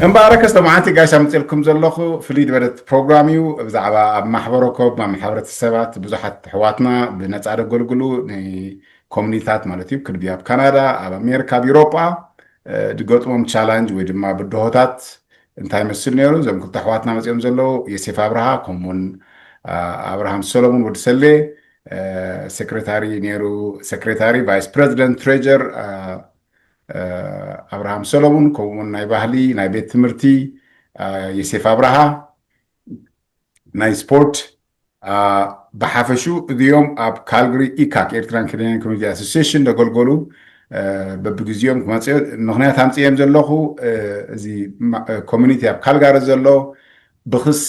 እምበኣረ ከስተማዓንቲ ጋሻ ምፅልኩም ዘለኹ ፍልይ ዝበለት ፕሮግራም እዩ። ብዛዕባ ኣብ ማሕበረኮብ ኣብ ማሕበረተሰባት ብዙሓት ኣሕዋትና ብነፃ ደገልግሉ ኮሚኒታት ማለት እዩ ክልቢ ኣብ ካናዳ ኣብ ኣሜሪካ ኣብ ኢሮጳ ድገጥሞም ቻላንጅ ወይ ድማ ብድሆታት እንታይ መስል ነይሩ? እዞም ክልተ ኣሕዋትና መፅኦም ዘለዉ የሴፍ ኣብርሃ ከምኡውን ኣብርሃም ሰሎሙን ወዲ ሰሌ ሴክሬታሪ ነይሩ። ሴክሬታሪ ቫይስ ፕሬዚደንት ትሬጀር ኣብርሃም ሰሎሙን ከምኡውን ናይ ባህሊ ናይ ቤት ትምህርቲ የሴፍ ኣብርሃ ናይ ስፖርት ብሓፈሹ እዚኦም ኣብ ካልግሪ ኢካክ ኤርትራን ካናዳን ኮሚኒቲ ኣሶሲሽን ዘገልገሉ በብግዜኦም ክመፅኦ ምክንያት ኣምፅኦም ዘለኹ እዚ ኮሚኒቲ ኣብ ካልጋሪ ዘሎ ብክሲ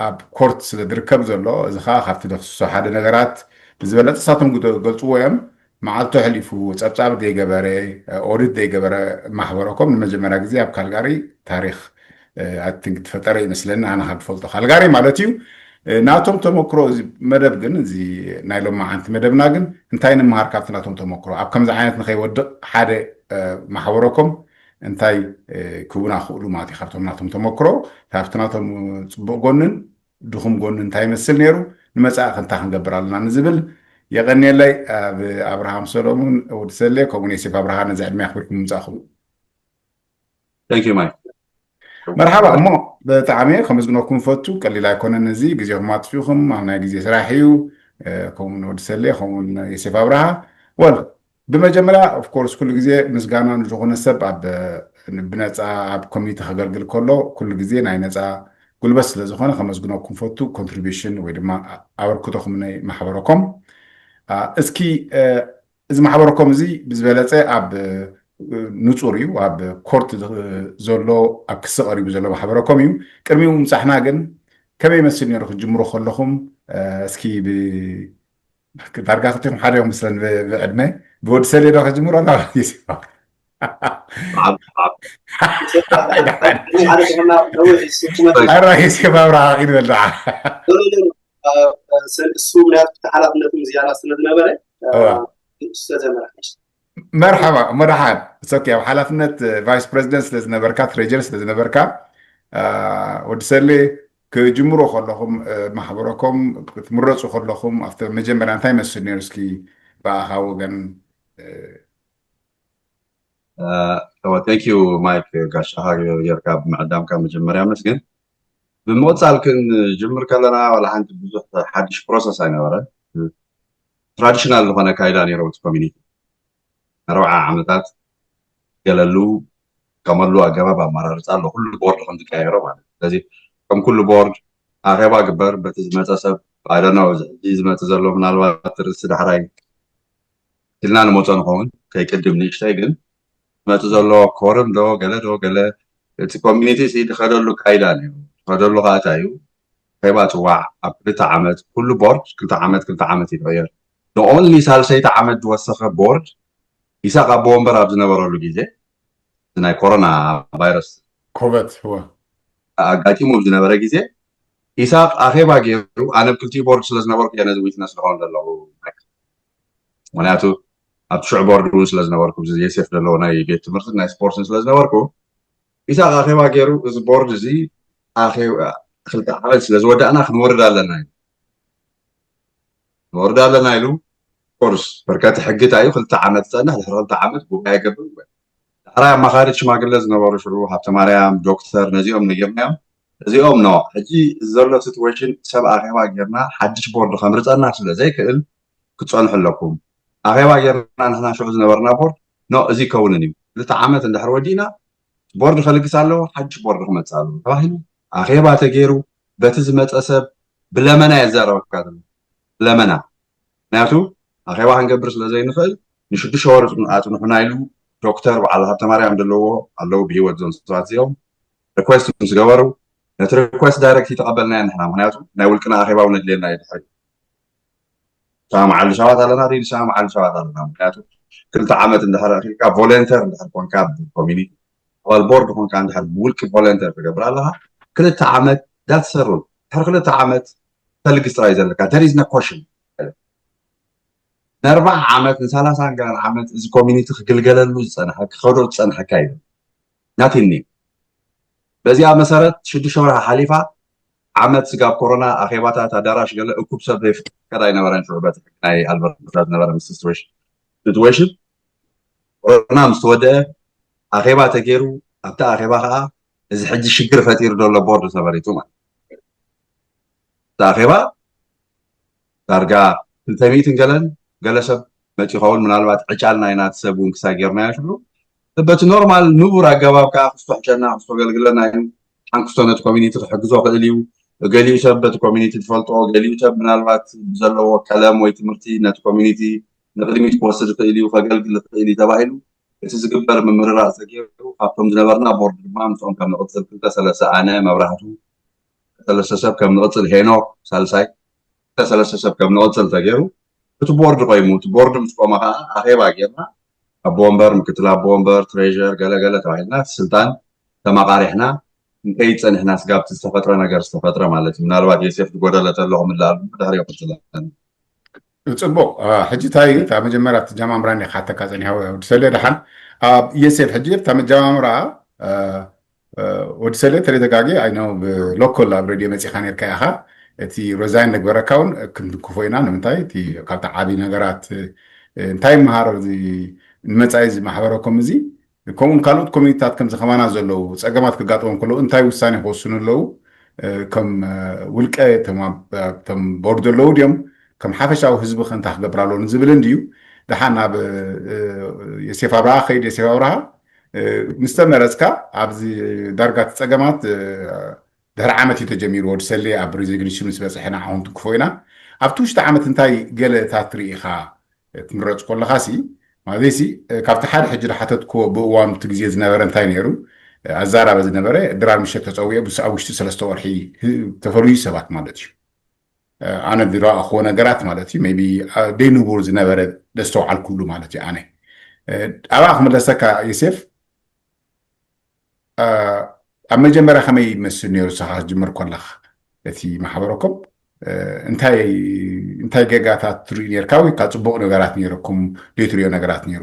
ኣብ ኮርት ስለ ዝርከብ ዘሎ እዚ ከዓ ካብቲ ደክስሶ ሓደ ነገራት ብዝበለፀ ሳቶም ክገልፅዎ እዮም። መዓልቱ ኣሕሊፉ ፀብፃብ ዘይገበረ ኦዲት ዘይገበረ ማሕበረኮም ንመጀመርያ ግዜ ኣብ ካልጋሪ ታሪክ ኣቲንክ ዝፈጠረ ይመስለኒ ኣነ ካብ ዝፈልጦ ካልጋሪ ማለት እዩ። ናቶም ተመክሮ እዚ መደብ ግን እዚ ናይ ሎማዓንቲ መደብና ግን እንታይ ንምሃር ካብቲ ናቶም ተመክሮ ኣብ ከምዚ ዓይነት ንከይወድቕ ሓደ ማሕበረኮም እንታይ ክውና ክእሉ ማለት እዩ ካብቶም ናቶም ተመክሮ ካብቲ ናቶም ፅቡቅ ጎንን ድኹም ጎኑ እንታይ ይመስል ነይሩ ንመፃኢ ክንታ ክንገብር ኣለና ንዝብል የቀንየለይ ኣብ ኣብርሃም ሰሎሙን ወዲ ሰሌ ከምኡ ዮሴፍ ኣብርሃ ነዚ ዕድመ ኣክብርኩም ምምፃእኩም Thank you, Mike. መርሓባ እሞ ብጣዕሚ ከመስግነኩም ፈቱ ቀሊል ኣይኮነን እዚ ግዜኹም ኣጥፊኹም ኣብ ናይ ግዜ ስራሕ እዩ ከምኡ ንወዲ ሰሌ ከምኡ ዮሴፍ ኣብርሃ ወል ብመጀመርያ ኦፍኮርስ ኩሉ ግዜ ምስጋና ንዝኾነ ሰብ ኣብ ብነፃ ኣብ ኮሚኒቲ ከገልግል ከሎ ኩሉ ግዜ ናይ ነፃ ጉልበት ስለ ዝኾነ ከመስግነኩም ፈቱ ኮንትሪቢሽን ወይ ድማ ኣበርክቶኹም ናይ ማሕበረኮም እስኪ እዚ ማሕበረኮም እዚ ብዝበለፀ ኣብ ንፁር እዩ ኣብ ኮርት ዘሎ ኣብ ክሲ ቀሪቡ ዘሎ ማሕበረኮም እዩ ቅድሚኡ ምፃሕና ግን ከመይ ይመስል ነይሩ ክትጅምሩ ከለኹም እስኪ ዳርጋ ክልቲኹም ሓደ እዮም ምስለን ብዕድመ ብወዲ ሰሌ ዶ ክጅምሮ ኣላ ኣራሂስ ባብራ ኢድ በል ደዓ እሱ ምክንያቱ እቲ ሓላፍነቱ ዝያዳ ስለ ዝነበረ እሱ ተጀመረ መርሓባ እሞ ደሓን እሶኪ ኣብ ሓላፍነት ቫይስ ፕሬዚደንት ስለ ዝነበርካ ትሬጀር ስለ ዝነበርካ ወዲ ሰሌ ክጅምሮ ከለኹም ማሕበረኮም ክትምረፁ ከለኹም ኣብቲ መጀመርያ እንታይ መስል ነይሩ እስኪ ብኣኻ ወገን Thank you Mike ጋሻኻ ጌርካ ብምዕዳምካ መጀመርያ መስግን ብምቕፃል ክንጅምር ከለና ዋላ ሓንቲ ብዙሕ ሓድሽ ፕሮሰስ ኣይነበረ ትራዲሽናል ዝኾነ ካይዳ ነይሩ እቲ ኮሚኒቲ ኣርባዓ ዓመታት ገለሉ ከመሉ ኣገባብ ኣመራርፃ ኣሎ ኩሉ ቦርድ ከም ዝቀያየሮ ማለት ስለዚ ከም ኩሉ ቦርድ ኣኼባ ግበር በቲ ዝመፀ ሰብ ኣይደኖ እዚ ሕጂ ዝመፅ ዘሎ ምናልባት ርእሲ ዳሕራይ ኢልና ንመፆ ንኸውን ከይቅድም ንእሽተይ ግን መፅ ዘሎ ኮርም ዶ ገለ ዶ ገለ እቲ ኮሚኒቲ ሲ ዝኸደሉ ካይዳ እዩ ዝኸደሉ ከዓ እንታይ እዩ ኼባ ፅዋዕ ኣብ ክልተ ዓመት ኩሉ ቦርድ ክልተ ዓመት ክልተ ዓመት ይቕየር ንኦንሊ ሳልሰይቲ ዓመት ዝወሰኸ ቦርድ ኢሳቅ ኣቦ ወንበር ኣብ ዝነበረሉ ግዜ ናይ ኮሮና ቫይረስ ኮበት ኣጋጢሙ ዝነበረ ግዜ ኢሳቅ ኣኼባ ገይሩ ኣነ ክልቲኡ ቦርድ ስለዝነበርኩ እየ ነዚ ዊትነስ ዝኸውን ዘለኹ ምክንያቱ ኣብቲ ሽዑ ቦርድ እውን ስለዝነበርኩ የሴፍ ዘለዎ ናይ ቤት ትምህርትን ናይ ስፖርትን ስለዝነበርኩ ኢሳቅ ኣኼባ ገይሩ እዚ ቦርድ እዚ ክልተ ዓመት ስለዝወዳእና ክንወርድ ኣለና ኢሉ ንወርድ ኣለና ኢሉ ኮርስ በርከቲ ሕግታ እዩ ክልተ ዓመት ፀንሕ ድሕሪ ክልተ ዓመት ጉባኤ ገብር ዳሕራይ ኣማኻሪት ሽማግለ ዝነበሩ ሽዑ ሃብተማርያም ዶክተር ነዚኦም ነጊርናዮም እዚኦም ኖ ሕጂ ዘሎ ሲትዌሽን ሰብ ኣኼባ ጌርና ሓድሽ ቦርድ ከምርፀና ስለ ዘይክእል ክትፀንሑ ኣለኩም ኣኼባ ጌርና ንሕና ሽዑ ዝነበርና ቦርድ ኖ እዚ ይከውንን እዩ ክልተ ዓመት እንድሕር ወዲእና ቦርድ ከልግስ ኣለዎ ሓድሽ ቦርድ ክመፅእ ኣለዎ ተባሂሉ ኣኼባ ተገይሩ በቲ ዝመፀ ሰብ ብለመና የዛረበካ ዘሎ ብለመና ምክንያቱ ኣኼባ ክንገብር ስለ ዘይንኽእል ንሽዱሽተ ወር ኣፅንሑና ኢሉ ዶክተር በዓል ሃብተማርያም ዘለዎ ኣለዉ ብሂወት ዞም ሰባት እዚኦም ሪኩዌስት ምስ ገበሩ ነቲ ሪኩዌስት ዳይረክት ይተቐበልና ንሕና ምክንያቱ ናይ ውልቅና ኣኼባ እውን ኣድልየና እዩ ድሕሪ ሰማምዓሉ ሰባት ኣለና ሪሊ ሰማምዓሉ ሰባት ኣለና ምክንያቱ ክልተ ዓመት እንድሕር ኣኺልካ ቮለንተር እንድሕር ኮንካ ኮሚኒቲ ኣባል ቦርድ ኮንካ እንድሕር ብውልቂ ቮለንተር ትገብር ኣለኻ ክልተ ዓመት ዳትሰሩ ድሕሪ ክልተ ዓመት ተልግስ ጥራይ ዘለካ there is no question ንኣርባዓ ዓመት ንሰላሳን ገለን ዓመት እዚ ኮሚኒቲ ክግልገለሉ ዝፀንሐ ክኸዶ ዝፀንሐካ እዩ ናቲኒ በዚኣ መሰረት ሽዱሽተ ወርሒ ሓሊፋ፣ ዓመት ስጋብ ኮሮና ኣኼባታት ኣዳራሽ ገለ እኩብ ሰብ ዘይፍቀድ ኣይነበረን። ሽዑ በቲ ሕጊ ናይ ኣልበርታ ዝነበረ ምስ ሲትዌሽን፣ ኮሮና ምስ ተወደአ ኣኼባ ተገይሩ። ኣብቲ ኣኼባ ከዓ እዚ ሕጂ ሽግር ፈጢሩ ዘሎ ቦርድ ተመሪፁ ማለት እዩ። እቲ ኣኼባ ዳርጋ ክልተ ሚእትን ገለን ገለ ሰብ መፂኡ ይኸውን። ምናልባት ዕጫልና ኢና፣ እቲ ሰብ እውን ክሳብ ጌርናዮ ሽዑ በቲ ኖርማል ንቡር ኣገባብ ከዓ ክስቶ ሕሸና ክስቶ ገልግለና እዩ። ሓንክስቶ ነቲ ኮሚኒቲ ክሕግዞ ክእል እዩ። ገሊኡ ሰብ በቲ ኮሚኒቲ ዝፈልጦ፣ ገሊኡ ሰብ ምናልባት ብዘለዎ ቀለም ወይ ትምህርቲ ነቲ ኮሚኒቲ ንቅድሚት ክወስድ ይኽእል እዩ፣ ከገልግል ይኽእል እዩ ተባሂሉ እቲ ዝግበር ምምርራፅ ተገይሩ። ካብቶም ዝነበርና ቦርድ ድማ ምስኦም ከም ንቕፅል ክልተ ሰለስተ፣ ኣነ፣ መብራህቱ፣ ሰለስተ ሰብ ከም ንቕፅል፣ ሄኖክ ሳልሳይ፣ ክልተ ሰለስተ ሰብ ከም ንቕፅል ተገይሩ። እቲ ቦርድ ቆይሙ፣ እቲ ቦርድ ምስ ቆመ ከዓ ኣኼባ ጌርና፣ ኣቦ ወንበር፣ ምክትል ኣቦ ወንበር፣ ትሬዥረር፣ ገለገለ ተባሂልና እቲ ስልጣን ተማቃሪሕና። እንተይ ፀኒሕና ስጋብ እቲ ዝተፈጥረ ነገር ዝተፈጥረ ማለት እዩ። ምናልባት የሴፍ ዝጎደለ ተሎ ክምልኣሉ ድሕሪ ይቕፅለኒ። ጽቡቕ። ሕጂ እንታይ እዩ እታ መጀመርያ ትጀማምራኒ ካተካ ጸኒሓ ወዲ ሰለ ደሓን ኣብ የሴፍ ሕጂ እታ መጀማምራ ወዲ ሰለ ተደጋጊ ኣይኖ ብሎኮል ኣብ ሬድዮ መጺኻ ነርካ ኢኻ። እቲ ሮዛይን ንግበረካ እውን ክንድግፎ ኢና። ንምንታይ እቲ ካብቲ ዓቢ ነገራት እንታይ መሃር ንመጻኢ እዚ ማሕበረኮም እዚ ከምኡን ካልኦት ኮሚኒታት ከምዚ ከማና ዘለዉ ጸገማት ክጋጥሞም ከለዉ እንታይ ውሳኔ ክወስኑ ኣለዉ? ከም ውልቀ እቶም ቦርድ ዘለዉ ድዮም ከም ሓፈሻዊ ህዝቢ ከንታ ክገብር ኣለዎ ንዝብል እንድዩ። ደሓን ናብ የሴፍ ኣብርሃ ከይድ። የሴፍ ኣብርሃ ምስ ተመረፅካ ኣብዚ ዳርጋ እቲ ፀገማት ድሕሪ ዓመት እዩ ተጀሚሩ። ወዲ ሰሌ ኣብ ሬዚግኒሽን ምስ በፅሐ ንዓኹም ትክፎ ኢና። ኣብቲ ውሽጢ ዓመት እንታይ ገለ እታ ትርኢ ኢኻ ትምረፅ ከለኻ ሲ ማለት ሲ ካብቲ ሓደ ሕጂ ዝሓተትክዎ ብእዋኑ እቲ ግዜ ዝነበረ እንታይ ነይሩ ኣዛራቢ ዝነበረ ድራር ምሸት ተፀዊዑ ብስ ኣብ ውሽጢ ሰለስተ ወርሒ ተፈለዩ ሰባት ማለት እዩ። ኣነ ዝረኣኽዎ ነገራት ማለት እዩ ቢ ደይ ንቡር ዝነበረ ደስተውዓልኩሉ ማለት እዩ። ኣነ ኣብኣ ክምለሰካ ዮሴፍ ኣብ መጀመርያ ከመይ ይመስል ነይሩ ንስኻ ክትጅምር ከለኻ እቲ ማሕበረኮም እንታይ እንታይ ጌጋታት ትርኢ ነርካ ወይ ካብ ፅቡቅ ነገራት ነይረኩም ዘይትሪኦ ነገራት ነይሩ?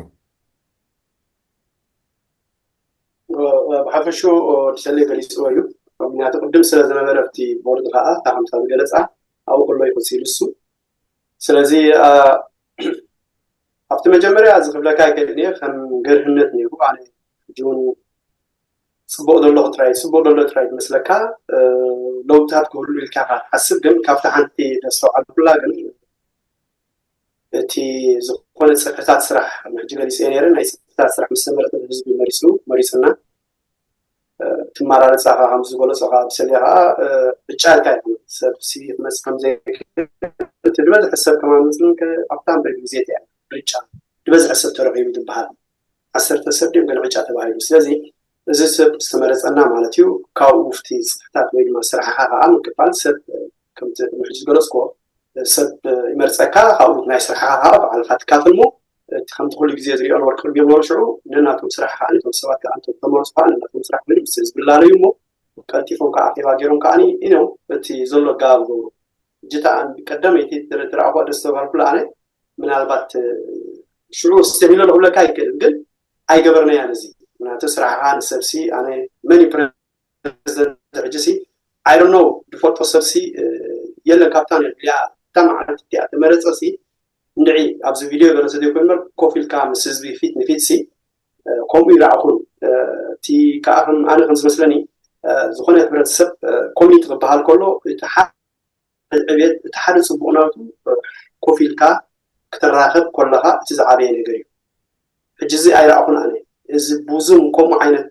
ብሓፈሹ ወዲሰለይ ገሊፅዎ እዩ። ምክንያቱ ቅድም ስለ ዝነበረ ኣብቲ ቦርድ ከዓ እታ ከምታ ዝገለፃ ኣብኡ ከሎ ይቅፂሉ እሱ። ስለዚ ኣብቲ መጀመርያ እዚ ክብለካ ይክእል እየ ከም ገርህነት ነይሩ። ኣነ ሕጂ እውን ፅቡቅ ዘሎ ጥራይ ፅቡቅ ዘሎ ጥራይ ዝመስለካ ለውጥታት ክህሉ ኢልካ ኢካ ትሓስብ። ግን ካብቲ ሓንቲ ዘስተውዓልኩላ ግን እቲ ዝኾነ ፅፍሕታት ስራሕ ሕጂ ገሊፀ ነይረ ናይ ፅፍሕታት ስራሕ ምስ ተመረጠ ህዝቢ መሪፁ መሪፁና ትመራረፃ ከዓ ከም ዝገለፆ ከዓ ብሰልያ ከዓ ዕጫ ኢልካ ይኮነ ሰብ ክመፅእ ከም ዘይክእል ዝበዝሐ ሰብ ከማን መፅልን ኣብታ ንበይ ግዜ እያ ዕጫ ዝበዝሐ ሰብ ተረኺቡ ዝበሃል ዓሰርተ ሰብ ድዮም ገለ ዕጫ ተባሂሉ። ስለዚ እዚ ሰብ ዝተመረፀና ማለት እዩ። ካብኡ ውፍቲ ፅፍሕታት ወይ ድማ ስራሕኻ ከዓ ምክፋል ሰብ ከምቲ ቅድሚ ሕጂ ዝገለፅክዎ ሰብ ይመርፀካ። ካብኡ ናይ ስራሕኻ ከዓ ባዕልካ ትካፈል እሞ እቲ ከምቲ ኩሉ ግዜ ዝሪኦ ነበርኩ ቅድሚ ነበሩ ሽዑ ነናቶም ስራሕ ከዓ ነቶም ሰባት ከዓ ነቶም ተመረፁ ከዓ ነናቶም ስራሕ ግን ምስ ዝብላለዩ እሞ ቀልጢፎም ከዓ ኣኼባ ገይሮም ከዓ ኢኖም እቲ ዘሎ ኣገባብ ገብሩ። እጅታ ቀደመይቲ ዝረኣኹ ደስ ተባልኩላ ኣነ ምናልባት ሽዑ ስተሚሎ ክብለካ ኣይክእልን ግን ኣይገበርናያን እዚ ምክንያቱ ስራሕኻ ንሰብሲ ኣነ መን እዩ ፕረዚደንት ሕጂ ሲ ኣይዶኖ ዝፈልጦ ሰብሲ የለን ካብታ እያ እታ መዓልቲ እቲኣ ተመረፀ ሲ እንድዒ ኣብዚ ቪድዮ ገለ ዘይኮን እምበር ኮፍ ኢልካ ምስ ህዝቢ ፊት ንፊት ሲ ከምኡ ይረኣኹን እቲ ከዓ ከም ኣነ ከም ዝመስለኒ ዝኾነ ሕብረተሰብ ኮሚኒቲ ክበሃል ከሎ እቲ ዕብየት እቲ ሓደ ፅቡቅ ናቱ ኮፍ ኢልካ ክትራኸብ ከለካ እቲ ዝዓበየ ነገር እዩ። ሕጂ እዚ ኣይረኣኹን ኣነ እዚ ብዙም ከምኡ ዓይነት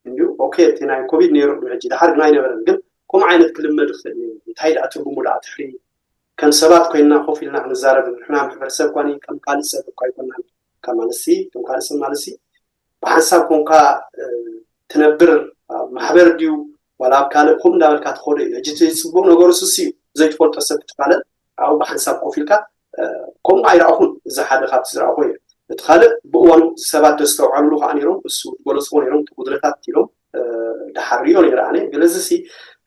እንድዩ ኦኬ እቲ ናይ ኮቪድ ነይሩ ቅድሚ ሕጂ ድሓር ግን ኣይነበረን ግን ከምኡ ዓይነት ክልመድ ይኽእል ነይሩ እንታይ ደኣ ትርጉሙ ደኣ ትሕሪ ከም ሰባት ኮይንና ኮፍ ኢልና ክንዛረብ ንሕና ማሕበረሰብ ኳኒ ከም ካልእ ሰብ እኳ ኣይኮናን ካብ ማለትሲ ከም ካልእ ሰብ ማለትሲ ብሓንሳብ ኮንካ ትነብር ማሕበር ድዩ ዋላ ኣብ ካልእ ከምኡ እንዳበልካ ትኸዶ እዩ ሕጂ እቲ ፅቡቅ ነገሩ ስስ እዩ ዘይትፈልጦ ሰብ ክትፋለጥ ኣብኡ ብሓንሳብ ኮፍ ኢልካ ከምኡ ኣይረኣኹን እዚ ሓደ ካብቲ ዝረኣኹ እዩ እቲ ካልእ ብእዋኑ ሰባት ዘስተውዓልሉ ከዓ ነይሮም እሱ ዝገለፅዎ ነይሮም እቲ ጉድለታት ኢሎም ድሓር ሪኦ ነይረ ኣነ ገለዚ ሲ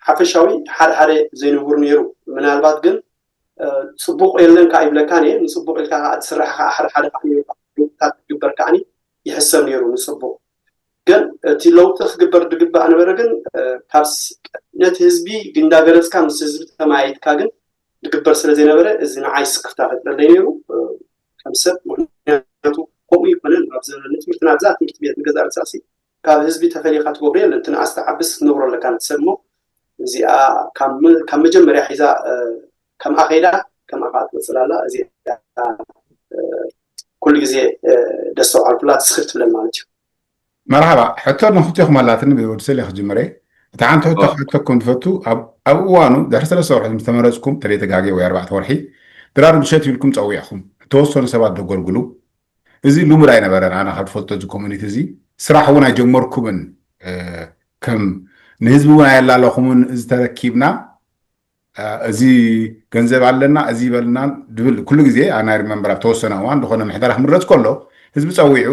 ሓፈሻዊ ሓደ ሓደ ዘይንቡር ነይሩ ምናልባት ግን ፅቡቅ የለን ከዓ ይብለካ ነ ንፅቡቅ ኢልካ ከዓ ትስራሕ ከዓ ሓደ ሓደ ከዓ ነይሩ ታት ክትግበር ከዓ ይሕሰብ ነይሩ ንፅቡቅ ግን እቲ ለውጢ ክግበር ዝግባእ ነበረ። ግን ካብ ነቲ ህዝቢ እንዳገለፅካ ምስ ህዝቢ ተመያይጥካ ግን ዝግበር ስለ ዘይነበረ፣ እዚ ንዓይ ስክፍታ ፈጥረለይ ነይሩ። ከም ሰብ፣ ምክንያቱ ከምኡ ይኮነን። ኣብ ዘመን ትምህርትና ብዛ ትምህርቲ ቤት ንገዛ ርሳሲ ካብ ህዝቢ ተፈሊካ ትገብሮ የለን። እቲ ንኣስ ተዓብስ ክትነብሮ ኣለካ ንሰብ። እሞ እዚኣ ካብ መጀመርያ ሒዛ ከም ኣኸይዳ ከም ኣኻ ትቅፅል ኣላ። እዚኣ ኩሉ ግዜ ደስተውዓልኩላ ትስክፍ ትብለን ማለት እዩ። መርሓባ። ሕቶ ንክልቲኹም ኣላትኒ። ብወዲ ሰሌ ክጅምረ። እቲ ሓንቲ ሕቶ ክሕተኩም ትፈቱ፣ ኣብ እዋኑ ድሕሪ ሰለስተ ወርሒ ምስ ተመረፅኩም፣ ተለይተጋጌ ወይ ኣርባዕተ ወርሒ፣ ድራር ምሸት ኢልኩም ፀዊዕኹም እተወሰኑ ሰባት ደገልግሉ። እዚ ልሙድ ኣይነበረን። ኣነ ካብ ትፈልጦ እዚ ኮሚኒቲ እዚ ስራሕ እውን ኣይጀመርኩምን። ከም ንህዝቢ እውን ኣየላለኹምን። እዚ ተረኪብና፣ እዚ ገንዘብ ኣለና፣ እዚ ይበልናን ድብል ኩሉ ግዜ ኣና ሪመምበር ኣብ ተወሰነ እዋን ዝኾነ ምሕደራ ክምረፅ ከሎ ህዝቢ ፀዊዑ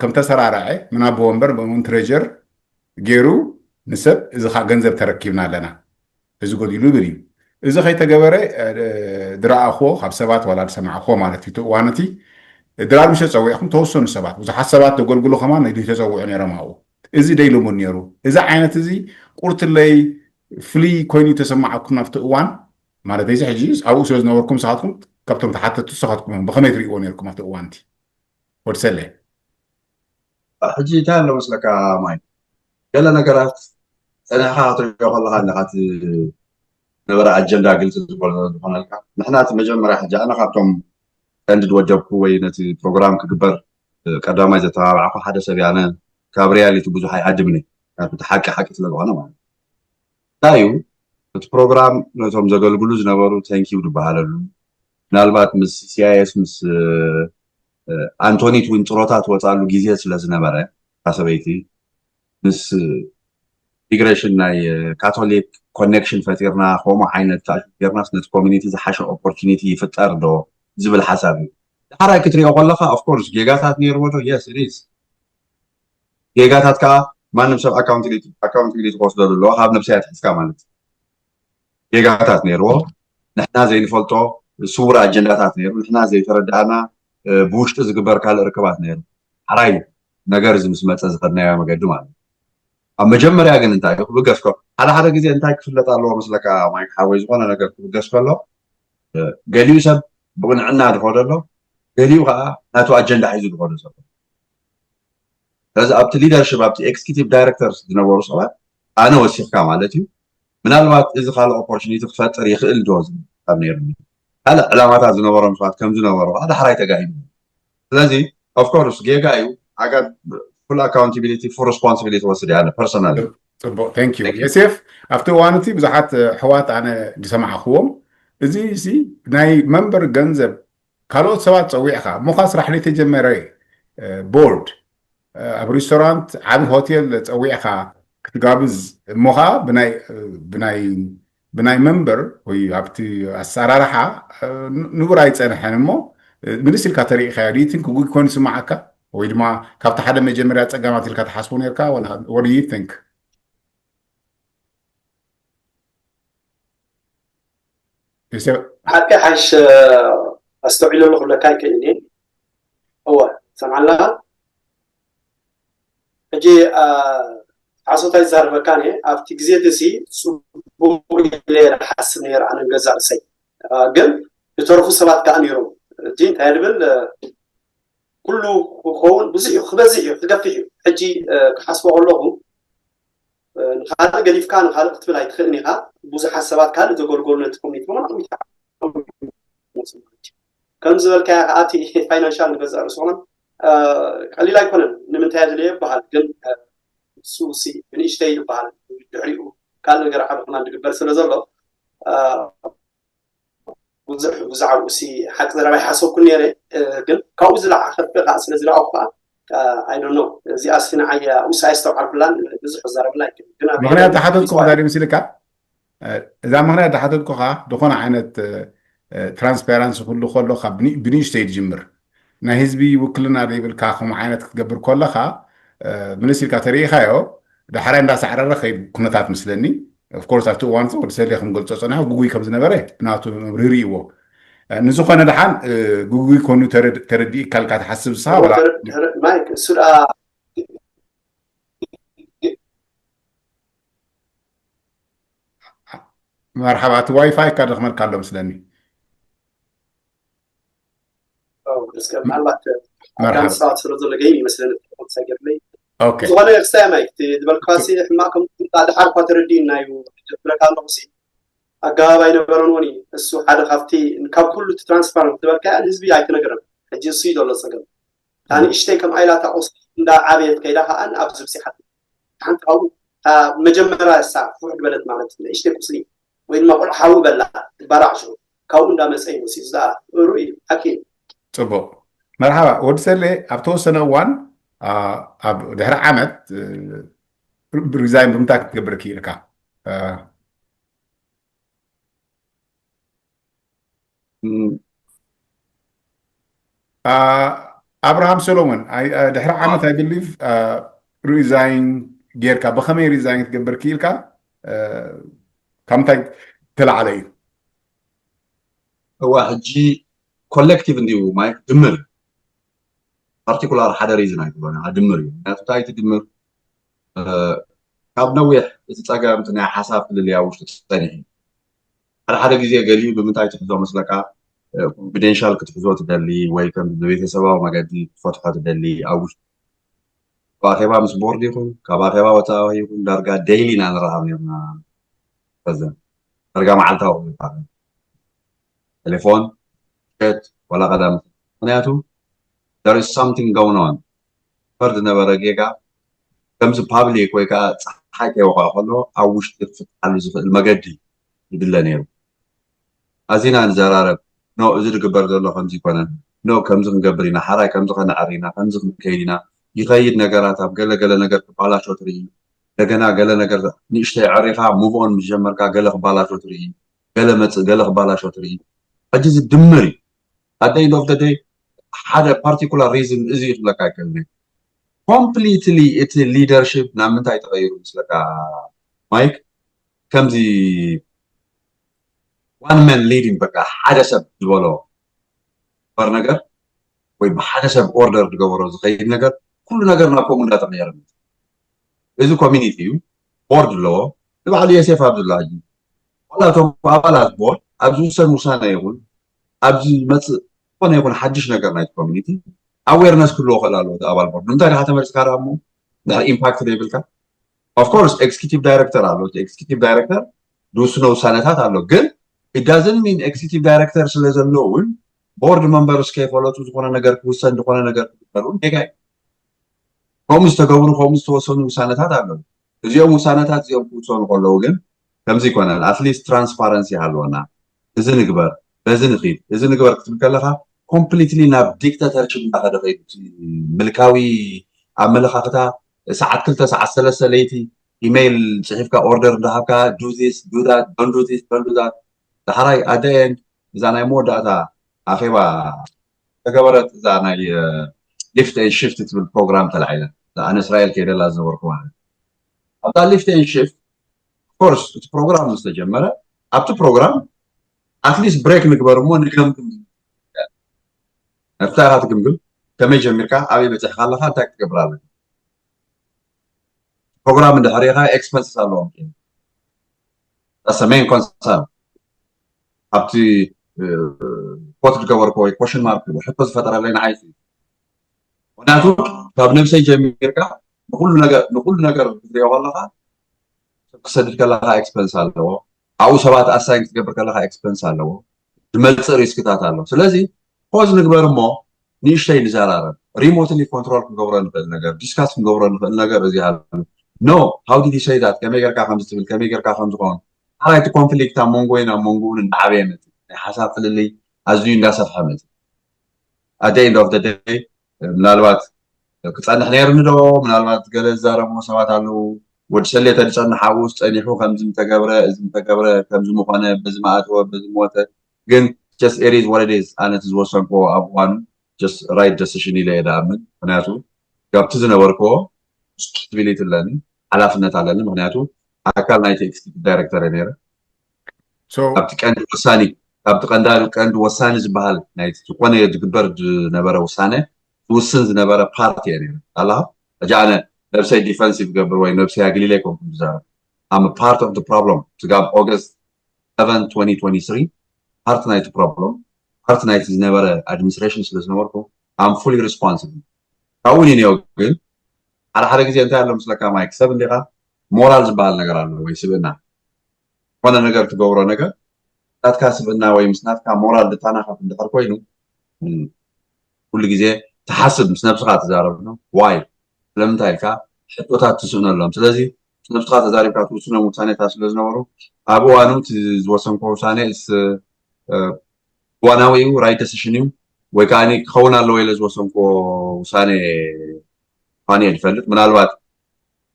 ከም ተሰራርዐ ምናቦ ወንበር በሙን ትሬጀር ገይሩ ንሰብ እዚ ገንዘብ ተረኪብና ኣለና፣ እዚ ጎዲሉ ይብል እዩ። እዚ ከይተገበረ ድረኣኽዎ ካብ ሰባት ዋላ ዝሰማዕኽዎ ማለት እዩ። እዋን እቲ ድራር ምሸ ፀዊዕኹም ተወሰኑ ሰባት፣ ብዙሓት ሰባት ተገልግሉ ከማን ተፀውዑ ነይሮም ኣብኡ። እዚ ደይልሙድ ነይሩ። እዚ ዓይነት እዚ ቁርትለይ ፍሉይ ኮይኑ ተሰማዓኩም ናብቲ እዋን ማለት እዚ ሕጂ ኣብኡ ስለ ዝነበርኩም ንስኻትኩም ካብቶም ተሓተቱ ንስኻትኩም ኢኹም። ብኸመይ ትርእይዎ ነይርኩም ኣብቲ እዋን እቲ? ወዲ ሰለ። ሕጂ እንታይ ኣሎ መስለካ ማይ፣ ገለ ነገራት ጸኒሕካ ክትሪኦ ከለካ ኣለካ እቲ ነበረ ኣጀንዳ ግልፂ ዝኾነልካ። ንሕና እቲ መጀመርያ ሕጂ ኣነ ካብቶም ቀንዲ ዝወጀብኩ ወይ ነቲ ፕሮግራም ክግበር ቀዳማይ ዘተባባዕኩ ሓደ ሰብ ኣነ ካብ ሪያሊቲ ብዙሕ ኣይዓድምን እየ። እቲ ሓቂ ሓቂ ስለ ዝኾነ ማለት እንታይ እዩ እቲ ፕሮግራም ነቶም ዘገልግሉ ዝነበሩ ተንኪው ዝበሃለሉ ምናልባት ምስ ሲኣይኤስ ምስ ኣንቶኒት እውን ጥሮታ ትወፃሉ ግዜ ስለ ዝነበረ እታ ሰበይቲ ምስ ኢግሬሽን ናይ ካቶሊክ ኮኔክሽን ፈጢርና ከምኡ ዓይነት ጌርናስ ነቲ ኮሚኒቲ ዝሓሸ ኦፖርቹኒቲ ይፍጠር ዶ ዝብል ሓሳብ እዩ። ዳሕራይ ክትሪኦ ከለካ ኦፍኮርስ ጌጋታት ነይርዎ ዶ? የስ ኢት ኢዝ። ጌጋታት ከዓ ማንም ሰብ ኣካውንቲቢሊቲ ክወስደሉ ኣለዎ ካብ ነብስያ ትሒዝካ ማለት ጌጋታት ነይርዎ። ንሕና ዘይንፈልጦ ስውር ኣጀንዳታት ነይሩ። ንሕና ዘይተረዳእና ብውሽጢ ዝግበር ካልእ ርክባት ነይሩ። ሓራይ ነገር እዚ ምስ መፀ ዝኸድናዮ መገዲ ማለት እዩ። ኣብ መጀመርያ ግን እንታይ ክብገስ ከሎ ሓደ ሓደ ግዜ እንታይ ክፍለጥ ኣለዎ መስለካ ማይክ ሓወይ፣ ዝኾነ ነገር ክብገስ ከሎ ገሊኡ ሰብ ብቕንዕና ዝኸደሎ፣ ገሊኡ ከዓ ናቱ ኣጀንዳ ሒዙ ዝኸዶ ሰብ። ስለዚ ኣብቲ ሊደርሽፕ ኣብቲ ኤክስኪቲቭ ዳይሬክተርስ ዝነበሩ ሰባት ኣነ ወሲኽካ ማለት እዩ ምናልባት እዚ ካልእ ኦፖርቹኒቲ ክፈጥር ይኽእል ዶ ዝብል ካብ ነይሩኒ ካልእ ዕላማታት ዝነበሮም ሰባት ከም ዝነበሩ ከዓ ዳሕራይ ተጋሂዱ። ስለዚ ኦፍኮርስ ጌጋ እዩ። ዓጋብ ፉል ኣካውንቲቢሊቲ ፉል ሪስፖንሲቢሊቲ ወስድ ኣነ ፐርሶናል። ፅቡቅ ቴንክ ዩ ዮሴፍ። ኣብቲ እዋን እቲ ብዙሓት ኣሕዋት ኣነ ዝሰማዕክዎም እዚ እዚ ናይ መንበር ገንዘብ ካልኦት ሰባት ፀዊዕካ እሞ ከዓ ስራሕ ዘይተጀመረ ቦርድ ኣብ ሪስቶራንት ዓቢ ሆቴል ፀዊዕካ ክትጋብዝ እሞ ከዓ ብናይ መንበር ወይ ኣብቲ ኣሰራርሓ ንቡር ኣይፀንሐን እሞ ምልስ ኢልካ ተሪኢካዮ ድዩ ትንክ ጉግ ኮን ይስማዓካ ወይ ድማ ካብቲ ሓደ መጀመርያ ፀጋማት ኢልካ ትሓስቦ ነርካ ወላ what do you think? ሓቂ ሓሽ ኣስተውዒለሉ ክብለካ ይክእል እየ። እወ ሰምዓላ። ሕጂ ሓሶት ኣይዛረበካን እየ። ኣብቲ ግዜ እቲ ፅቡቅ ኢለ ዝሓስብ ነይረ ኣነ ንገዛእ ርእሰይ። ግን ዝተረፉ ሰባት ከዓ ነይሮም። ሕጂ እንታይ ድብል ኩሉ ክኸውን ብዙሕ እዩ፣ ክበዝሕ እዩ፣ ክገፍሕ እዩ። ሕጂ ክሓስቦ ከለኹ ንካልእ ገዲፍካ ንካልእ ክትብል ኣይትኽእልን ኢኻ። ብዙሓት ሰባት ካልእ ዘገልገሉ ነቲ ኮሚኒቲ ከምዚ ዝበልካያ ከዓ እቲ ፋይናንሻል ንገዛእ ርእሱ ከማን ቀሊል ኣይኮነን። ንምንታይ ኣድለየ ይበሃል ግን ንሱ ሲ ብንእሽተይ ይበሃል። ድሕሪኡ ካልእ ነገር ዓቢ ከማን ዝግበር ስለ ዘሎ ብዙሕ ብዛዕባኡ ሲ ሓቂ ዘረባ ይሓሰብኩ ነይረ። ግን ካብኡ ዝለዓኸ ከዓ ስለ ዝለኣኹ ከዓ ኣይዶኖ እዚኣ ሲ ንዓይ ኣብኡ ሲ ኣይስተውዓልኩላን ብዙሕ ክዛረበላ ኣይክእልን። ግን ኣብ ምክንያት ዝሓተትኩ እንታይ ድዩ መሲልካ? እዛ ምክንያት ዝሓተትኩኻ ዝኾነ ዓይነት ትራንስፓረንሲ ክህሉ ከሎ ካብ ብንእሽተይ ትጅምር ናይ ህዝቢ ውክልና ዘይብልካ ከምኡ ዓይነት ክትገብር ከለኻ ምልስ ኢልካ ተሪኢኻዮ ዳሕራይ እንዳሳዕረረ ከይድ ኩነታት ምስለኒ። ኦፍኮርስ ኣብቲ እዋን ወዲ ሰሌ ከም ገልፆ ፀኒሑ ግጉይ ከም ዝነበረ ብናቱ መብርሂ ርእይዎ። ንዝኾነ ደሓን ግጉይ ኮኑ ተረዲእካ ኢልካ ትሓስብ ንስኻ ወላ? ማይክ እሱ ደኣ መርሓባ። እቲ ዋይፋይ ካ ደኽመልካ ኣሎ መስለኒ። እስከ ምናልባት ኣዳም ሰባት ስለ ዘሎ ገይም ይመስለኒ ሰገድለይ። ዝኾነ ክስታይ ማይክ ዝበልካ ሲ ሕማቅ ከም ድሓር እኳ ተረዲእና እዩ ጀምረካ ኣለኹ ሲ ኣገባብ ኣይነበረን ውን እዩ። እሱ ሓደ ካብቲ ካብ ኩሉ እቲ ትራንስፓረንት ዝበልካ ህዝቢ ኣይተነገረን። ሕጂ እሱ እዩ ዘሎ ፀገም። እታ ንእሽተይ ከም ኣይላታ ቁስሊ እንዳ ዓበየት ከይዳ ከዓን ኣብዚ ብዚሓት ሓንቲ ካብኡ መጀመርያ እሳ ፍውሕ ዝበለት ማለት ንእሽተይ ቁስሊ ወይ ድማ ቆልዓ ሓዊ በላ ትባራዕ ሽዑ ካብኡ እንዳመፀ እዩ መሲኡ ዝኣ ሩ እዩ ሓቂ እዩ። ፅቡቅ መርሓባ ወዲ ሰሌ ኣብ ተወሰነ እዋን ኣብ ድሕሪ ዓመት ሪዛይን ብምንታይ ክትገብር ክኢልካ ኣብርሃም ሰሎሞን ድሕሪ ዓመት I believe ሪዛይን ጌርካ ብኸመይ ሪዛይን ክትገብር ክኢልካ ካብ ምንታይ ተላዓለ እዩ እዋ ሕጂ ኮሌክቲቭ እንዲሁ ማይ ድምር ፓርቲኩላር ሓደ ሪዝን ኣይትብሎን ድምር እዩ ምክንያቱ እንታይ ትድምር ካብ ነዊሕ እቲ ፀገም ናይ ሓሳብ ፍልልያ ውሽጡ ፀኒሑ ሓደ ሓደ ግዜ ገሊኡ ብምንታይ ትሕዞ መስለካ ኮንፊደንሻል ክትሕዞ ትደሊ ወይ ከም ብቤተሰባዊ መገዲ ክትፈትሖ ትደሊ ኣብ ውሽጢ ካብ ኣኼባ ምስ ቦርድ ይኹን ካብ ኣኼባ ወፃኢ ይኹን ዳርጋ ዴይሊ ኢና ንረሃብ ነርና ፕረዚደንት ዳርጋ መዓልታዊ ይበሃል ቴሌፎን ሸት ዋላ ቀዳም ምክንያቱ there is something going on ፈርድ ነበረ ጌጋ ከምዚ ፓብሊክ ወይ ከዓ ፀሓይ ከይወቕዖ ከሎ ኣብ ውሽጢ ክፍትሓሉ ዝኽእል መገዲ ይድለ ነይሩ ኣዚና ንዘራረብ ኖ እዚ ዝግበር ዘሎ ከምዚ ይኮነን ኖ ከምዚ ክንገብር ኢና ሓራይ ከምዚ ከነዕር ኢና ከምዚ ክንከይድ ኢና ይኸይድ ነገራት ኣብ ገለ ገለ ነገር ክባላሾ ትርኢ እንደገና ገለ ነገር ንእሽተይ ዕሪኻ ሙቭኦን ምስ ጀመርካ ገለ ክባላሾ ትርኢ ገለ መፅእ ገለ ክባላሾ ትርኢ ሕጂ እዚ ድምር እዩ ኣደ ኢንድ ኦፍ ደይ ሓደ ፓርቲኩላር ሪዝን እዚ ይኽለካ ኣይክእልን ኮምፕሊትሊ እቲ ሊደርሽፕ ናብ ምንታይ ተቐይሩ ምስለካ ማይክ ከምዚ ዋን መን ሊዲንግ በቃ ሓደ ሰብ ዝበሎ በር ነገር ወይ ብሓደ ሰብ ኦርደር ዝገበሮ ዝኸይድ ነገር ኩሉ ነገር ናብ ከምኡ እንዳተቐየረ እዚ ኮሚኒቲ እዩ ቦርድ ኣለዎ ንባዕሉ የሴፍ ኣብ ዝላ ሕጂ ዋላ እቶም ኣባላት ቦርድ ኣብ ዝውሰን ውሳነ ይኹን ኣብ ዝመፅእ ዝኾነ ይኹን ሓድሽ ነገር ናይቲ ኮሚኒቲ ኣዌርነስ ክህልዎ ክእል ኣለዎ ኣባል ቦርድ ንምንታይ ካ ተመሪፅካ ዳ እሞ ድሕሪ ኢምፓክት ዘይብልካ ኦፍኮርስ ኤክስኪቲቭ ዳይረክተር ኣሎ እቲ ኤክስኪቲቭ ዳይረክተር ዝውስኖ ውሳነታት ኣሎ ግን it doesn't mean executive director ስለ ዘሎ እውን ቦርድ መንበርስ ከይፈለጡ ዝኾነ ነገር ክውሰን ዝኾነ ነገር ክግበር እውን ጌጋ እዩ ከምኡ ዝተገብሩ ከምኡ ዝተወሰኑ ውሳነታት ኣለዉ እዚኦም ውሳነታት እዚኦም ክውሰኑ ከለዉ ግን ከምዚ ይኮነን ኣትሊስት ትራንስፓረንሲ ይሃለወና እዚ ንግበር በዚ ንኺድ እዚ ንግበር ክትብል ከለካ ኮምፕሊትሊ ናብ ዲክታተርሽፕ እንዳኸደ ከይዱ ምልካዊ ኣመለካክታ ሰዓት ክልተ ሰዓት ሰለስተ ለይቲ ኢሜይል ፅሒፍካ ኦርደር እንዳሃብካ do this do that don't do this don't do that ዳሕራይ ኣደኤን እዛ ናይ መወዳእታ ኣኼባ ተገበረት እዛ ናይ ሊፍት ኤን ሽፍት ትብል ፕሮግራም ተላዒላ ኣነ እስራኤል ከይደላ ዝነበርኩ ማለት ኣብታ ሊፍት ኤን ሽፍት ኮርስ እቲ ፕሮግራም ዝተጀመረ ኣብቲ ፕሮግራም ኣትሊስት ብሬክ ንግበር እሞ ንገምግም ነብታ ኢኻ ትግምግም ከመይ ጀሚርካ ኣበይ በፂሕካ ኣለካ እንታይ ክትገብር ኣለካ ፕሮግራም እንድሕር ኢኻ ኤክስፐንስስ ኣለዎም ሰሜን ኮንሰርን ኣብቲ ኮት ዝገበርኮ ወይ ኮሽን ማርክ ሕቶ ዝፈጠረለይ ንዓይ ምክንያቱ ካብ ነብሰይ ጀሚርካ ንኩሉ ነገር ክትሪኦ ከለካ ክሰድድ ከለካ ኤክስፐንስ ኣለዎ ኣብኡ ሰባት ኣሳይን ክትገብር ከለካ ኤክስፐንስ ኣለዎ ዝመፅእ ሪስክታት ኣሎ ስለዚ ፖዝ ንግበር እሞ ንእሽተይ ንዘራረብ ሪሞትሊ ኮንትሮል ክንገብሮ ንኽእል ነገር ዲስካስ ክንገብሮ ንኽእል ነገር እዚ ኣሎ no how did you say that ከመይ ጌርካ ከምዚ ትብል ከመይ ጌርካ ከምዝኾን ሓራይቲ ኮንፍሊክት ኣብ መንጎ ወይን ኣብ መንጎ እውን እንዳዓበየ መፅእ ናይ ሓሳብ ፍልልይ ኣዝዩ እንዳሰፍሐ መፅእ at the end of the day ምናልባት ክፀንሕ ነይርኒ ዶ ምናልባት ገለ ዝዛረብዎ ሰባት ኣለዉ ወዲ ሰሌተ ዝፀንሕ ኣብኡ ዝፀኒሑ ከምዚ ምተገብረ እዚ ምተገብረ ከምዚ ምኾነ በዚ መኣተወ በዚ ሞተ ግን just it is what it is ኣነ እቲ ዝወሰንክዎ ኣብ እዋኑ just right decision ኢለ እየ ደኣምን ምክንያቱ ካብቲ ዝነበርክዎ ሪስፖንሲቢሊቲ ኣለኒ ሓላፍነት ኣለኒ ምክንያቱ ኣካል ናይቲ ኤክስኪዩቲቭ ዳይሬክተር እየ ነይረ ኣብቲ ቀንዲ ወሳኒ ካብቲ ቀንዳሉ ቀንዲ ወሳኒ ዝበሃል ናይ ዝኾነ ዝግበር ዝነበረ ውሳነ ዝውስን ዝነበረ ፓርቲ እየ ነይረ ኣላ ሕጂ ኣነ ነብሰይ ዲፈንሲቭ ገብር ወይ ነብሰይ ኣግሊለ ይኮንኩም ዝዛረብ I'm a part of the problem. ስጋብ August seven twenty twenty-three part ናይቲ problem, part ናይቲ ዝነበረ administration ስለ ዝነበርኩ I'm fully responsible። ካብኡ ንንዮ ግን ሓደ ሓደ ግዜ እንታይ ኣሎ ምስለካ ማይክ፣ ሰብ እንዲኻ ሞራል ዝበሃል ነገር ኣሎ ወይ ስብእና። ዝኾነ ነገር ትገብሮ ነገር ናትካ ስብእና ወይ ምስ ናትካ ሞራል ድታናኸፍ እንድሕር ኮይኑ ኩሉ ግዜ ትሓስብ፣ ምስ ነብስኻ ትዛረብ ነው ዋይ ስለምንታይ ኢልካ ሕቶታት ትስእነሎም። ስለዚ ምስ ነብስኻ ተዛሪብካ ትውስኖም ውሳኔታት ስለ ዝነበሩ ኣብ እዋኑ እቲ ዝወሰንኮ ውሳኔ እስ እዋናዊ እዩ፣ right decision እዩ ወይ ከዓ ክኸውን ኣለዎ ኢለ ዝወሰንኮ ውሳኔ ምዃኑ እየ ዝፈልጥ። ምናልባት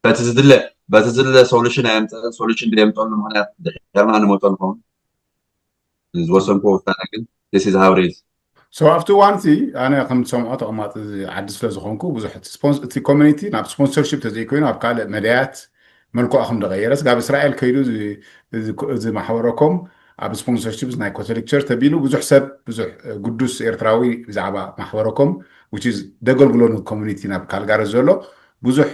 በቲ ዝድለ በቲ ዝድለ solution ኣየምፅእን፣ solution ዘየምፀሉ ምክንያት ድሕርና ንመፆ ንኸውን ዝወሰንኮ ውሳነ ግን this is how it is። So ኣብቲ እዋን እቲ ኣነ ከም ትሰምዖ ተቐማጢ ዓዲ ስለ ዝኾንኩ ብዙሕ እቲ community ናብ sponsorship ተዘይኮይኑ ኣብ ካልእ መዳያት መልክዖ ከም ደቐየረ ስጋብ እስራኤል ከይዱ እዚ ማሕበረኮም ኣብ sponsorship ናይ ኮተሊክ ቸርች ተቢሉ ብዙሕ ሰብ ብዙሕ ግዱስ ኤርትራዊ ብዛዕባ ማሕበረኮም which is ደገልግሎ community ናብ ካልጋሪ ዘሎ ብዙሕ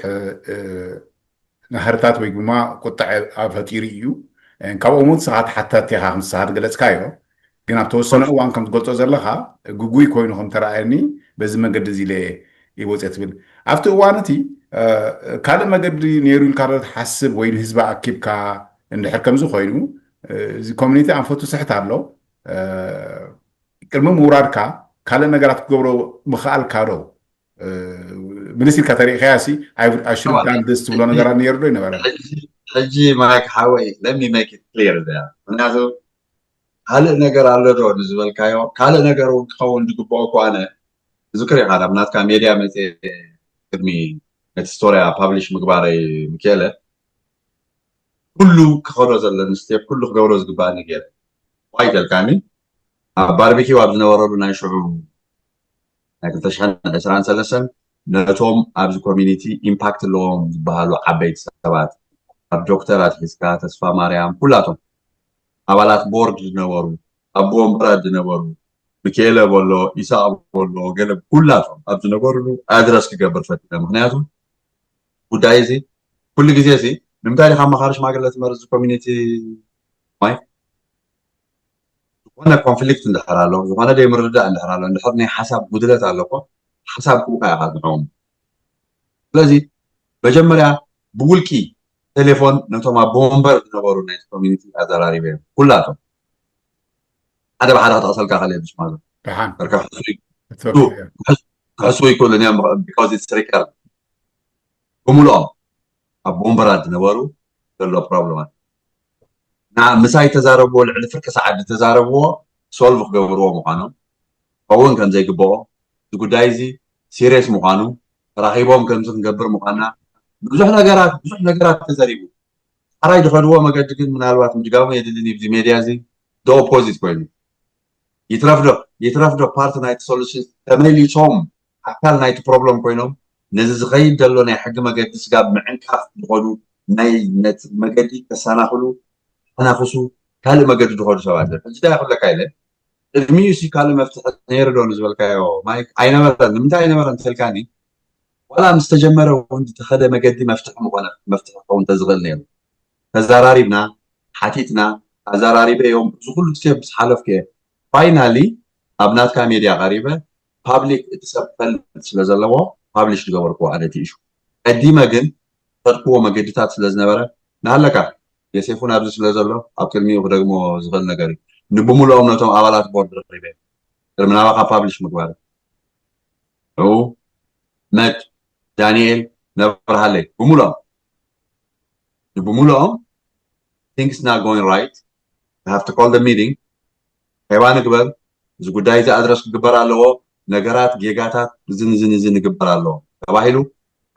ናህርታት ወይ ድማ ቁጣዕ ፈጢሩ እዩ። ካብኦም እውን ንስኻ ተሓታቲ ኢኻ ከም ንስኻ ዝገለፅካዮ። ግን ኣብ ተወሰነ እዋን ከም ትገልፆ ዘለኻ ግጉይ ኮይኑ ከም ተረኣየኒ በዚ መገዲ እዚ ኢለ ይወፅእ ትብል። ኣብቲ እዋን እቲ ካልእ መገዲ ነይሩ ኢልካ ዶ ትሓስብ ወይ ንህዝቢ ኣኪብካ? እንድሕር ከምዚ ኮይኑ እዚ community ኣንፈቱ ስሕት ኣሎ። ቅድሚ ምውራድካ ካልእ ነገራት ክገብሮ ምኽኣልካ ዶ? ምልስ ኢልካ ተሪእካያ ሲ I should have done this ትብሎ ነገራት ነይሩ ዶ ይነበረ? ሕጂ ማይክ ሓወይ let me make it clear there። ምክንያቱ ካልእ ነገር ኣሎ ዶ ንዝበልካዮ ካልእ ነገር እውን ክኸውን ዝግብኦ እኮ ኣነ ዝክር ኢኻ ናብ ናትካ ሜድያ መፅየ ቅድሚ ነቲ ስቶርያ ፓብሊሽ ምግባረይ ምክኤለ ኩሉ ክኸዶ ዘለኒ ስቴፕ ኩሉ ክገብሮ ዝግባእኒ ገይረ ዋይ ተልካኒ ኣብ ባርቢኪው ኣብ ዝነበረሉ ናይ ሽዑ ናይ ክልተ ሽሕን ዕስራን ሰለስተን ነቶም ኣብዚ community impact ኣለዎም ዝበሃሉ ዓበይቲ ሰባት ካብ ዶክተር ኣትሒዝካ ተስፋ ማርያም ኩላቶም ኣባላት ቦርድ ዝነበሩ ኣቦ ወንበራት ዝነበሩ ምክኤለ በሎ ኢሳቅ በሎ ገለ ኩላቶም ኣብ ዝነበርሉ ኣድረስ ክገብር ፈቲነ ምክንያቱ ጉዳይ እዚ ኩሉ ግዜ እዚ ንምንታይ ዲኻ ኣማኻሪ ሽማግለ ትመርጽ community ማይ ዝኾነ ኮንፍሊክት እንድሕር ኣሎ ዝኾነ ደይ ምርድዳእ እንድሕር ኣሎ እንድሕር ናይ ሓሳብ ጉድለት ኣሎ እኮ ሓሳብ ክውካ ኢኻ ዝንዕዎም ስለዚ መጀመርያ ብውልቂ ቴሌፎን ነቶም ኣብ ወንበር ዝነበሩ ናይ community ኣዘራሪበ ኩላቶም ሓደ ብሓደ ክጠቕሰልካ ከለ ብስማዞ ደሓን በርካ ክሕሱ ይክእሉን እዮም because it's record ብምልኦም ኣብ ወንበራት ዝነበሩ ዘሎ ፕሮብለማት ና ምሳይ ተዛረብዎ ልዕሊ ፍርቂ ሰዓት ዝተዛረብዎ ሶልቭ ክገብርዎ ምዃኖም ከውን ከም ዘይግብኦ እቲ ጉዳይ እዚ ሲሪየስ ምዃኑ ተራኺቦም ከምዚ ክንገብር ምዃንና ብዙሕ ነገራት ብዙሕ ነገራት ተዘሪቡ ሓራይ ዝኸድዎ መገዲ ግን ምናልባት ምድጋሙ የድልን እዩ ሜድያ እዚ the opposite ኮይኑ ይትረፍዶ ይትረፍዶ ፓርቲ ናይቲ ሶሉሽን ተመሊሶም ኣካል ናይቲ ፕሮብለም ኮይኖም ነዚ ዝኸይድ ዘሎ ናይ ሕጊ መገዲ ስጋብ ምዕንቃፍ ዝኸዱ ናይ ነቲ መገዲ ከሰናኽሉ ከናኽሱ ካልእ መገዲ ዝኸዱ ሰባት ሕጂ ዳ ይኽለካ ኢለ ቅድሚኡ ሲ ካልእ መፍትሒ ነይሩ ዶ ንዝበልካዮ ማይክ ኣይነበረን ንምንታይ ኣይነበረን ተልካኒ ዋላ ምስ ተጀመረ እውን ዝተኸደ መገዲ መፍትሒ ምኾነ መፍትሒ ክኸውን ተዝኽእል ነይሩ ተዘራሪብና ሓቲትና ኣዘራሪበ እዮም እዚ ኩሉ ስቴፕ ምስ ሓለፍኩ እየ ፋይናሊ ኣብ ናትካ ሜድያ ቀሪበ ፓብሊክ እቲ ሰብ ክፈልጥ ስለ ዘለዎ ፓብሊሽ ዝገበርክዎ ኣነ እቲ ኢሹ ቀዲመ ግን ዝኸድክዎ መገድታት ስለ ዝነበረ ንሃለካ የሴፉን ኣብዚ ስለ ዘሎ ኣብ ቅድሚኡ ክደግሞ ዝኽእል ነገር እዩ ንብምልኦም ነቶም ኣባላት ቦርድ ረኺበ ቅድሚ ናባኻ ፓብሊሽ ምግባር ንዑ መድ ዳንኤል ነብርሃለይ ብምልኦም ንብምልኦም things not going right have to call the meeting ሄባ ንግበር እዚ ጉዳይ እዚ ኣድረስ ክግበር ኣለዎ ነገራት ጌጋታት እዝን እዝን እዝን ይግበር ኣለዎ ተባሂሉ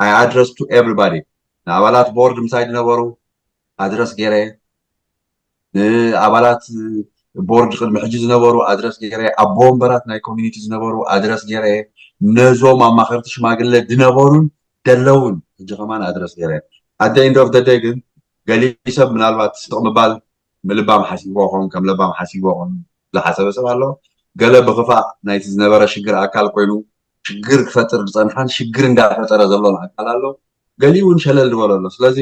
I address to everybody ንኣባላት ቦርድ ምሳይ ዝነበሩ ኣድረስ ገይረ ንኣባላት ቦርድ ቅድሚ ሕጂ ዝነበሩ ኣድረስ ገይረ ኣቦ ወንበራት ናይ ኮሚኒቲ ዝነበሩ ኣድረስ ገይረ ነዞም ኣማኸርቲ ሽማግለ ዝነበሩን ዘለውን ሕጂ ከማን ኣድረስ ገይረ ኣደ ኢንድ ኦፍ ደደይ ግን ገሊ ሰብ ምናልባት ስቕ ምባል ምልባም ሓሲብዎ ኾን ከም ለባም ሓሲብዎ ኾን ዝሓሰበ ሰብ ኣሎ ገለ ብክፋእ ናይቲ ዝነበረ ሽግር ኣካል ኮይኑ ሽግር ክፈጥር ዝፀንሓን ሽግር እንዳፈጠረ ዘሎን ኣካል ኣሎ ገሊኡ እውን ሸለል ዝበሎ ኣሎ ስለዚ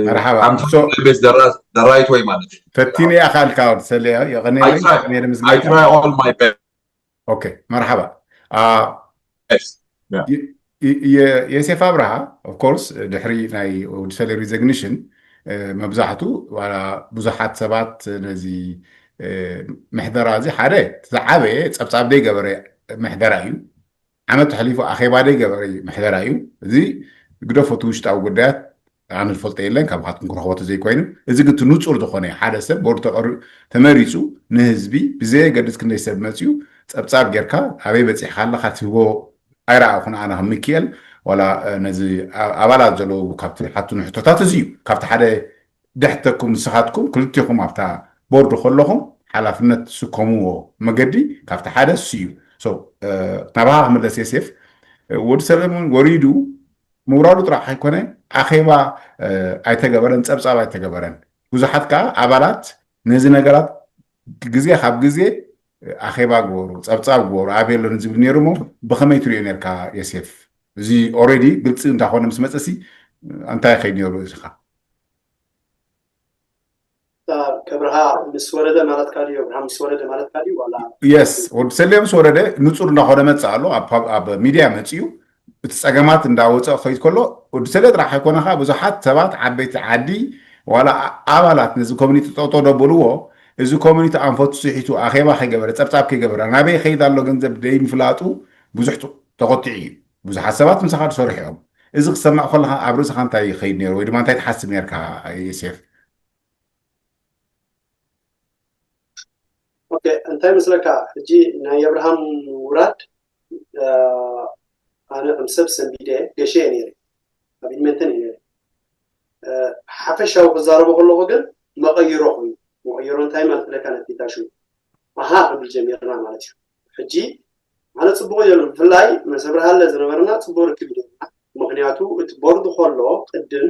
መርሓባ። I'm trying my best the right way ማለት እዩ። ፈቲነ ኣኻልካ ወዲ ሰለዮ የቐኔ I try የቐኔ I ምስጋና try all my best. ኦኬ መርሓባ። አ፣ Yes. የ- የ- የሴፍ ኣብርሃ of course ድሕሪ ናይ ወዲ ሰለዮ resignation መብዛሕቱ ዋላ ብዙሓት ሰባት ነዚ ምሕደራ እዚ ሓደ ዝዓበየ ጸብጻብ ደይ ገበረ ምሕደራ እዩ። ዓመት ተሕሊፉ ኣኼባ ደይ ገበረ ምሕደራ እዩ። እዚ ግደፎ እቲ ውሽጣዊ ጉዳያት ኣነ ዝፈልጦ የለን ካብኻትኩም ክረኽቦ ተዘይኮይኑ። እዚ ግን እቲ ንጹር ዝኾነ ሓደ ሰብ ቦርድ ተቐሪ- ተመሪጹ ንህዝቢ ብዘየገድስ ክንደይ ሰብ መጽዩ ጸብጻብ ጌርካ ኣበይ በጺሕካ ኣለካ ትህቦ ኣይረኣኹን ኣነ ከም ሚኪኤል ዋላ ነዚ ኣባላት ዘለዉ ካብቲ ሓቱ ንሕቶታት እዚ እዩ። ካብቲ ሓደ ድሕተኩም ንስኻትኩም ክልቲኹም ኣብታ ቦርድ ከለኹም ሓላፍነት ትስከምዎ መገዲ ካብቲ ሓደ እሱ እዩ። ናባኻ ክምለስ የሴፍ፣ ወዲ ሰለሙን ወሪዱ ምውራዱ ጥራሕ ኣይኮነ ኣኼባ ኣይተገበረን፣ ፀብፃብ ኣይተገበረን። ብዙሓት ከዓ ኣባላት ነዚ ነገራት ግዜ ካብ ግዜ ኣኼባ ግበሩ፣ ፀብፃብ ግበሩ፣ ኣበይ ኣሎ ንዝብል ነይሩ እሞ ብኸመይ ትሪኦ ነርካ የሴፍ? እዚ ኦሬዲ ግልፂ እንዳኾነ ምስ መፀሲ እንታይ ይኸይድ ነይሩ እዚኻ? ከብርሃ ምስ ወረደ ማለትካ ድዩ? ኣብርሃም ምስ ወረደ ማለትካ ድዩ? ዋላ የስ ወዲ ሰሌ ምስ ወረደ ንፁር እንዳኾነ መፅእ ኣሎ። ኣብ ሚድያ መፅዩ እቲ ፀገማት እንዳወፀ ክኸይድ ከሎ ወዲ ሰሌ ጥራሕ ኣይኮነ ከዓ ብዙሓት ሰባት ዓበይቲ ዓዲ ዋላ ኣባላት ነዚ ኮሚኒቲ ጠጠው ደበልዎ። እዚ ኮሚኒቲ ኣንፈቱ ስሒቱ ኣኼባ ከይገበረ ፀብፃብ ከይገበረ ናበይ ከይድ ኣሎ ገንዘብ ደይ ምፍላጡ ብዙሕ ተቆጢዑ እዩ። ብዙሓት ሰባት ምሳኻ ዝሰርሑ እዮም። እዚ ክሰማዕ ከለካ ኣብ ርእስኻ እንታይ ይኸይድ ነይሩ ወይ ድማ እንታይ ትሓስብ ነርካ? ዮሴፍ ኦኬ እንታይ መስለካ ሕጂ ናይ ኣብርሃም ውራድ ኣነ ከም ሰብ ሰንቢደ ገሸ እየ ነይረ ኣብ ኢድመንተን እየ ነይረ ሓፈሻዊ ክዛረቦ ከለኹ ግን መቐይሮ ኮይኑ መቐይሮ እንታይ ማለት ለካ ነፊታሹ ኣሃ ክብል ጀሚርና ማለት እዩ ሕጂ ኣነ ፅቡቅ እየ ብፍላይ መሰብርሃለ ዝነበረና ፅቡቅ ርክብ ነርና ምክንያቱ እቲ ቦርድ ከሎ ቅድም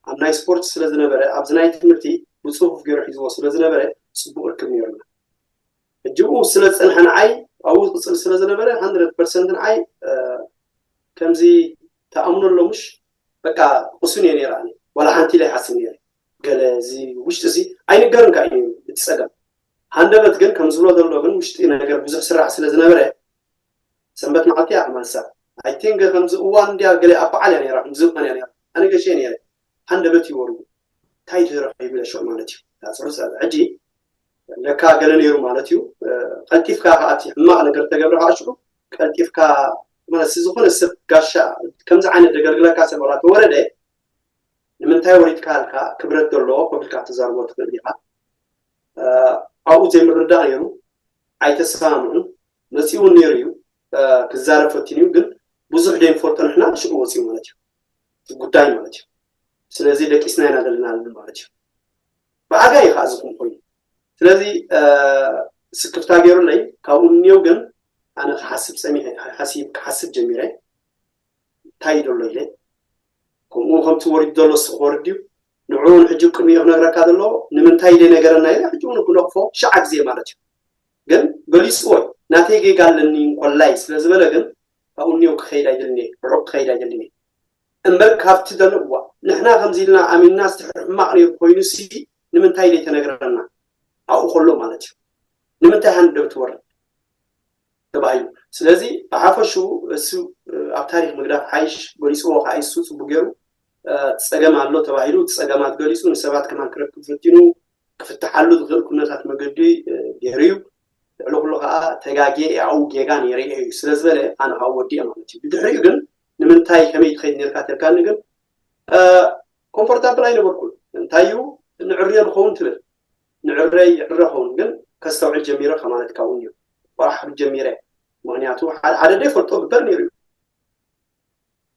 ኣብ ናይ ስፖርት ስለዝነበረ ኣብዚ ናይ ትምህርቲ ብፅፉፍ ገይሩ ሒዝዎ ስለዝነበረ ፅቡቅ ርክብ ነርና ሕጂ ብኡ ስለዝፀንሐ ንዓይ ኣብኡ ዝቅፅል ስለዝነበረ ሃንድረድ ፐርሰንት ንዓይ ከምዚ ተኣምኖ ኣሎ ምሽ በቃ ቅሱን እየ ነይረ ኣነ ዋላ ሓንቲ ኢለ ይሓስብ ነይረ ገለ እዚ ውሽጢ እዚ ኣይንገርን ከዓ እዩ እቲ ፀገም ሃንደበት ግን ከም ዝብሎ ዘሎ ግን ውሽጢ ነገር ብዙሕ ስራሕ ስለዝነበረ ሰንበት መዓልቲ እያ ክመልሳ ኣይቲንግ ከምዚ እዋን እንዲያ ገለ ኣብ በዓል እያ ነይራ ከምዚ እዋን እያ ነይራ ኣነ ገሸ ነይረ ሃንደበት ይወርዱ እንታይ ተረኺቡ ኢለ ሽዑ ማለት እዩ ታፅሩ ሕጂ ለካ ገለ ነይሩ ማለት እዩ ቀልጢፍካ ከኣቲ ሕማቕ ነገር ተገብረ ከዓ ሽዑ ቀልጢፍካ ማለት ዝኾነ ሰብ ጋሻ ከምዚ ዓይነት ዘገልግለካ ሰብ ላ ተወረደ ንምንታይ ወሪድካ ሃልካ ክብረት ዘለዎ ኮፍ ኢልካ ክትዛርቦ ትኽእል ኢኻ ኣብኡ ዘይምርዳእ ነይሩ ኣይተሰማምዑን መፂኡ እውን ነይሩ እዩ ክዛረብ ፈቲኑ እዩ ግን ብዙሕ ደይንፈልጦ ንሕና ሽዑ ወፂኡ ማለት እዩ ጉዳይ ማለት እዩ ስለዚ ደቂስና ኢና ዘለና ማለት እዩ ብኣጋ እዩ ከዓ ዝኹም ኮይኑ ስለዚ ስክፍታ ገይሩለይ ካብኡ እኒው ግን ኣነ ክሓስብ ፀሚሐ ሓሲብ ክሓስብ ጀሚረ እንታይ እዩ ዘሎ ኢለ ከምኡ ከምቲ ወሪዱ ዘሎ ስክወርድ እዩ ንዕኡ ንሕጂ ቅድሚኡ ክነግረካ ዘሎ ንምንታይ ኢለ ነገረና ኢለ ሕጂ እውን ክነቕፎ ሸዓ ግዜ ማለት እዩ ግን ገሊፅዎ እዩ ናተይ ጌጋ ኣለኒ እንኮላይ ስለ ዝበለ ግን ካብኡ እኒው ክኸይድ ኣይደልን እየ ርሑቕ ክኸይድ ኣይደልን እየ እምበር ካብቲ ዘሎ እዋ ንሕና ከምዚ ኢልና ኣሚንና ዝትሕር ሕማቕ ነይሩ ኮይኑ ሲ ንምንታይ ዘይተነግረና ኣብኡ ከሎ ማለት እዩ ንምንታይ ሃንደብ ትወርድ ተባሂሉ ስለዚ ብሓፈሹ እሱ ኣብ ታሪክ ምግዳፍ ሓይሽ ገሊፅዎ ከዓ እሱ ፅቡቅ ገይሩ ፀገም ኣሎ ተባሂሉ ፀገማት ገሊፁ ንሰባት ከማን ክረክብ ፈቲኑ ክፍትሓሉ ዝኽእል ኩነታት መገዲ ገይሩ እዩ ልዕሊ ኩሉ ከዓ ተጋጌ ያው ጌጋ ነይረ እዩ ስለ ዝበለ ኣነ ከዓ ወዲአ ማለት እዩ ብድሕሪኡ ግን ንምንታይ ከመይ ትኸይድ ነርካ ተልካኒ ግን ኮምፎርታብል ኣይነበርኩን እንታይ እዩ ንዕርዮ ንኸውን ትብል ንዕረይ ይዕረ ኸውን ግን ከስተውዕል ጀሚረ ከማለት ካብኡ እዩ ቆራሕ ብል ጀሚረ ምክንያቱ ሓደ ሓደ ደይፈልጦ ግበር ነይሩ እዩ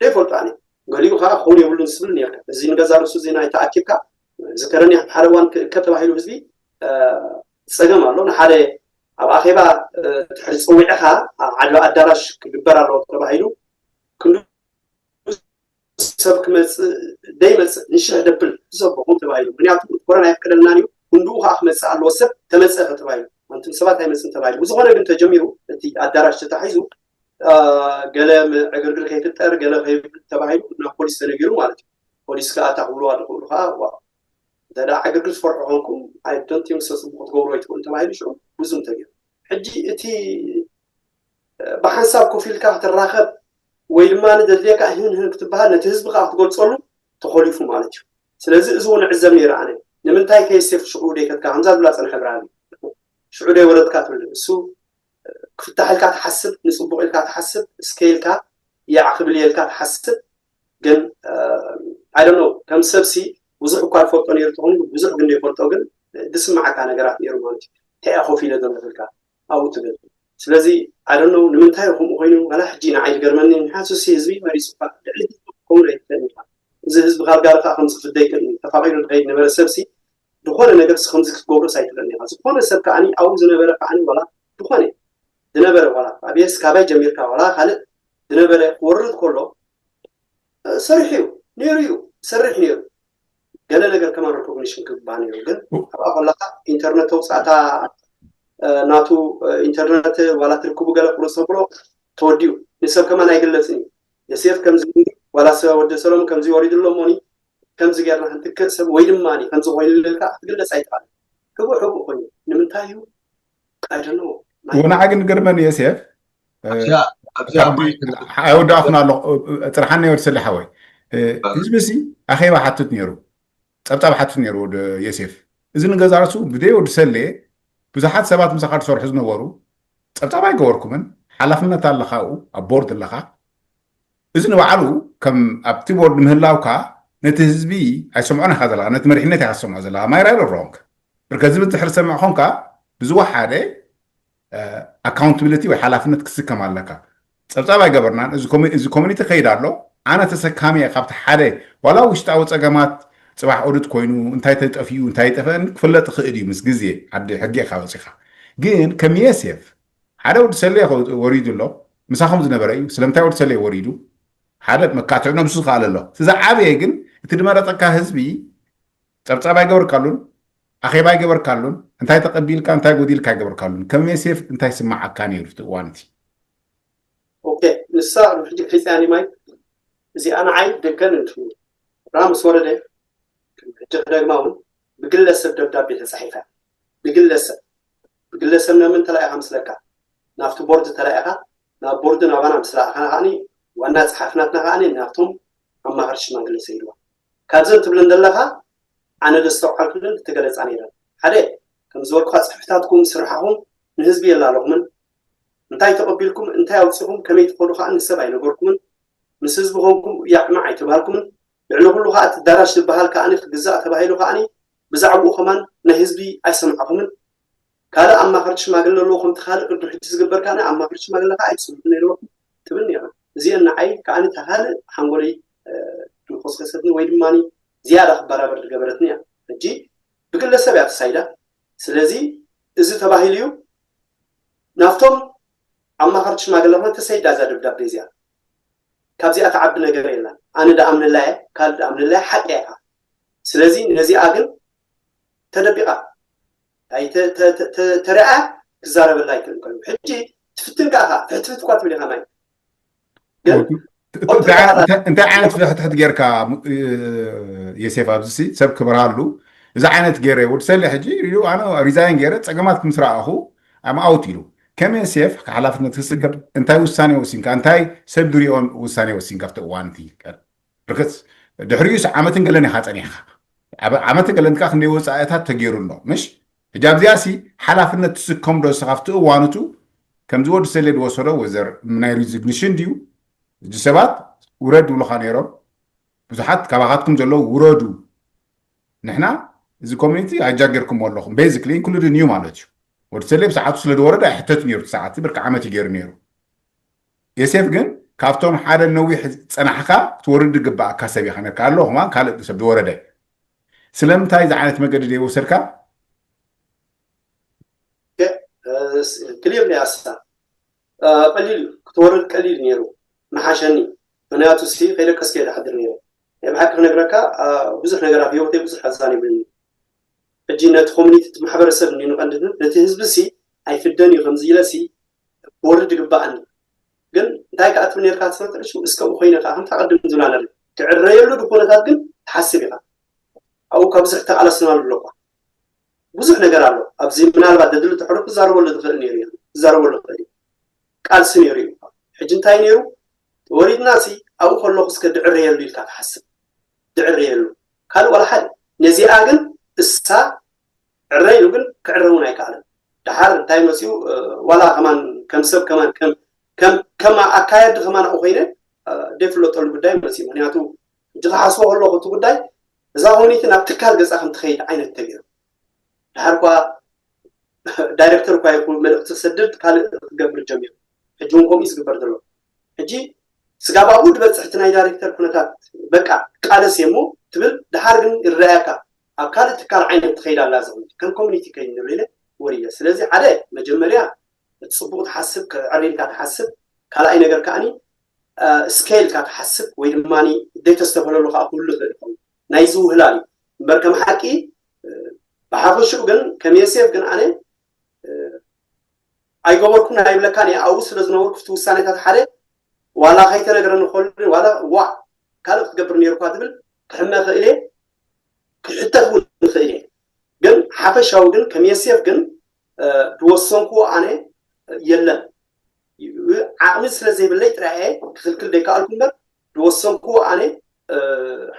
ደይፈልጦ ኣነ ገሊኡ ከዓ ክኸውን የብሉን ዝብል ነርካ እዚ ንገዛ ርእሱ እዚ ናይ ተኣኪብካ ዝከረኒ ሓደ እዋን ክእከብ ተባሂሉ ህዝቢ ፀገም ኣሎ ንሓደ ኣብ ኣኼባ ትሕሪ ፀዊዕኻ ኣብ ዓድዋ ኣዳራሽ ክግበር ኣለዎ ተባሂሉ ክንዱ ሰብ ክመፅእ ደይመፅእ ንሽሕ ደብል ዘቦኹም ተባሂሉ ምክንያቱ እቲ ኮረና የፍቀደልናን እዩ ክንድኡ ከዓ ክመፅእ ኣለዎ ሰብ ተመፀ ተባሂሉ ኣንቱም ሰባት ኣይመፅን ተባሂሉ ብዝኾነ ግን ተጀሚሩ እቲ ኣዳራሽ ተታሒዙ ገለ ዕግርግር ከይፍጠር ገለ ከይብል ተባሂሉ ናብ ፖሊስ ተነጊሩ ማለት እዩ ፖሊስ ከዓ እታ ክብልዋ ዝኽእሉ ከዓ ዋ፣ እንተ ደኣ ዕግርግር ትፈርሑ ኮንኩም ኣይዶንት ቲንክ ሰ ፅቡቅ ክትገብሩ ኣይትኽእሉ ተባሂሉ ሽዑ ብዙም ተገይሩ። ሕጂ እቲ ብሓንሳብ ኮፍ ኢልካ ክትራኸብ ወይ ድማ ንደድልየካ ህን ህን ክትበሃል ነቲ ህዝቢ ከዓ ክትገልፀሉ ተኾሊፉ ማለት እዩ። ስለዚ እዚ እውን ዕዘብ ነይረ ኣነ ንምንታይ ከየሴፍ ሽዑ ደይከትካ ከምዛ ዝብላ ፀንሐ ብርሃን ሽዑ ደይ ወረድካ ትብል እሱ ክፍታሕ ኢልካ ትሓስብ ንፅቡቅ ኢልካ ትሓስብ እስከ ኢልካ ያዕ ክብል ኢልካ ትሓስብ ግን ኣይደኖ ከም ሰብሲ ብዙሕ እኳ ይፈልጦ ነይሩ ተኾኑ ብዙሕ ግን ዘይፈልጦ ግን ዝስማዓካ ነገራት ነይሩ ማለት እዩ እንታይ ኮፍ ኢለ ዘለፈልካ ኣብኡ ትብል ስለዚ ኣይደኖ ንምንታይ ከምኡ ኮይኑ ዋላ ሕጂ ንዓይ ዝገርመኒ ንሓንሱሲ ህዝቢ መሪፁ ልዕሊ ህዝቢ ክኸውን ኣይትኽእልን ኢኻ እዚ ህዝቢ ካልጋሪ ከዓ ከምዚ ክፍደ ይክእል ተፋቂሩ ዝኸይድ ነበረ ሰብሲ ዝኾነ ነገር ከምዚ ክትገብሮስ ኣይትኽእልን ኢኻ ዝኾነ ሰብ ከዓ ኣብኡ ዝነበረ ከዓ ዋላ ዝኾነ ዝነበረ ዋላ ኣብየስ ካባይ ጀሚርካ ዋላ ካልእ ዝነበረ ክወርድ ከሎ ሰሪሑ እዩ ነይሩ እዩ ሰርሕ ነይሩ ገለ ነገር ከማን ሪኮግኒሽን ክግባእ ነይሩ ግን ኣብኣ ከለካ ኢንተርነት ተውፃእታ ናቱ ኢንተርነት ዋላ ትርክቡ ገለ ቁርፅ ተብሎ ተወዲኡ ንሰብ ከማን ኣይግለፅን እዩ የሴፍ ከምዚ ዋላ ወደ ሰሎም ከምዚ ወሪዱ ኣሎ ሞኒ ከምዚ ጌርና ክንትክእ ሰብ ወይ ድማ ከምዚ ኮይኑ ኢልካ ክትግለፅ ኣይትኽእል ህቡእ ህቡእ ኮይኑ ንምንታይ እዩ ኣይደኖ ወናዓ ግን ገርመን የሴፍ ኣይወዳእኹን ኣሎ ፅርሓና ወድሰለ ሓወይ ህዝቢ ሲ ኣኼባ ሓትት ነይሩ ፀብፃብ ሓትት ነይሩ ወደ የሴፍ እዚ ንገዛርሱ ብደይ ወድሰለ ብዙሓት ሰባት ምሳኻ ዝሰርሑ ዝነበሩ ፀብፃብ ኣይገበርኩምን ሓላፍነት ኣለኻ ኣብኡ ኣብ ቦርድ ኣለኻ እዚ ንባዕሉ ከም ኣብቲ ቦርድ ምህላውካ ነቲ ህዝቢ ኣይሰምዖን ኢኻ ዘለኻ ነቲ መሪሕነት ኢኻ ዝሰምዖ ዘለኻ ማይራይ ሮንግ ብርከ ዝብል ድሕሪ ሰምዕ ኮንካ ብዝወሓደ ኣካውንታብሊቲ ወይ ሓላፍነት ክስከም ኣለካ ፀብፃብ ኣይገበርናን እዚ ኮሚኒቲ ከይድ ኣሎ ኣነ ተሰካሚ እየ ካብቲ ሓደ ዋላ ውሽጣዊ ፀገማት ፅባሕ ኦዲት ኮይኑ እንታይ ተጠፍኡ እንታይ ጠፈአን ክፍለጥ ይኽእል እዩ ምስ ግዜ ዓዲ ሕጊ ኢኻ ወፂኻ ግን ከም የሴፍ ሓደ ወዲ ሰለ ወሪዱ ኣሎ ምሳኹም ዝነበረ እዩ ስለምንታይ ወዲ ሰለ ወሪዱ ሓደ መካትዕ ነብሱ ዝኽኣለ ኣሎ እቲ ዝዓበየ ግን እቲ ድመረፀካ ህዝቢ ፀብፃብ ኣይገበርካሉን ኣኼባ ኣይገበርካሉን እንታይ ተቐቢልካ እንታይ ጎዲልካ ኣይገበርካሉን ከም የሴፍ እንታይ ስማዓካ ነይሩ እቲ እዋን እቲ ኦኬ ንሳ ሕጂ ከይፅያኒ ማይ እዚኣ ንዓይ ደገን እንትኑ ራ ምስ ወረደ ሕጂ ክደግማ እውን ብግለሰብ ደብዳቤ ተፃሒፋ ብግለሰብ ብግለሰብ ነምን ተላኢኻ ምስለካ ናብቲ ቦርድ ተላኢኻ ናብ ቦርድ ናባና ምስ ለኣኸና ከዓኒ ዋና ፀሓፍናትና ከዓኒ ናብቶም ኣማኸርቲ ሽማግለ ሰይድዋ ካብዘን ትብለን ዘለኻ ኣነ ዘስተውዓልኩለን ክተገለፃ ነይረን ሓደ ከም ዝበልኩኻ ፅሑፍታትኩም ስርሓኹም ንህዝቢ የላለኹምን እንታይ ተቐቢልኩም እንታይ ኣውፂኹም ከመይ ትኸዱ ከዓ ንሰብ ኣይነገርኩምን ምስ ህዝቢ ኮንኩም ያዕማዕ ኣይተባልኩምን ልዕሊ ኩሉ ከዓ እቲ ዳራሽ ዝበሃል ከዓኒ ክግዛእ ተባሂሉ ከዓኒ ብዛዕባኡ ከማን ናይ ህዝቢ ኣይሰምዓኹምን ካልእ ኣማኸርቲ ሽማግለ ኣለዎ ከምቲ ካልእ ቅድም ሕጂ ዝግበር ከዓኒ ኣማኸርቲ ሽማግለ ከዓ ኣይትስምዑ ነይርኩም ትብል ነይራ እዚአን ንዓይ ከዓኒ ተካልእ ሓንጎለይ ድንኮስከሰትኒ ወይ ድማ ዝያዳ ክበራበር ዝገበረትኒ እያ ሕጂ ብግለሰብ እያ ተሳይዳ ስለዚ እዚ ተባሂሉ እዩ ናብቶም ኣማኸርቲ ሽማግለ ተሰይዳ እዛ ደብዳቤ እዚኣ ካብዚኣ ትዓቢ ነገር የላን ኣነ ደኣምንላ እየ ካልእ ደኣምንላ እየ ሓቂ እያ ስለዚ ነዚኣ ግን ተደቢቓ ተሪኣ ክዛረበላ ኣይክእልን ኮይኑ ሕጂ ትፍትን ከዓ ፍሕትፍት እኳ ትብል ኢኻ ማይ እንታይ ዓይነት ፍትሕትሕት ጌርካ የሴፍ ኣብዚ ሰብ ክበርሃሉ እዚ ዓይነት ገይረ ወዲ ሰለ ሕጂ ሪኡ ኣነ ሪዛይን ገይረ ፀገማት ምስ ረኣኹ ኣም ኣውት ኢሉ ከም የሴፍ ሓላፍነት ክስከብ እንታይ ውሳኔ ወሲንካ እንታይ ሰብ ድሪኦ ውሳኔ ወሲንካ ኣብቲ እዋን እቲ ርክት ድሕሪኡስ ዓመትን ገለን ኢኻ ፀኒሕካ ዓመትን ገለን ከዓ ክንደይ ወፃኢታት ተገይሩ ኣሎ ምሽ ሕጂ ኣብዚኣ ሲ ሓላፍነት ትስከም ዶ ስኻፍቲ እዋንቱ ከምዚ ወዲ ሰሌ ዝወሰዶ ወዘር ናይ ሪዚግኒሽን ድዩ እዚ ሰባት ውረድ ይብሉኻ ነይሮም ብዙሓት ካባኻትኩም ዘለዉ ውረዱ ንሕና እዚ ኮሚኒቲ ሃይጃክ ጌርኩሞ ኣለኹም basically including you ማለት እዩ ወዲ ሰሌ ብሰዓቱ ስለ ዝወረደ ኣይሕተት ነይሩ ሰዓት ብርቂ ዓመት እዩ ገይሩ ነይሩ የሴፍ ግን ካብቶም ሓደ ነዊሕ ዝፀናሕካ ክትወርድ ዝግባኣካ ሰብ ኢኻ ነካ ኣሎ ከማን ካልእ ሰብ ዝወረደ ስለምንታይ እዚ ዓይነት መገዲ ዘይወሰድካ ክሊር ናይ ኣስታ ቀሊል እዩ ክትወርድ ቀሊል ነይሩ ምሓሸኒ ምክንያቱ ሲ ከይደቀስ ከይደ ሓድር ነይረ ናይ ብሓቂ ክነግረካ ብዙሕ ነገራት ህይወተይ ብዙሕ ኣዛኒብኒ ሕጂ ነቲ ኮሚኒቲ ማሕበረሰብ እንዲ ንቐንድትን ነቲ ህዝቢ ሲ ኣይፍደን እዩ ከምዚ ኢለ ሲ ክወርድ ይግባኣኒ ግን እንታይ ከዓ ትብል ነርካ ትፈልጥ ዕሹ እስከ ብኮይነ ከዓ ከምታ ቀድም ዝብላ ነር ክዕረየሉ ድኮነታት ግን ትሓስብ ኢኻ። ኣብኡ ካብ ብዙሕ ተቓለስናሉ ኣሎ እኳ። ብዙሕ ነገር ኣሎ ኣብዚ። ምናልባት ደድሊ ተሕርኩ ትዛረበሉ ትኽእል ነይሩ እዩ። ትዛረበሉ ትኽእል እዩ። ቃልሲ ነይሩ እዩ። ሕጂ እንታይ ነይሩ? ወሪድና ሲ ኣብኡ ከለኹ እስከ ድዕረየሉ ኢልካ ትሓስብ። ድዕረየሉ። ካልእ ዋላ ሓደ። ነዚኣ ግን እሳ ዕረ ኢሉ ግን ክዕረ እውን ኣይከኣለን። ደሓር እንታይ መፅኡ? ዋላ ከማን ከም ሰብ ከማን ከም ከም ከም ኣካየዲ ከማን ኣብኡ ኮይነ ደፍለጠሉ ጉዳይ መፅኡ። ምክንያቱ ሕጂ ክሓስቦ ከለኹ እቲ ጉዳይ እዛ ኮሚኒቲ ናብ ትካል ገፃ ከም ትኸይድ ዓይነት ተገይሩ። ደሓር እኳ ዳይሬክተር እኳ ይኹን መልእክቲ ክሰድድ ካልእ ክገብር ጀሚሩ። ሕጂ እውን ከምኡ እዩ ዝግበር ዘሎ። ሕጂ ስጋብ ኣብኡ ዝበፅሕ እቲ ናይ ዳይሬክተር ኩነታት በቃ ቃለስ እየ እሞ ትብል፣ ደሓር ግን ይረኣየካ ኣብ ካልእ ትካል ዓይነት ትኸይድ ኣላ። እዚ ኮሚኒቲ ከም ኮሚኒቲ ከይድ ንብል ኢለ ወሪደ። ስለዚ ሓደ መጀመርያ እቲ ፅቡቕ ትሓስብ፣ ክዕር ኢልካ ትሓስብ። ካልኣይ ነገር ከዓኒ ስኬል ኢልካ ትሓስብ ወይ ድማ ዘይተስተፈለሉ ከዓ ክህሉ ይኽእል ይኸውን። ናይዚ ውህላል እዩ እምበር ከም ሓቂ ብሓፈሽኡ ግን ከም የሴፍ ግን ኣነ ኣይገበርኩን ኣይብለካን እየ። ኣብኡ ስለ ዝነበርኩ እቲ ውሳኔታት ሓደ ዋላ ከይተነግረኒ ከሎ ዋላ ዋዕ ካልእ ክትገብር ነይርኳ ትብል ክሕመ ክእል እየ፣ ክሕተት እውን ንኽእል እየ። ግን ሓፈሻዊ ግን ከም የሴፍ ግን ዝወሰንኩዎ ኣነ የለን። ዓቕሚ ስለ ዘይብለይ ጥራይ እየ ክኽልክል ዘይከኣልኩ እምበር ዝወሰንኩዎ ኣነ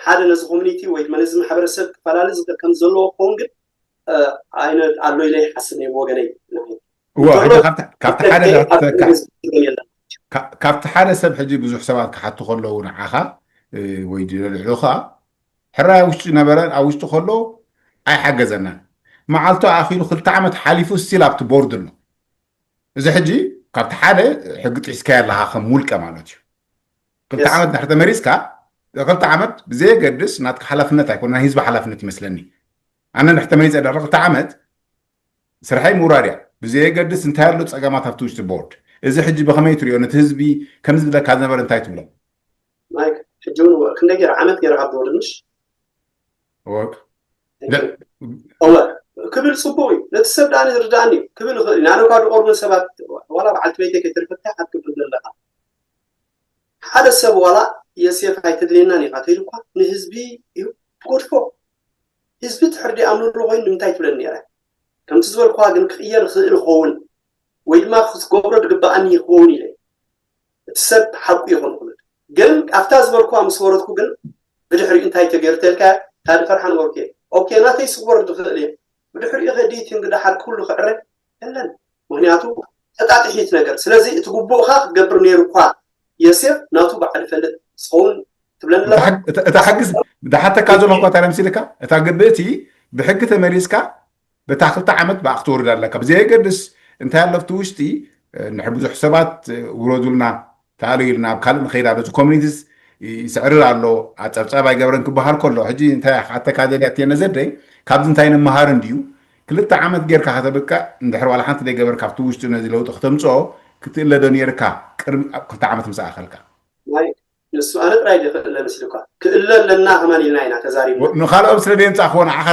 ሓደ ነዚ ኮሚኒቲ ወይ ድማ ነዚ ማሕበረሰብ ክፈላለ ዝኽእል ከም ዘለዎ ክኸውን ግን ኣይነ ኣሎ ኢለ ይሓስብ እየ ብወገነይ። እዎ ሕጂ ካብቲ ሓደ ዘኽትተካ ካብቲ ሓደ ሰብ ሕጂ ብዙሕ ሰባት ክሓቱ ከለዉ ንዓኻ ወይ ልዕሉኻ ሕራይ ውሽጢ ነበረ ኣብ ውሽጢ ከሎ ኣይሓገዘናን። መዓልቱ ኣኺሉ ክልተ ዓመት ሓሊፉ ስቲል ኣብቲ ቦርድ ኣሎ። እዚ ሕጂ ካብቲ ሓደ ሕጊ ጥሒስካዮ ኣለኻ ከም ውልቀ ማለት እዩ። ክልተ ዓመት ድሕሪ ተመሪፅካ ክልተ ዓመት ብዘየገድስ ናትካ ሓላፍነት ኣይኮነ ናይ ህዝቢ ሓላፍነት ይመስለኒ። ኣነ ድሕሪ ተመሪፀ ድሕሪ ክልተ ዓመት ስርሐይ ምውራድ እያ ብዘየገድስ እንታይ ኣሎ ፀገማት ኣብቲ ውሽጢ ቦርድ። እዚ ሕጂ ብኸመይ ትሪኦ ነቲ ህዝቢ ከምዚ ዝብለካ ዝነበረ እንታይ ትብሎ? ማይክ ሕጂ እውን ክንደይ ገይረ ዓመት ገይረ ካብ ቦርድ ምሽ ወክ እወ ክብል ፅቡቅ እዩ። ነቲ ሰብ ደኣ ዝርዳእኒ እዩ ክብል ይኽእል እዩ። ኣነ እኳ ዝቀርቡን ሰባት ዋላ በዓልቲ ቤተይ ከይተርፈታ ክትብል ዘለካ ሓደ ሰብ ዋላ የሴፍ ኣይተድልየናን ኢኻ ተይሉ እኳ ንህዝቢ እዩ ትጎድፎ። ህዝቢ ትሕርዲ ኣምርሉ ኮይኑ ንምንታይ ትብለኒ ነረ? ከምቲ ዝበልኳ ግን ክቅየር ይኽእል ይኸውን ወይ ድማ ክትገብሮ ዝግበኣኒ ይኸውን ኢለ እቲ ሰብ ሓቁ ይኹን ክብል ግን ኣብታ ዝበልኳ ምስ ወረድኩ ግን ብድሕሪኡ እንታይ ተገይሩ ተልካ ታዲ ፈርሓ ነበርኩ እየ። ኦኬ ናተይ ስወር ዝኽእል እየ ብድሕሪኡ ከዲት እንግዳሓር ኩሉ ክዕረ የለን ምክንያቱ ተጣጥሒት ነገር ስለዚ እቲ ግቡእካ ክትገብር ነይሩ እኳ የሴፍ ናቱ በዓል ይፈልጥ ዝኸውን ትብለኒ ኣለካ። እታ ሕግስ ድሓተካ ዘሎ እኳ ታዲያ ምሲልካ እታ ግብእቲ ብሕጊ ተመሊስካ በታ ክልተ ዓመት ብኣ ክትወርድ ኣለካ ብዘየገድስ እንታይ ኣለፍቲ ውሽጢ ንሕ ብዙሕ ሰባት ውረዱልና ተኣሉ ኢልና ኣብ ካልእ ንኸይድ ኣሎ እዚ ኮሚኒቲስ ይስዕርር ኣሎ ኣፀብፃብ ኣይገብረን ክበሃል ከሎ ሕጂ እንታይ ክኣተካ ደልያ ትየነ ዘደይ ካብዚ እንታይ ንምሃር እንድዩ ክልተ ዓመት ጌርካ ከተብቅዕ እንድሕር ዋላ ሓንቲ ዘይገበርካ ኣብቲ ውሽጢ ነዚ ለውጢ ክተምፅኦ ክትእለዶ ነይርካ ቅድሚ ክልተ ዓመት ምስ ኣኸልካ ንሱ ኣነ ጥራይ ድክእለ ምስልኳ ክእለ ኣለና ከማን ኢልና ኢና ተዛሪብና ንካልኦም ስለ ደየምፃእክዎ ንዓኻ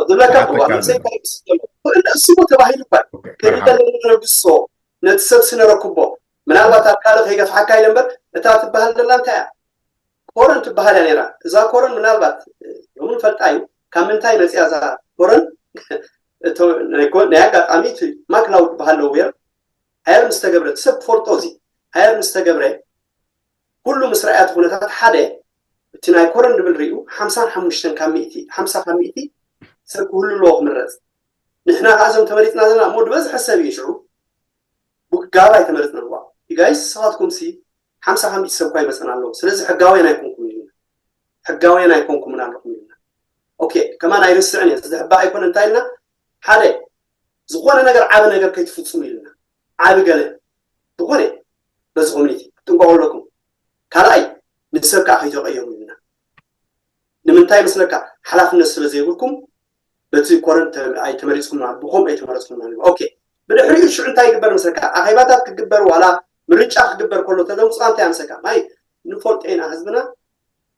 ዝብለካ ክእለ እሱሞ ተባሂሉ እኳ ክእለ ኣለና ነብሶ ነቲ ሰብ ስነረክቦ ምናልባት ኣብ ካልእ ከይገፍሓካ ኢለ እምበር እታ ትበሃል ዘላ እንታይ እያ ኮረን ትበሃል እያ ነይራ እዛ ኮረን ምናልባት ሎምን ፈልጣ እዩ ካብ ምንታይ መፅያ እዛ ኮረን ናይ ኣጋጣሚ እቲ ማክላውድ ትበሃል ኣለዎ ሃየር ምስ ተገብረ እቲ ሰብ ክፈልጦ እዚ ሃየር ምስ ተገብረ ኩሉ ምስ ረኣያ እቲ ኩነታት ሓደ እቲ ናይ ኮረን ድብል ሪኡ ሓምሳን ሓሙሽተን ካብ ሚእቲ ሓምሳ ካብ ሚእቲ ሰብ ክህሉ ኣለዎ ክምረፅ ንሕና ከዓ እዞም ተመሪፅና ዘለና እሞ ዝበዝሐ ሰብ እዩ ሽዑ ብጋባይ ተመረፅና ዋ ጋይስ ንስኻትኩም ሲ ሓምሳ ካብ ሚእቲ ሰብ እኳ ይመፀና ኣለዎ ስለዚ ሕጋውያን ኣይኮንኩም ኢልና ሕጋውያን ኣይኮንኩምን ኣለኹም ኢልና ኦኬ ከማን ኣይርስዕን እየ ዝሕባእ ኣይኮነ እንታይ ኢልና ሓደ ዝኾነ ነገር ዓቢ ነገር ከይትፍፅሙ ኢልና ዓቢ ገለ ዝኾነ በዚ ኮሚኒቲ ክትጥንቀቁ ኣለኩም ካልኣይ ንሰብ ከዓ ከይተቀየሙ ኢልና ንምንታይ መስለካ ሓላፍነት ስለ ዘይብልኩም በቲ ኮረን ኣይተመሪፅኩም ብኸም ኣይተመረፅኩም ኦኬ ብድሕሪኡ ሽዑ እንታይ ይግበር መስለካ ኣኼባታት ክግበር ዋላ ምርጫ ክግበር ከሎ ተደምፅዋ እንታይ ኣምሰካ ማይ ንፈልጦ ኢና ህዝብና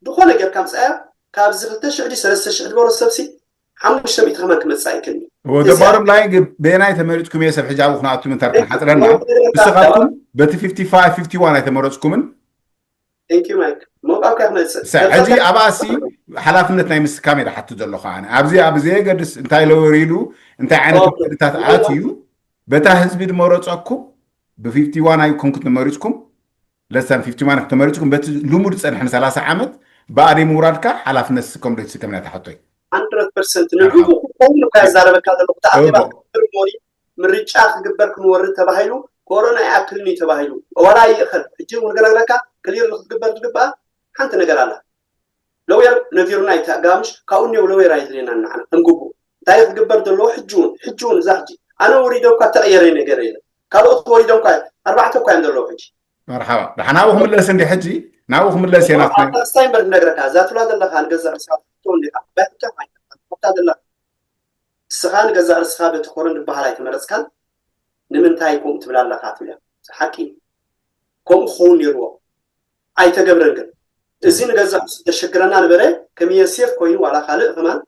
ዝኾነ ጌርካ ምፅኣያ ካብዚ ክልተ ሽሕ ድዩ ሰለስተ ሽሕ ዝበሎ ሰብሲ ሓሙሽተ ሚእቲ ከማን ክመፅእ ኣይክእልን እዩ። The እዚኣ bottom line ግን በየናይ ተመሪፅኩም እየ ሰብ ሕጂ ኣብኡ ክንኣቱ ምንታር ክንሓፅረና ንስኻትኩም በቲ fifty five fifty one ኣይተመረፅኩምን Thank you Mike መውቃብካ ክመፅእ ሕጂ ኣብኣሲ ሓላፍነት ናይ ምስካም እየ ዝሓቱ ዘለኹ ኣነ። ኣብዚ ኣብ ዘየገድስ እንታይ ለወር ኢሉ እንታይ ዓይነት መንገድታት ኣትዩ በታ ህዝቢ ዝመረፀኩም ብፊፍቲ ዋን ኣይኮንኩት ተመሪፅኩም ለሳን ፊፍቲ ዋን ተመሪፅኩም በቲ ልሙድ ፀንሐ ንሰላሳ ዓመት ብኣደይ ምውራድካ ሓላፍነት ስከም ዶ ትስከም ናይ ተሓቶይ hundred percent ንዕኡ ክኸውን እኳ ያዛረበካ ዘሎ ብተኣኺባ ክትብል ሞኒ ምርጫ ክግበር ክንወርድ ተባሂሉ ኮሮና ይኣክልኒ ተባሂሉ ዋላ ይእኸል ሕጂ እውን ክነግረካ ክሊር ንክትግበር ዝግበኣ ሓንቲ ነገር ኣላ ለውየር ነጊሩና ይተጋምሽ ካብኡ እኒው ለውየር ኣይድልየና ንዓና ከም ግቡእ እንታይ ክግበር ዘለዎ ሕጂ እውን ሕጂ እውን እዛ ሕጂ ኣነ ወሪደ እኳ ተቐየረ ነገር የለን ካልኦት ወሪዶም እኳ ኣርባዕተ እኳ እዮም ዘለዉ ሕጂ መርሓባ ደሓ ናብኡ ክምለስ እንዲ ሕጂ ናብኡ ክምለስ እየ ናትና ኣታ ስታይንበርግ ነግረካ እዛ ትብላ ዘለካ ንገዛእ ርእስካ ትሕቶ እንዲካ ባይታ ሓታ ዘለካ ንስኻ ንገዛእ ርእስኻ በቲ ኮረን ዝበሃል ኣይተመረፅካን ንምንታይ ከምኡ ትብል ኣለኻ ትብላ ሓቂ ከምኡ ክኸውን ነይርዎ ኣይተገብረን ግን እዚ ንገዛእ ርእሱ ዘሸግረና ነበረ ከም የሴፍ ኮይኑ ዋላ ካልእ ከማን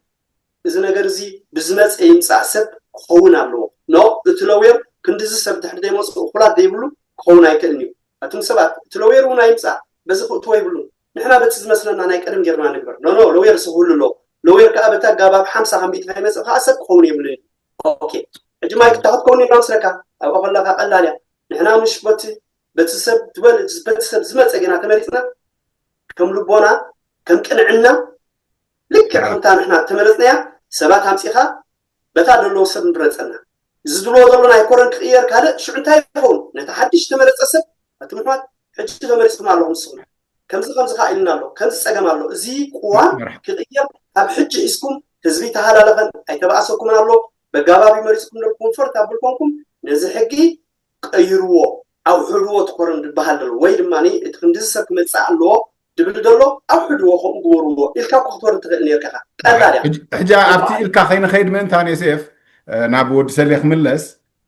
እዚ ነገር እዚ ብዝመፀ ይምፃእ ሰብ ክኸውን ኣለዎ ኖ እቲ ለውየር ክንድዚ ሰብ ድሕሪ ዘይመፅኡ እኩላት ዘይብሉ ክኸውን ኣይክእልን እዩ ኣቱም ሰባት እቲ ለውየር እውን ኣይምፃእ በዚ ክእትዎ ይብሉን ንሕና በቲ ዝመስለና ናይ ቀደም ጌርና ንግበር ኖ ኖ ለውየር እዚ ክህሉ ኣለዎ ለውየር ከዓ በቲ ኣጋባብ ሓምሳ ካብ ሚእቲ ከይመፅእ ከዓ ሰብ ክኸውን የብሉን ኦኬ ሕጂ ማይ ክታ ክትከውን ኢና መስለካ ኣብኣ ከለካ ቀላል እያ ንሕና ምሽ በቲ በቲ ሰብ ዝበል በቲ ሰብ ዝመፀ ጌና ተመሪፅና ከም ልቦና ከም ቅንዕና ልክዕ ከምታ ንሕና ተመረፅናያ ሰባት ኣምፂኻ በታ ደለዎ ሰብ ንረፀና እዚ ዝብልዎ ዘሎ ናይ ኮረን ክቕየር ካልእ ሽዑ እንታይ ይኸውን ነቲ ሓድሽ ተመረፀ ሰብ እቲ ምሕዋት ሕጂ ተመሪፅኩም ኣለኹም ንስኹም ከምዚ ከምዚ ከዓ ኢልና ኣሎ ከምዚ ፀገም ኣሎ እዚ ቅዋም ክቕየር ካብ ሕጂ ሒዝኩም ህዝቢ ተሃላለኸን ኣይተባእሰኩምን ኣሎ በጋባቢ መሪፅኩም ነል ኮንፈርት ኣብልኮንኩም ነዚ ሕጊ ቀይርዎ ኣውሕድዎ ትኮረን ዝበሃል ዘሎ ወይ ድማ እቲ ክንዲዚ ሰብ ክመፅእ ኣለዎ ድብል ዘሎ ኣውሕድዎ ከምኡ ግበርዎ ኢልካ እኮ ክትወርድ ትኽእል ነርካ ቀላል እያ ሕጂ ኣብቲ ኢልካ ከይንኸይድ ምእንታን ዮሴፍ ናብ ወዲ ሰሌ ክምለስ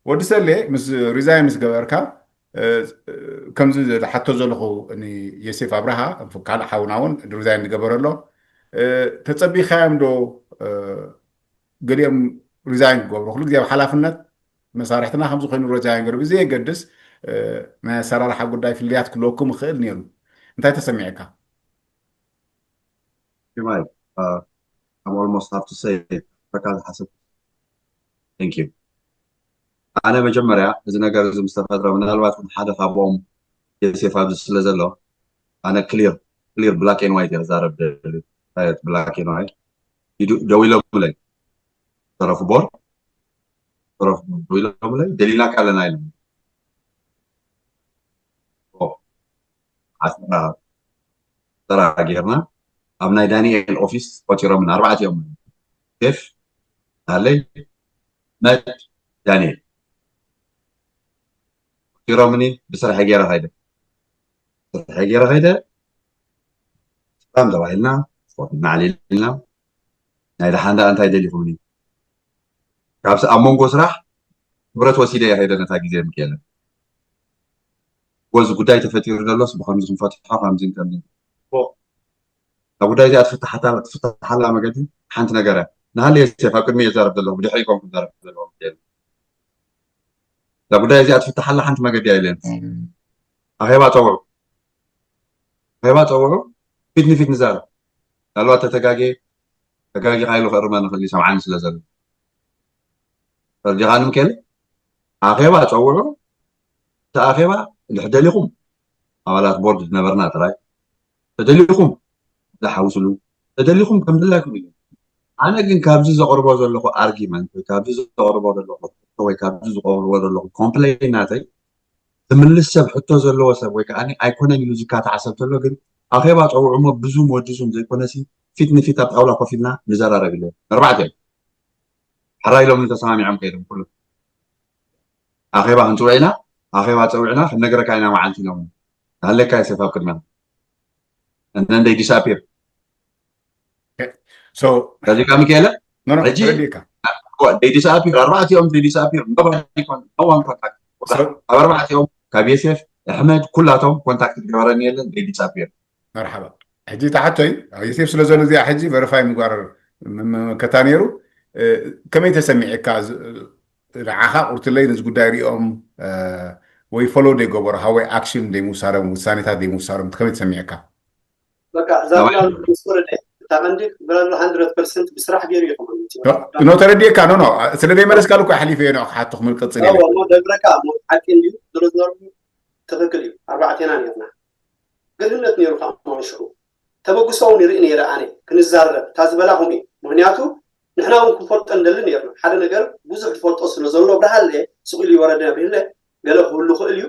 ወዲ ሰሌ ምስ ሪዛይ ምስ ገበርካ ከምዚ ዝሓቶ ዘለኹ ዮሴፍ ኣብርሃ ካልእ ሓውና እውን ሪዛይ ዝገበረ ኣሎ ተፀቢኻዮም ዶ ገሊኦም ሪዛይን ክገብሩ ኩሉ ግዜ ኣብ ሓላፍነት መሳርሕትና ከምዚ ኮይኑ ሪዛይን ገሩ ብዘየገድስ ናይ ኣሰራርሓ ጉዳይ ፍልያት ክህልወኩም ይኽእል ነይሩ እንታይ ተሰሚዕካ I'm almost have to say በቃ ዝሓሰብ thank you ኣነ መጀመርያ እዚ ነገር እዚ ምስ ተፈጥረ ምናልባት ሓደ ካብኦም የሴፍ ኣብዚ ስለ ዘሎ ኣነ clear clear black and white እየ ክዛረብ ደሊ black and white ደዊሎምለይ ተረፉ ቦር ተረፉ ቦር ደዊሎምለይ ደሊና ካለና ኢሎም ዓስራ ተራ ጌርና ኣብ ናይ ዳንኤል ኦፊስ ቆፂሮምና ኣርባዕቲኦም ሴፍ ሃለይ መድ ዳንኤል ቆፂሮምኒ ብስርሐ ገይረ ከይደ ስርሐ ገይረ ከይደ ሰላም ተባሂልና ስፖርት እናዕሊልና ናይ ደሓን ደኣ እንታይ ደሊኹምኒ ካብዚ ኣብ መንጎ ስራሕ ክብረት ወሲደ እየ ከይደ ነታ ግዜ ምክኤለ ጎዚ ጉዳይ ተፈጢሩ ዘሎስ ብከምዚ ክንፈትሖ ከምዚ ከምዚ እታ ጉዳይ እዚኣ ትፍትሓላ መገዲ ሓንቲ ነገር እያ ንሃለ የሴፍ ኣብ ቅድሚ የዛረብ ዘለኹ ብድሕሪ ይኮን ክዛረብ ዘለኹ እዛ ጉዳይ እዚኣ ትፍትሓላ ሓንቲ መገዲ እያ ኢለን ኣኼባ ፀውዑ ኣኼባ ፀውዑ ፊት ንፊት ንዛረብ ምናልባት ተተጋጌ ተጋጊኻ ኢሉ ክእርመ ንኽእል ሰምዓኒ ስለ ዘሎ ፈርዲኻ ንምኬል ኣኼባ ፀውዑ እቲ ኣኼባ እንድሕር ደሊኹም ኣባላት ቦርድ ዝነበርና ጥራይ ተደሊኹም ዝሓውስሉ ተደሊኹም ከም ድላይኩም እዩ ኣነ ግን ካብዚ ዘቕርቦ ዘለኹ ኣርጊመንት ወይ ካብዚ ዘቕርቦ ዘለኹ ወይ ካብዚ ዝቐርቦ ዘለኹ ኮምፕሌን ናተይ ዝምልስ ሰብ ሕቶ ዘለዎ ሰብ ወይ ከዓ ኣይኮነን ኢሉ ዝካታዕ ሰብ ተሎ ግን ኣኼባ ፀውዑሞ ብዙም ወድዙም ዘይኮነሲ ፊት ንፊት ኣብ ጣውላ ኮፍ ኢልና ንዘራረብ ኢለ ኣርባዕተ እዮም ሕራይ ኢሎም ተሰማሚዖም ከይዶም ኩሉ ኣኼባ ክንፅውዕ ኢና ኣኼባ ፀዊዕና ክንነግረካ ኢና መዓልቲ ኢሎም ሃለካ የሰፍ ኣብ ቅድሚያ and then they disappear so ከዚካ ሚካኤለ ሕጂ ተረዲእካ they disappear ኣርባዕቲኦም they disappear nobody con no one contact ኣብ ኣርባዕቲኦም ካብ የሴፍ ኣሕመድ ኩላቶም ኮንታክት ዝገበረኒ የለን they disappear መርሓባ ሕጂ ተሓቶይ ዮሴፍ ስለ ዘሎ እዚኣ ሕጂ ቨሪፋይ ምግባር መከታ ነይሩ ከመይ ተሰሚዕካ ንዓኻ ቁርትለይ ነዚ ጉዳይ ሪኦም ወይ ፎሎ ደይገበሩ ሃወይ ኣክሽን ደይምውሳዶም ውሳኔታት ደይምውሳዶም ከመይ ተሰሚዕካ በቃ እዛ ምስ ወረደ እታ ቀንዲ ክብለሉ hundred percent ብስራሕ ገይሩ እዩ ከማን መፂኡ። ኖ ተረዲእካ ኖ ኖ ስለ ዘይመለስካሉ እኮ ሓሊፈ እየ ንዑ ክሓቶ ክምልቀፅል እየ እሞ ደብረካ እሞ ሓቂ እንድዩ ዝሮ ዝነሩ ትኽክል እዩ ኣርባዕቴና ነርና ግድነት ነይሩ ከዓ ሽዑ ተበግሶ እውን ይርኢ ነይረ ኣነ ክንዛረብ እታ ዝበላ ከምኡ እዩ ምክንያቱ ንሕና እውን ክንፈልጦ ንደሊ ነርና ሓደ ነገር ብዙሕ ዝፈልጦ ስለ ዘሎ ብርሃለ ስቕ ኢሉ ይወረደ ብርህለ ገለ ክህሉ ክእል እዩ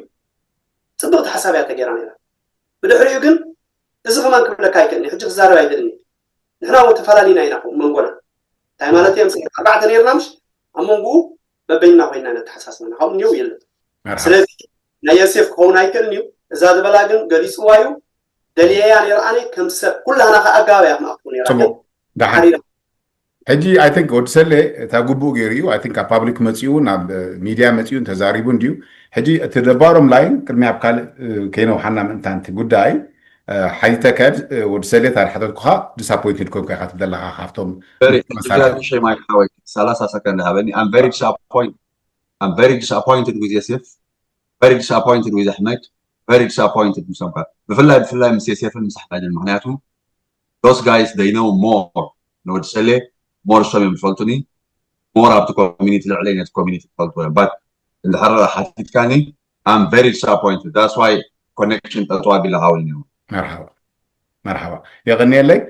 ፅብቕቲ ሓሳብ እያ ተገይራ ነይራ ብድሕሪኡ ግን እዚ ከማን ክብለካ ኣይክእልኒ ሕጂ ክዛረብ ኣይክእልኒ ንሕና እውን ተፈላለዩና ኢና መንጎና እንታይ ማለት እዮም ኣርባዕተ ነርና ምሽ ኣብ መንጎኡ በበይና ኮይና ነተሓሳስበና ካብኡ እኒው የለን ስለዚ ናይ ዮሴፍ ክኸውን ኣይክእልን እዩ እዛ ዝበላ ግን ገሊፅዋ እዩ ደልየያ ነይረ ኣነ ከም ሰብ ኩላህና ከዓ ኣገባብ እያ ክነኣፍኩ ነይራ ፅቡቅ ደሓን ሕጂ ኣይ ቲንክ ወዲ ሰለ እታ ግቡእ ገይሩ እዩ ኣይ ቲንክ ኣብ ፓብሊክ መፂኡ ናብ ሚድያ መፂኡ ተዛሪቡ እንድዩ ሕጂ እቲ ደባሮም ላይን ቅድሚ ኣብ ካልእ ከይነውሓና ምእንታንቲ ጉዳይ ሓይተከድ ወዲ ሰለ ታርሓተትኩኻ ዲስኣፖይንትድ ኮንኩ ኢኻ ትብለለኻ ካብቶም ሸማይ ሓወይ ሰላሳ ሰከንድ ሃበኒ I'm very disappointed I'm very disappointed with Yosef very disappointed with Ahmed very disappointed ምስ ኣምካር ብፍላይ ብፍላይ ምስ ዮሴፍን ምስ ኣሕመድን ምክንያቱ those guys they know more ንወዲ ሰሌ more እሶም እዮም ዝፈልጡኒ more ኣብቲ community ልዕለይ ነቲ community ዝፈልጡ እዮም but እንድሕር ሓቲትካኒ I'm very disappointed that's why connection ጠጠው ኣቢለ ሃውኒ ነይሩ መርሓባ መርሓባ የቐንየለይ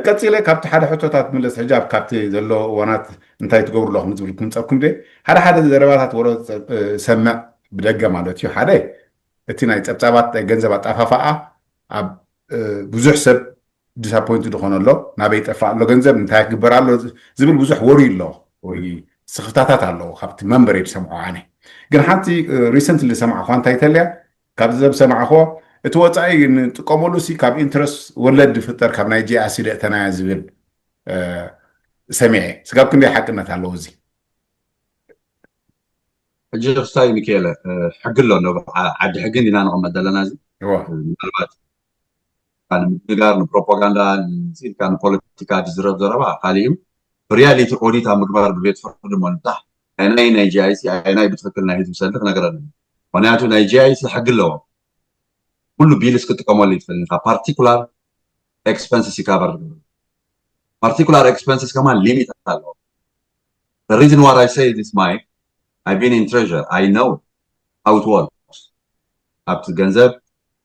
ቀፂለ ካብቲ ሓደ ሕቶታት ምለስ ሕጃብ ካብቲ ዘሎ እዋናት እንታይ ትገብሩ ኣለኹም ዝብል ክምፀኩም ደ ሓደ ሓደ ዘረባታት ወረ ሰምዕ ብደገ ማለት እዩ ሓደ እቲ ናይ ፀብፃባት ናይ ገንዘብ ኣጣፋፋኣ ኣብ ብዙሕ ሰብ ዲስኣፖይንት ዝኾነ ኣሎ ናበይ ጠፋእ ኣሎ ገንዘብ እንታይ ክግበር ኣሎ ዝብል ብዙሕ ወሪ ኣሎ ወይ ስኽፍታታት ኣለዎ ካብቲ መንበረይ ዝሰምዖ ኣነ ግን ሓንቲ ሪሰንትሊ ዝሰማዕኳ እንታይ ተልያ ካብዚ ዘብ ሰማዕኮ እቲ ወፃኢ ንጥቀመሉ ሲ ካብ ኢንትረስት ወለድ ዝፍጠር ካብ ናይ ጂኣሲ ደእተናያ ዝብል ሰሚዐ ስጋብ ክንደይ ሓቅነት ኣለዎ እዚ ሕጂ ክስታይ ሚካኤለ ሕጊ ኣሎ ዓዲ ሕጊ እንዲና ንቕመጥ ዘለና እዚ ምናልባት ንምድንጋር ንፕሮፓጋንዳ ኢልካ ንፖለቲካ ዝዝረብ ዘረባ ካሊእ እዩ ብሪያሊቲ ኦዲት ኣብ ምግባር ብቤት ፍርዲ እሞ ንብዛሕ ኣይናይ ናይ ጂኣይሲ ኣይናይ ብትክክል ናይ ህዝቢ ሰልዲ ክነግረኒ ምክንያቱ ናይ ጂኣይሲ ሕጊ ኣለዎ ኩሉ ቢልስ ክጥቀመሉ ይትኽእል ኢኻ ፓርቲኩላር ኤክስፐንስስ ይካቨር ዝገብር particular expenses ከማን limit ኣለዎ the reason why I say this Mike I've been in treasury I know how it works ኣብቲ ገንዘብ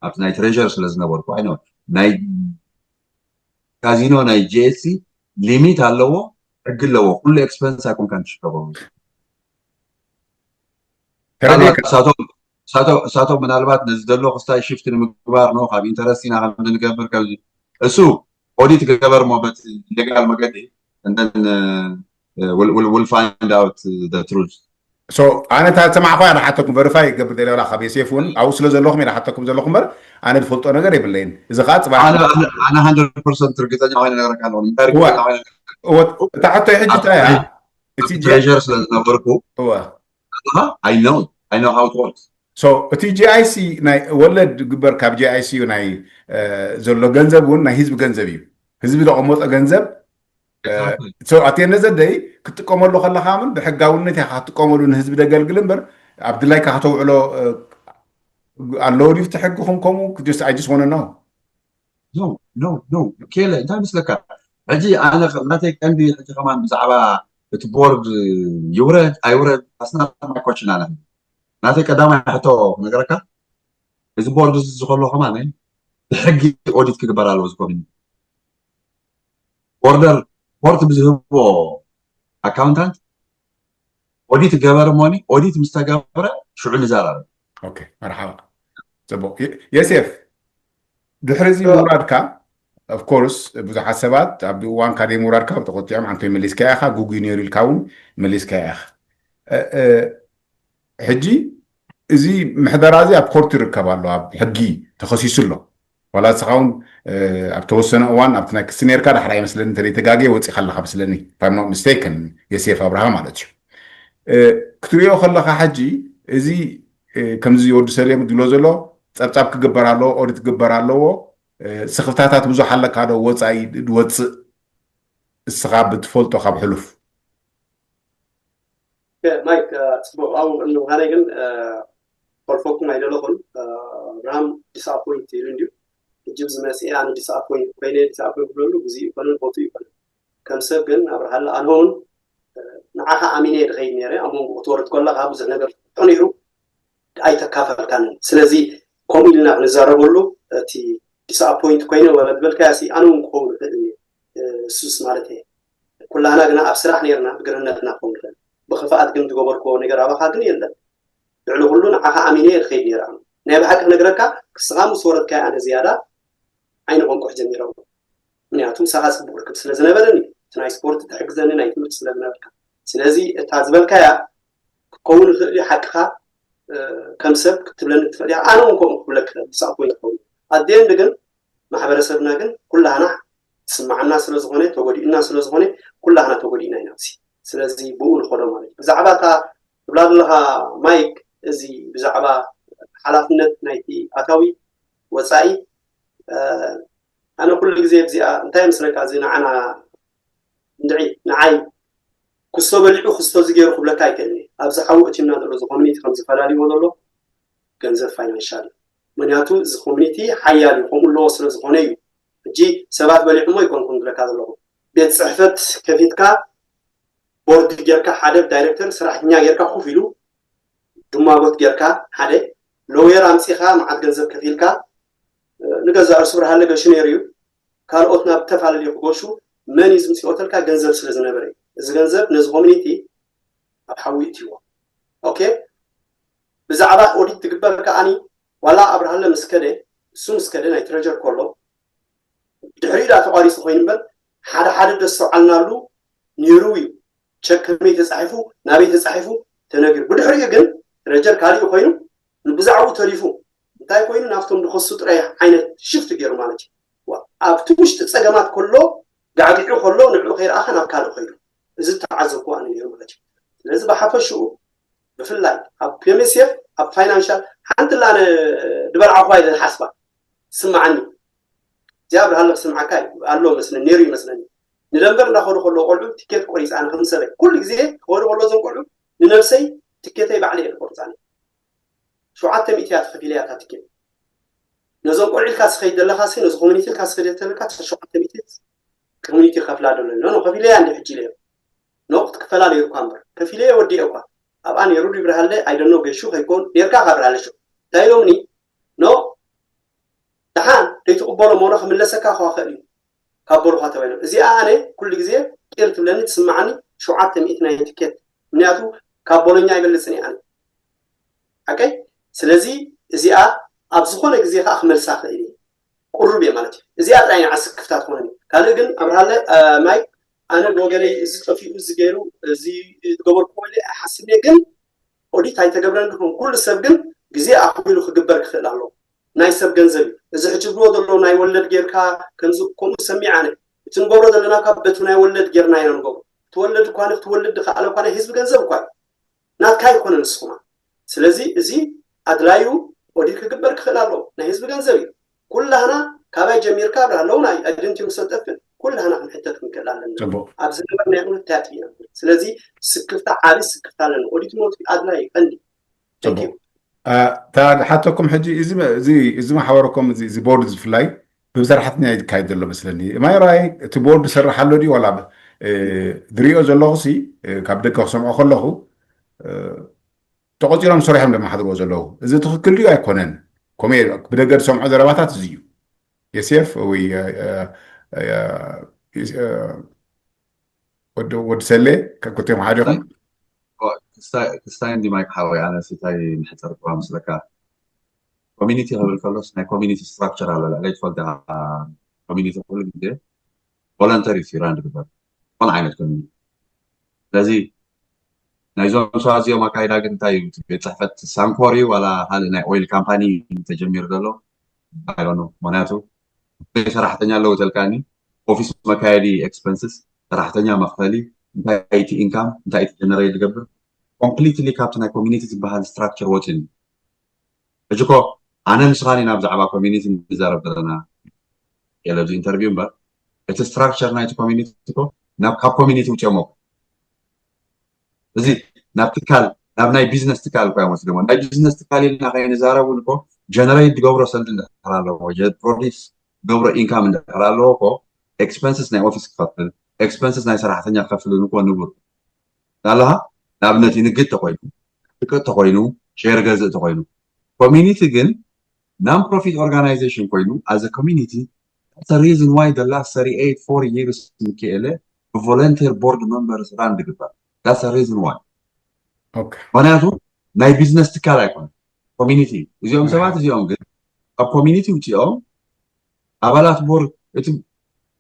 ኣብቲ ናይ treasury ስለ ዝነበርኩ I know ናይ ካዚኖ ናይ ጂኤስሲ limit ኣለዎ ሕጊ ኣለዎ ኩሉ expense ኣይኮንካን ትሽከቦ እሳቶም ምናልባት ነዚ ዘሎ ክስታይ ሽፍት ንምግባር ነው ካብ ኢንተረስት ኢና ከም ንገብር ከዚ እሱ ኦዲት ገበር ሞ በቲ ሌጋል መገዲ and then we'll, we'll, we'll find out the truth so ኣነ እታ ዝሰማዕኳ እያ ሓተኩም ቨሪፋይ ይገብር ደለ ላ ካብ የሴፍ እውን ኣብኡ ስለ ዘለኹም እየ ሓተኩም ዘለኹ እምበር ኣነ ዝፈልጦ ነገር የብለይን እዚ ከዓ ፅባሕ ኣነ hundred percent ርግፀኛ ኮይነ ነገረካ ኣለኹ እንታይ ርግፀኛ ኮይነ እታ ሕቶ ሕጂ እንታይ እያ እቲ treasurer ስለ ዝነበርኩ I know I know how it works so እቲ ጂኣይሲ ናይ ወለድ ግበር ካብ ጂኣይሲ እዩ ናይ ዘሎ ገንዘብ እውን ናይ ህዝቢ ገንዘብ እዩ ህዝቢ ዘቐመጦ ገንዘብ ኣቴነ ዘደይ ክትጥቀመሉ ከለካ ምን ብሕጋውነት ኢካ ክትጥቀመሉ ንህዝቢ ደገልግል እምበር ኣብ ድላይካ ከተውዕሎ ኣለዎ ድዩ ትሕግኹም ከምኡ just I just wanna know no no no ኬለ እንታይ ምስለካ ሕጂ ኣነ ናተይ ቀንዲ ሕጂ ከማን ብዛዕባ እቲ ቦርድ ይውረድ ኣይውረድ ኣስና ማይ ኮሽን ኣለ ናተይ ቀዳማይ ሕቶ ነገረካ እዚ ቦርድ እዚ ዝከሎ ከማን ብሕጊ ኦዲት ክግበር ኣለዎ ዝኮኑ ቦርደር ፖርት ብዝህቦ ኣካውንታንት ኦዲት ገበር ሞኒ ኦዲት ምስ ተገብረ ሽዑ ንዛረብ መርሓባ ፅቡቅ የሴፍ ድሕሪ እዚ ምውራድካ of course ብዙሓት ሰባት ኣብ እዋንካ ደይ ምውራድካ ተቆጢዖም ኣንተ መሊስካ ኢኻ ጉጉይ ነይሩ ኢልካ እውን መሊስካ ኢኻ ሕጂ እዚ ምሕደራ እዚ ኣብ ኮርት ይርከብ ኣሎ ኣብ ሕጊ ተኸሲሱ ኣሎ ዋላ ንስኻ እውን ኣብ ተወሰነ እዋን ኣብቲ ናይ ክሲ ነርካ ዳሕራይ መስለኒ እንተ ተጋገየ ወፂኻ ኣለኻ መስለኒ if I'm not mistaken የሴፍ ኣብርሃ ማለት እዩ ክትሪኦ ከለኻ ሕጂ እዚ ከምዚ ወዲ ሰሌም ዝብሎ ዘሎ ፀብፃብ ክግበር ኣለዎ ኦዲት ክግበር ኣለዎ ስኽፍታታት ብዙሕ ኣለካ ዶ ወፃኢ ዝወፅእ እስኻ ብትፈልጦ ካብ ሕሉፍ ማይክ ፅቡቅ ኣብኡ ቅድሚ ምዃነይ ግን ፈልፈኩም ኣይደለኹን ኣብርሃም ዲስኣፖይንት ኢሉ እንድዩ ሕጂ ኣብዚ መፅእ ኣነ ዲስኣፖይንት ኮይነ ዲስኣፖይንት ክብለሉ ግዜ ይኮነን ቦቱ ይኮነን። ከም ሰብ ግን ኣብርሃለ ኣነ እውን ንዓኻ ኣሚነ እየ ድኸይድ ነይረ። ኣብ መንጎ ክትወርድ ከለኻ ብዙሕ ነገር ትፍቶ ነይሩ ኣይተካፈልካንን። ስለዚ ከምኡ ኢልና ክንዛረበሉ እቲ ዲስኣፖይንት ኮይነ ወላ ዝበልካያ ሲ ኣነ እውን ክኸውን ይኽእል እየ። እሱስ ማለት እየ ኩላህና ግና ኣብ ስራሕ ነርና ብግርህነትና ክኸውን ይኽእል። ብክፍኣት ግን ዝገበርክዎ ነገር ኣባኻ ግን የለን። ልዕሊ ኩሉ ንዓኻ ኣሚነ እየ ድኸይድ ነይረ። ኣነ ናይ ብሓቂ ክነግረካ ክስኻ ምስ ወረድካዮ ኣነ ዝያዳ ዓይኒ ቆንቆሕ ጀሚረ። ምክንያቱ ምሳኻ ፅቡቅ ርክብ ስለ ዝነበረኒ እቲ ናይ ስፖርት ትሕግዘኒ ናይ ትምህርቲ ስለ ዝነበርካ። ስለዚ እታ ዝበልካያ ክከውን ይኽእል እዩ ሓቅኻ። ከም ሰብ ክትብለኒ ትኽእል እያ። ኣነ እውን ከምኡ ክብለክ ዲስኣፖይንት ክኸውን ኣደየንድ ግን ማሕበረሰብና ግን ኩላህና ትስማዓና ስለ ዝኾነ ተጎዲእና ስለ ዝኾነ ኩላህና ተጎዲእና ኢና። እዚ ስለዚ ብኡ ንኸዶ ማለት እዩ። ብዛዕባ እታ ትብላ ዘለኻ ማይክ እዚ ብዛዕባ ሓላፍነት ናይቲ ኣታዊ ወፃኢ ኣነ ኩሉ ግዜ እዚኣ እንታይ ምስለካ እዚ ንዓና እንድዒ ንዓይ ክስቶ በሊዑ ክስቶ እዚ ገይሩ ክብለካ ኣይክእልኒ። ኣብዚ ሓዊ እቲምና ዘሎ እዚ ኮሚኒቲ ከም ዝፈላልዎ ዘሎ ገንዘብ ፋይናንሻል እዩ። ምክንያቱ እዚ ኮሚኒቲ ሓያል እዩ ከምኡ ኣለዎ ስለ ዝኾነ እዩ። ሕጂ ሰባት በሊዑሞ ኣይኮንኩም ዝብለካ ዘለኹ። ቤት ፅሕፈት ከፊትካ ቦርድ ጌርካ ሓደ ዳይሬክተር ሰራሕተኛ ጌርካ ኮፍ ኢሉ ድማጎት ጌርካ ሓደ ሎየር ኣምፂኻ መዓት ገንዘብ ከፊልካ ንገዛ እርሱ ብርሃለ ገሹ ነይሩ እዩ። ካልኦት ናብ ዝተፈላለዩ ክገሹ መን እዩ ዝምፅኦ ተልካ ገንዘብ ስለ ዝነበረ እዩ። እዚ ገንዘብ ነዚ ኮሚኒቲ ኣብ ሓዊ እትዎ ኦኬ። ብዛዕባ ኦዲት ትግበር ከዓኒ ዋላ ኣብርሃለ ምስ ከደ እሱ ምስ ከደ ናይ ትረጀር ከሎ ድሕሪኡ ዳ ተቋሪፁ ኮይኑ እምበር ሓደ ሓደ ደስተውዓልናሉ ነይሩ እዩ። ቸክ ከመይ ተፃሒፉ ናበይ ተፃሒፉ ተነጊሩ። ብድሕሪኡ ግን ትረጀር ካሊእ ኮይኑ ብዛዕባኡ ተሪፉ እንታይ ኮይኑ ናብቶም ዝኸሱ ጥራይ ዓይነት ሽፍት ገይሩ ማለት እዩ። ኣብቲ ውሽጢ ፀገማት ከሎ ጋዕጊዑ ከሎ ንዕኡ ከይረኣኸ ናብ ካልእ ከይዱ እዚ ተዓዘብኩ ኣነ ነይሩ ማለት እዩ። ስለዚ ብሓፈሽኡ ብፍላይ ኣብ ፒኤምኤስኤፍ ኣብ ፋይናንሻል ሓንቲ ላ ድበልዓኹ ኣይለን ሓስባ ትስምዓኒ። እዚኣ ብርሃለ ክስምዓካ ኣሎ መስለኒ ነይሩ ይመስለኒ። ንደንበር እንዳኸዱ ከለዉ ቆልዑ ትኬት ቆሪፃ ኣነ ከም ሰበይ ኩሉ ግዜ ክኸዱ ከለዉ እዞም ቆልዑ ንነብሰይ ትኬተይ ባዕለ እየ ቆርፃኒ። ሸውዓተ ሚእቲ እያ ተኸፊለ እያ እታ ትኬት። ነዞም ቆልዑ ኢልካ ስኸይድ ዘለካ ሲ ነዚ ኮሚኒቲ ኢልካ ስኸይድ ተለካ ሸውዓተ ሚእቲ ኮሚኒቲ ከፍላ ደሎ ኖ ከፊለ እያ እንዲ ሕጂ ኢለ ኖ ክትክፈላ ነይሩ እኳ እምበር ከፊለ እየ ወዲኤ እኳ ኣብኣ ነይሩ ድብርሃለ ኣይደኖ ገሹ ከይኮን ነርካ ካብርሃለ ሸው እንታይ ኢሎምኒ ኖ ደሓን ደይትቕበሎ መሆኖ ክምለሰካ ከዋኸእል እዩ ካብ በሉኻ ተባይሎም እዚኣ ኣነ ኩሉ ግዜ ቂር ትብለኒ ትስምዓኒ ሸውዓተ ሚእቲ ናይ ትኬት ምክንያቱ ካብ ቦሎኛ ኣይበልፅን እየ ኣነ ሓቀይ ስለዚ እዚኣ ኣብ ዝኾነ ግዜ ከዓ ክመልሳ ክእል እየ ቁሩብ እየ ማለት እዩ እዚኣ ጥራይ ንዓ ስክፍታ ትኾነኒ ካልእ ግን ኣብርሃለ ማይ ኣነ ብወገነይ እዚ ጠፊኡ እዚ ገይሩ እዚ ዝገበርኩ ወለ ኣይሓስብን እየ ግን ኦዲት ኣይተገብረን ድኹም ኩሉ ሰብ ግን ግዜ ኣኽቢሉ ክግበር ክኽእል ኣለዎ ናይ ሰብ ገንዘብ እዩ እዚ ሕጂ ዝብልዎ ዘሎ ናይ ወለድ ጌርካ ከምዚ ከምኡ ሰሚዕ ኣነ እቲ ንገብሮ ዘለና ካብ በቲ ናይ ወለድ ጌርና ኢና ንገብሮ እቲ ወለድ እኳ ንክትወልድ ድከኣለ እኳ ናይ ህዝቢ ገንዘብ እኳ እዩ ናትካ ኣይኮነ ንስኹማ ስለዚ እዚ ኣድላዩ ኦዲት ክግበር ክኽእል ኣለዎ ናይ ህዝቢ ገንዘብ እዩ ኩላህና ካባይ ጀሚርካ ብርሃለውን ኣይደንቲም ክሰጠፍን ኩላህና ክንሕተት ክንክእል ኣለና ኣብ ዝነበርናዮ እንታይ ኣጥፊእና ስለዚ ስክፍታ ዓቢ ስክፍታ ኣለና ኦዲት ሞት ኣድላይ ቀንዲ ፅቡቅ እታ ሓተኩም ሕጂ እዚ ማሕበረኮም እዚ ቦርድ ዝፍላይ ብሰራሕተኛ ይካየድ ዘሎ መስለኒ ማይራይ እቲ ቦርድ ዝሰርሕ ኣሎ ድዩ ዋላ ዝሪኦ ዘለኹ ሲ ካብ ደገ ክሰምዖ ከለኹ ተቆፂሮም ሰሪሖም ዘመሓድርዎ ዘለዉ እዚ ትኽክል ድዩ ኣይኮነን ኮሜ ብደገ ዝሰምዖ ዘረባታት እዚ እዩ የሴፍ ወይ ወዲ ሰሌ ካብ ክልቲኦም ሓደ ኢኹም ክስታይ እንዲ ማይክ ሓወይ ኣነ ሲታይ ምሕፀር ጥዋ ምስለካ ኮሚኒቲ ክብል ከሎስ ናይ ኮሚኒቲ ስትራክቸር ኣሎ ልዕለይ ትፈልጥ ኮሚኒቲ ኩሉ ግዜ ቮለንተሪ ራን ዝግበር ዝኾነ ዓይነት ኮሚኒቲ ስለዚ ናይዞም ሰባት እዚኦም ኣካይዳ ግን እንታይ እዩ ቤት ፅሕፈት ሳንኮር እዩ ዋላ ካልእ ናይ ኦይል ካምፓኒ ተጀሚሩ ዘሎ ኣይዶኖ ምክንያቱ ሰራሕተኛ ኣለዉ ተልካኒ ኦፊስ መካየዲ ኤክስፐንስስ ሰራሕተኛ መኽፈሊ እንታይ እቲ ኢንካም እንታይ እቲ ጀነሬት ዝገብር ኮምፕሊትሊ ካብቲ ናይ ኮሚኒቲ ዝበሃል ስትራክቸር ወፅን እዩ ሕጂ ኮ ኣነ ንስኻን ኢና ብዛዕባ ኮሚኒቲ ንዛረብ ዘለና የለ ኣብዚ ኢንተርቪው እምበር እቲ ስትራክቸር ናይቲ ኮሚኒቲ ኮ ናብ ካብ ኮሚኒቲ ውፅኦሞ እዚ ናብ ትካል ናብ ናይ ቢዝነስ ትካል እኳ እዮም ወስደሞ ናይ ቢዝነስ ትካል ኢልና ከይንዛረብ እውን እኮ ጀነሬት ዝገብሮ ሰልዲ እንድሕር ኣለዎ፣ ፕሮዲስ ዝገብሮ ኢንካም እንድሕር ኣለዎ እኮ፣ ኤክስፐንስስ ናይ ኦፊስ ክኸፍል፣ ኤክስፐንስስ ናይ ሰራሕተኛ ክኸፍል እኮ ንቡር ኣለሃ። ንኣብነት ንግድ ተኮይኑ፣ ሽቅጥ ተኮይኑ፣ ሼር ገዝእ ተኮይኑ፣ ኮሚኒቲ ግን non profit organization ኮይኑ as a community, that's the reason why the last thirty eight forty years ምክኤለ ብቮለንቲር ቦርድ መንበርስ ራን ዝግበር። That's the reason why. Okay. ምክንያቱ ናይ ቢዝነስ ትካል ኣይኮነ፣ ኮሚኒቲ። እዚኦም ሰባት እዚኦም ግን ካብ ኮሚኒቲ ውፅኦም ኣባላት ቦርድ፣ እቲ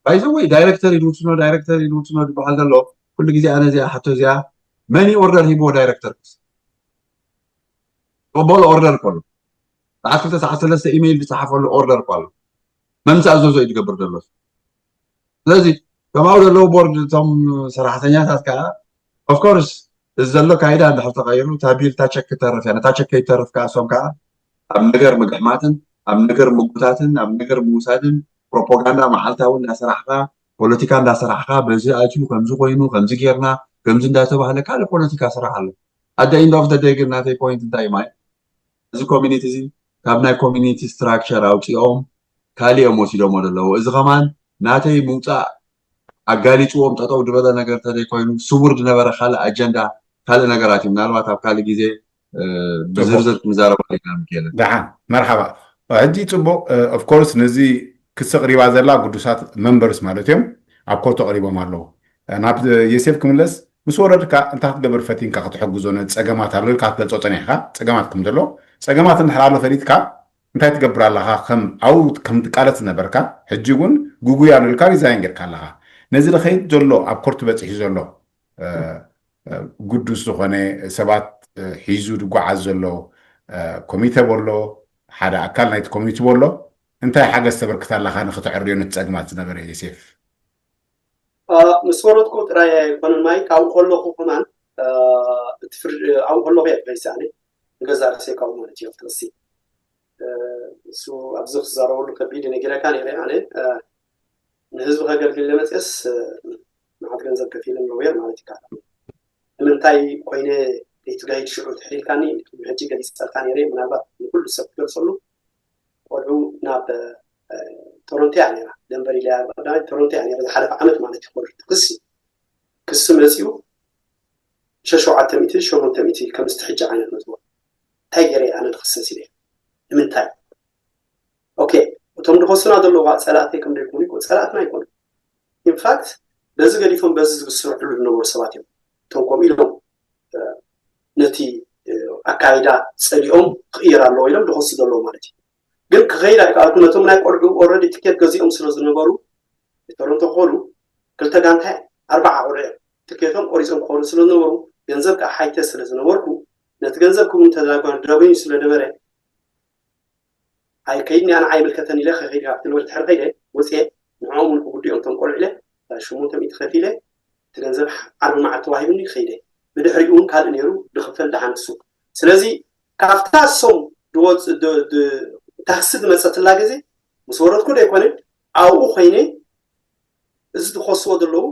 ባይዘወይ ዳይሬክተር ኢሉ ውስኖ፣ ዳይሬክተር ኢሉ ውስኖ ዝበሃል ዘሎ ኩሉ ግዜ ኣነ እዚኣ ሓቶ እዚኣ መኒ ኦርደር ሂብዎ ዳይሬክተር? ተቀበሎ ኦርደር ከሎ ሰዓት ክልተ ሰዓት ሰለስተ ኢሜይል ዝፀሓፈሉ ኦርደር እኳ ኣሎ። መን ዝኣዘዞ እዩ ዝገብር ዘሎ? ስለዚ ከማኡ ዘለዉ ቦርድ እቶም ሰራሕተኛታት ከዓ ኦፍኮርስ እዚ ዘሎ ካይዳ እንድሕር ተቀይሩ እታ ቢል እታ ቸክ ክተርፍ እያ። ነታ ቸክ ከይተርፍ ከዓ እሶም ከዓ ኣብ ነገር ምግሕማትን ኣብ ነገር ምጉታትን ኣብ ነገር ምውሳድን ፕሮፓጋንዳ መዓልታዊ እንዳሰራሕካ ፖለቲካ እንዳሰራሕካ በዚ ኣትዩ ከምዚ ኮይኑ ከምዚ ጌርና ከምዚ እንዳተባህለ ካልእ ፖለቲካ ስራሕ ኣሎ። ኣደ ኢንድ ኦፍ ደ ደይ ግን ናተይ ፖይንት እንታይ ማይ እዚ ኮሚኒቲ እዚ ካብ ናይ ኮሚኒቲ ስትራክቸር ኣውፂኦም ካልእ እዮም ወሲዶሞ ዘለዉ። እዚ ከማን ናተይ ምውፃእ ኣጋሊፅዎም ጠጠው ዝበለ ነገር ተዘይኮይኑ ስውር ዝነበረ ካልእ ኣጀንዳ ካልእ ነገራት እዩ። ምናልባት ኣብ ካልእ ግዜ ብዝርዝር ክንዛረበሉ ኢና። ምክኤለ ደሓን መርሓባ። ሕጂ ፅቡቅ ኦፍኮርስ ነዚ ክሲ ቅሪባ ዘላ ግዱሳት መንበርስ ማለት እዮም ኣብ ኮርቶ ቀሪቦም ኣለዉ። ናብ የሴፍ ክምለስ ምስ ወረድካ እንታይ ክትገብር ፈቲንካ ክትሕግዞ ነቲ ፀገማት ኣሎ ኢልካ ክትገልፆ ፀኒሕካ ፀገማት ከም ዘሎ ፀገማት እንድሕር ኣሎ ፈሊጥካ እንታይ ትገብር ኣለኻ ከም ኣብኡ ከም ትቃለስ ዝነበርካ ሕጂ እውን ጉጉይ ኣሎ ኢልካ ሪዛይን ጌርካ ኣለኻ ነዚ ንኸይድ ዘሎ ኣብ ኮርት በፂሑ ዘሎ ግዱስ ዝኾነ ሰባት ሒዙ ዝጓዓዝ ዘሎ ኮሚተ በሎ ሓደ ኣካል ናይቲ ኮሚቲ በሎ እንታይ ሓገዝ ተበርክት ኣለኻ ንክተዕርዮ ነቲ ፀግማት ዝነበረ ዮሴፍ? ምስ ወረድኩ ጥራይ ኣይኮነን ማይ ካብኡ ከለኹ ከማን ኣብኡ ከለኹ እየ ተፈይሰ ኣነ ንገዛ ርእሰይ ካብኡ ማለት እዩ ትርሲ እሱ ኣብዚ ክዛረበሉ ከቢድ ነጊረካ ነይረ ኣነ ንህዝቢ ከገልግል ለመፅስ መዓት ገንዘብ ከፊለ ሎየር ማለት ይከኣል ንምንታይ ኮይነ ደይትጋይድ ሽዑ ትሕሊልካኒ ሕጂ ገሊፀልካ ነይረ ምናልባት ንኩሉ ሰብ ክገልፀሉ ቆልዑ ናብ ቶሮንቶ እያ ነይራ ደንበር ኢለ ቀዳማይ ቶሮንቶ እያ ነይራ ዝሓለፈ ዓመት ማለት እዩ ክሲ ክሲ መፅኡ ሸሸውዓተ ሚእቲ ሸሞንተ ሚእቲ ከምዚ ትሕጂ ዓይነት ነጥቦ እንታይ ገይረ ኣነ ዝኽሰስ ኢለ ንምንታይ ኦኬ እቶም ዝኸሱና ዘለዋ ፀላእተይ ከም ዘይኮኑ ይኮ ፀላእትና ኣይኮኑ ኢንፋክት በዚ ገዲፎም በዚ ዝስርሕሉ ዝነበሩ ሰባት እዮም እቶም ከምኡ ኢሎም ነቲ ኣካይዳ ፀሊኦም ክቅየር ኣለዎ ኢሎም ዝኸሱ ዘለዉ ማለት እዩ ግን ክኸይድ ኣይከኣልኩ ነቶም ናይ ቆልዑ ኦረዲ ትኬት ገዚኦም ስለ ዝነበሩ ቶሮንቶ ክኸዱ ክልተ ጋንታ ኣርባዓ ቆልዑ እዮም ትኬቶም ቆሪፆም ክኸዱ ስለ ዝነበሩ ገንዘብ ከዓ ሓይተ ስለ ዝነበርኩ ነቲ ገንዘብ ክውን ተዳጓን ድረበዩ ስለ ነበረ ኣይከይድኒ ኣነ ኣይምልከተን ኢለ ከይድ ካብቲ ንበር ድሕሪ ከይደ ወፅየ ንዕኦም እውን ክጉድኦም እቶም ቆልዑ ኢለ ሽሞንተ ሚእቲ ከፊለ እቲ ገንዘብ ዓርቢ መዓልቲ ተዋሂቡኒ ከይደ ብድሕሪኡ እውን ካልእ ነይሩ ድኽፈል ድሓንሱ ስለዚ ካብታ እሶም ድወፅ ታክሲ ዝመፀትላ ግዜ ምስ ወረድኩ ዶ ኣይኮነ ኣብኡ ኮይነ እዚ ዝኸስዎ ዘለዉ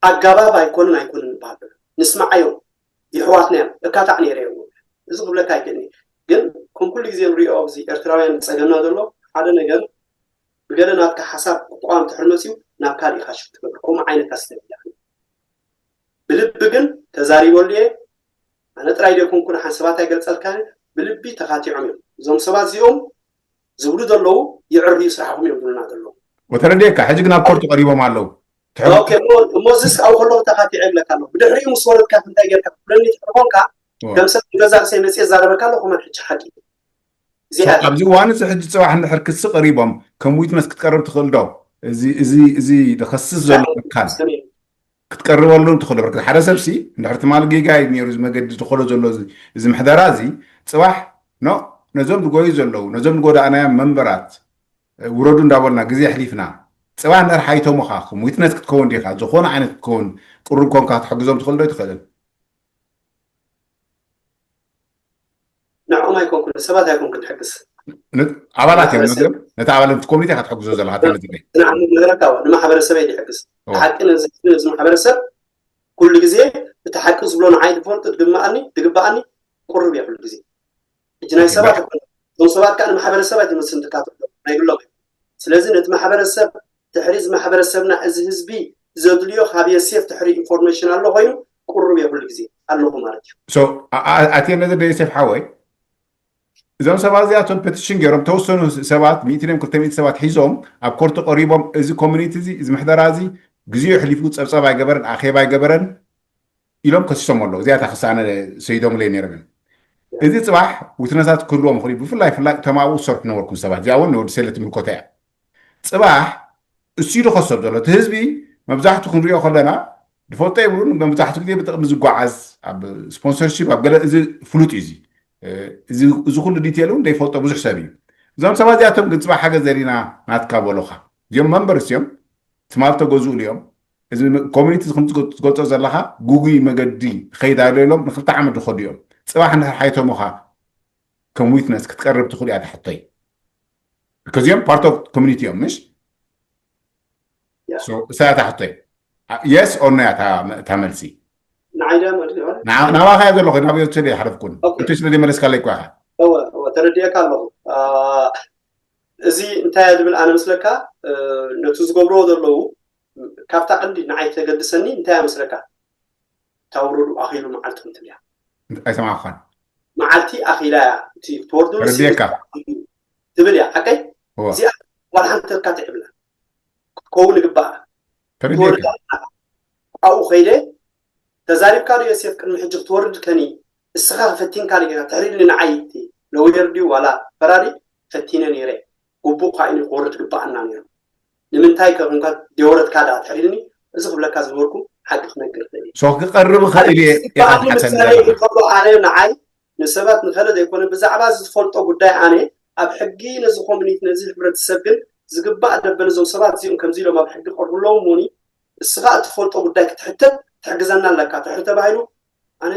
ኣጋባብ ኣይኮነን ኣይኮነን ይበሃል ንስማዓዮም ይሕዋትና እዮም እካታዕ ነይረ እዮም እዚ ክብለካ ኣይክእልኒ ግን ከም ኩሉ ግዜ ንሪኦ ኣብዚ ኤርትራውያን ዝፀገምና ዘሎ ሓደ ነገር ብገለ ናትካ ሓሳብ ክቋም ትሕር መፅዩ ናብ ካልእ ኢኻ ሽፍ ትገብር ከምኡ ዓይነት ኣስተብላ ብልቢ ግን ተዛሪበሉ እየ ኣነ ጥራይ ዶ ኮንኩ ንሓን ሰባት ኣይገልፀልካ ብልቢ ተኻቲዖም እዮም እዞም ሰባት እዚኦም ዝብሉ ዘለዉ ይዕርዩ ስራሕኹም እዮም ዝብሉና ዘለዉ ወተረድየካ ሕጂ ግን ኣብ ኮርቱ ቀሪቦም ኣለዉ እሞ እዚስ ኣብኡ ከለኹ ተኻቲዐ ይብለካ ኣለኹ ብድሕሪኡ ምስ ወረድካ እንታይ ጌርካ ክብለኒ ትሕር ኮንካ ከም ሰብ ንገዛ ርእሰይ መፅየ ዛረበካ ኣለኹ መን ሕጂ ሓቂ ኣብዚ እዋን እዚ ሕጂ ፅባሕ እንድሕር ክሲ ቀሪቦም ከም ዊትነስ ክትቀርብ ትኽእል ዶ እዚ ዝኸስስ ዘሎ ኣካል ክትቀርበሉ ትኽእሎ በርግጥ ሓደ ሰብሲ እንድሕር ትማል ጌጋ እዩ ነይሩ እዚ መገዲ ዝኸሎ ዘሎ እዚ ምሕደራ እዚ ፅባሕ ኖ ነዞም ዝጎዩ ዘለዉ ነዞም ዝጎዳእናዮም መንበራት ውረዱ እንዳበልና ግዜ ኣሕሊፍና ፅባሕ እንድሕር ሓይቶምኻ ከም ዊትነስ ክትከውን ዲኻ ዝኾነ ዓይነት ክትከውን ቅሩብ ኮንካ ክትሕግዞም ትኽእል ዶ ኣይትኽእልን ንዕኦም ኣይኮንኩን ንሰባት ኣይኮንኩን ሕግስ ኣባላት እዮም ነዚኦም ነቲ ኣባላት እቲ ኮሚቴ ኢኻ ትሕግዞ ዘለኻ ነዚ ንዓም ዝነገረካ ንማሕበረሰበይ ድሕግዝ ሓቂ ነዚ ነዚ ማሕበረሰብ ኩሉ ግዜ እቲ ሓቂ ዝብሎ ንዓይ ዝፈልጡ ድግምኣኒ ድግበኣኒ ቁርብ እየ ኩሉ ግዜ ሕጂ ናይ ሰባት ኣይኮነ እዞም ሰባት ከዓ ንማሕበረሰብ ኣይትመስልን ትካትዑ ናይ ግሎም እዩ። ስለዚ ነቲ ማሕበረሰብ ድሕሪ እዚ ማሕበረሰብና እዚ ህዝቢ ዘድልዮ ካብ የሴፍ ድሕሪ ኢንፎርሜሽን ኣሎ ኮይኑ ቅሩብ እየ ኩሉ ግዜ ኣለኹ ማለት እዩ። ኣትየ ነዚ ዶ የሴፍ ሓወይ እዞም ሰባት እዚኣቶም ፔቲሽን ገይሮም ተወሰኑ ሰባት ሚእቲ እዮም ክልተ ሚእቲ ሰባት ሒዞም ኣብ ኮርት ቀሪቦም እዚ ኮሚኒቲ እዚ እዚ ምሕደራ እዚ ግዜኡ ሕሊፉ ፀብፀብ ኣይገበረን ኣኼባ ኣይገበረን ኢሎም ከሲሶም ኣለዉ። እዚኣታ ክሳነ ሰይዶምለይ ነይሮም እዮም። እዚ ፅባሕ ዊትነሳት ክህልዎም ይኽእሉ ብፍላይ ፍላይ እቶም ኣብኡ ዝሰርሑ ነበርኩም ሰባት እዚኣ እውን ንወዲ ሰለ ትምልኮታ እያ። ፅባሕ እሱ ኢሉ ከሰብ ዘሎ እቲ ህዝቢ መብዛሕቱ ክንሪኦ ከለና ዝፈልጦ የብሉን። መብዛሕቱ ግዜ ብጥቕሚ ዝጓዓዝ ኣብ ስፖንሰርሺፕ ኣብ ገለ እዚ ፍሉጥ እዩ። እዚ ኩሉ ዲቴል እውን ዘይፈልጦ ብዙሕ ሰብ እዩ። እዞም ሰባት እዚኣቶም ግን ፅባሕ ሓገዝ ዘሪና ናትካ በሉኻ እዚኦም መንበርስ እዮም ትማል ተገዝኡሉ እዮም። እዚ ኮሚኒቲ ከም ትገልፆ ዘለካ ጉጉይ መገዲ ኸይድ ኣሎ ኢሎም ንክልተ ዓመት ዝኸዱ እዮም። ፅባሕ እንድሕር ሓይቶምኻ ከም ዊትነስ ክትቀርብ ትኽእሉ እያ ትሕቶይ። ከዚኦም ፓርት ኦፍ ኮሚኒቲ እዮም ምሽ እሳ እያ ትሕቶይ። የስ ኦር ኖ እያ እታ መልሲ። ናባኻ እያ ዘለኹ ናብ ዮቸደ ይሓለፍኩን እንተ ስለ ዘይመለስካለይ እኳ ኢኻ። ተረዲኤካ ኣለኹ። እዚ እንታይ እያ ዝብል ኣነ ምስለካ ነቲ ዝገብርዎ ዘለዉ ካብታ ቀንዲ ንዓይ ተገድሰኒ እንታይ እያ ምስለካ እታ ውረዱ ኣኺሉ መዓልቲ እንትብል እያ። ኣይሰማዕኳን። መዓልቲ ኣኺላ እያ እቲ ትወርዱ ተረዲኤካ። ትብል እያ ሓቀይ። እዚኣ ዋላ ሓንቲ ተካትዕ ብላ ክትከውን ይግባኣ። ትወርዳ ኣብኡ ከይደ ተዛሪብካ ዶ ዮሴፍ ቅድሚ ሕጂ ክትወርድ ከኒ እስኻ ፈቲንካ ዲኻ ትሕሪድኒ ንዓይ እቲ ለውየር ድዩ ዋላ ፈራዲ ፈቲነ ነይረ ግቡእ ኳ ኢኒ ክወርድ ግባኣና ነይሩ። ንምንታይ ከ ኮንካ ደወረትካ ደኣ ትሕሪድኒ እዚ ክብለካ ዝነበርኩ ሓቂ ክነግር ክእል እየ። ሶ ክቀርብ ክእል እየ ኢኻ ዝግባኣኒ ትሓተኒ ምሳሌ ዘለኻ። ከሎ ኣነ ንዓይ ንሰባት ንኸለ ዘይኮነ ብዛዕባ እዚ ዝፈልጦ ጉዳይ ኣነ ኣብ ሕጊ ነዚ ኮሚኒቲ ነዚ ሕብረተሰብ ግን ዝግባእ ደበል እዞም ሰባት እዚኦም ከምዚ ኢሎም ኣብ ሕጊ ቀርቡ ኣለዎም እሞኒ እስኻ እትፈልጦ ጉዳይ ክትሕተት ትሕግዘና ኣለካ ትሕሪ ተባሂሉ ኣነ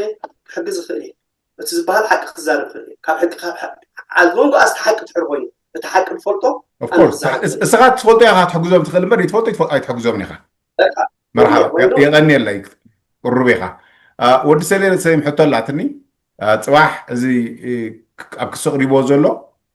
ክሕግዝ ይኽእል እየ። እቲ ዝበሃል ሓቂ ክዛረብ ይኽእል እየ። ካብ ሕጊ ካብ ሓ- ኣዝሎንጎ ኣስቲ ሓቂ ትሕር ኮይኑ እቲ ሓቂ ትፈልጦ ኣነ ኦፍኮርስ ክዛረብ ይኽእል እየ። እስኻ ትፈልጦ ኢኻ ክትሕግዞም ትኽእል እምበር ይትፈልጦ ኣይትሕግዞምን ኢኻ። በቃ መርሓባ ኮይኑ የቐንየለይ ቅሩብ ኢኻ። ወዲ ሰሌ ሰይም ሕቶ ኣላትኒ። ፅባሕ እዚ ኣብ ክሲ ኣቕሪብዎ ዘሎ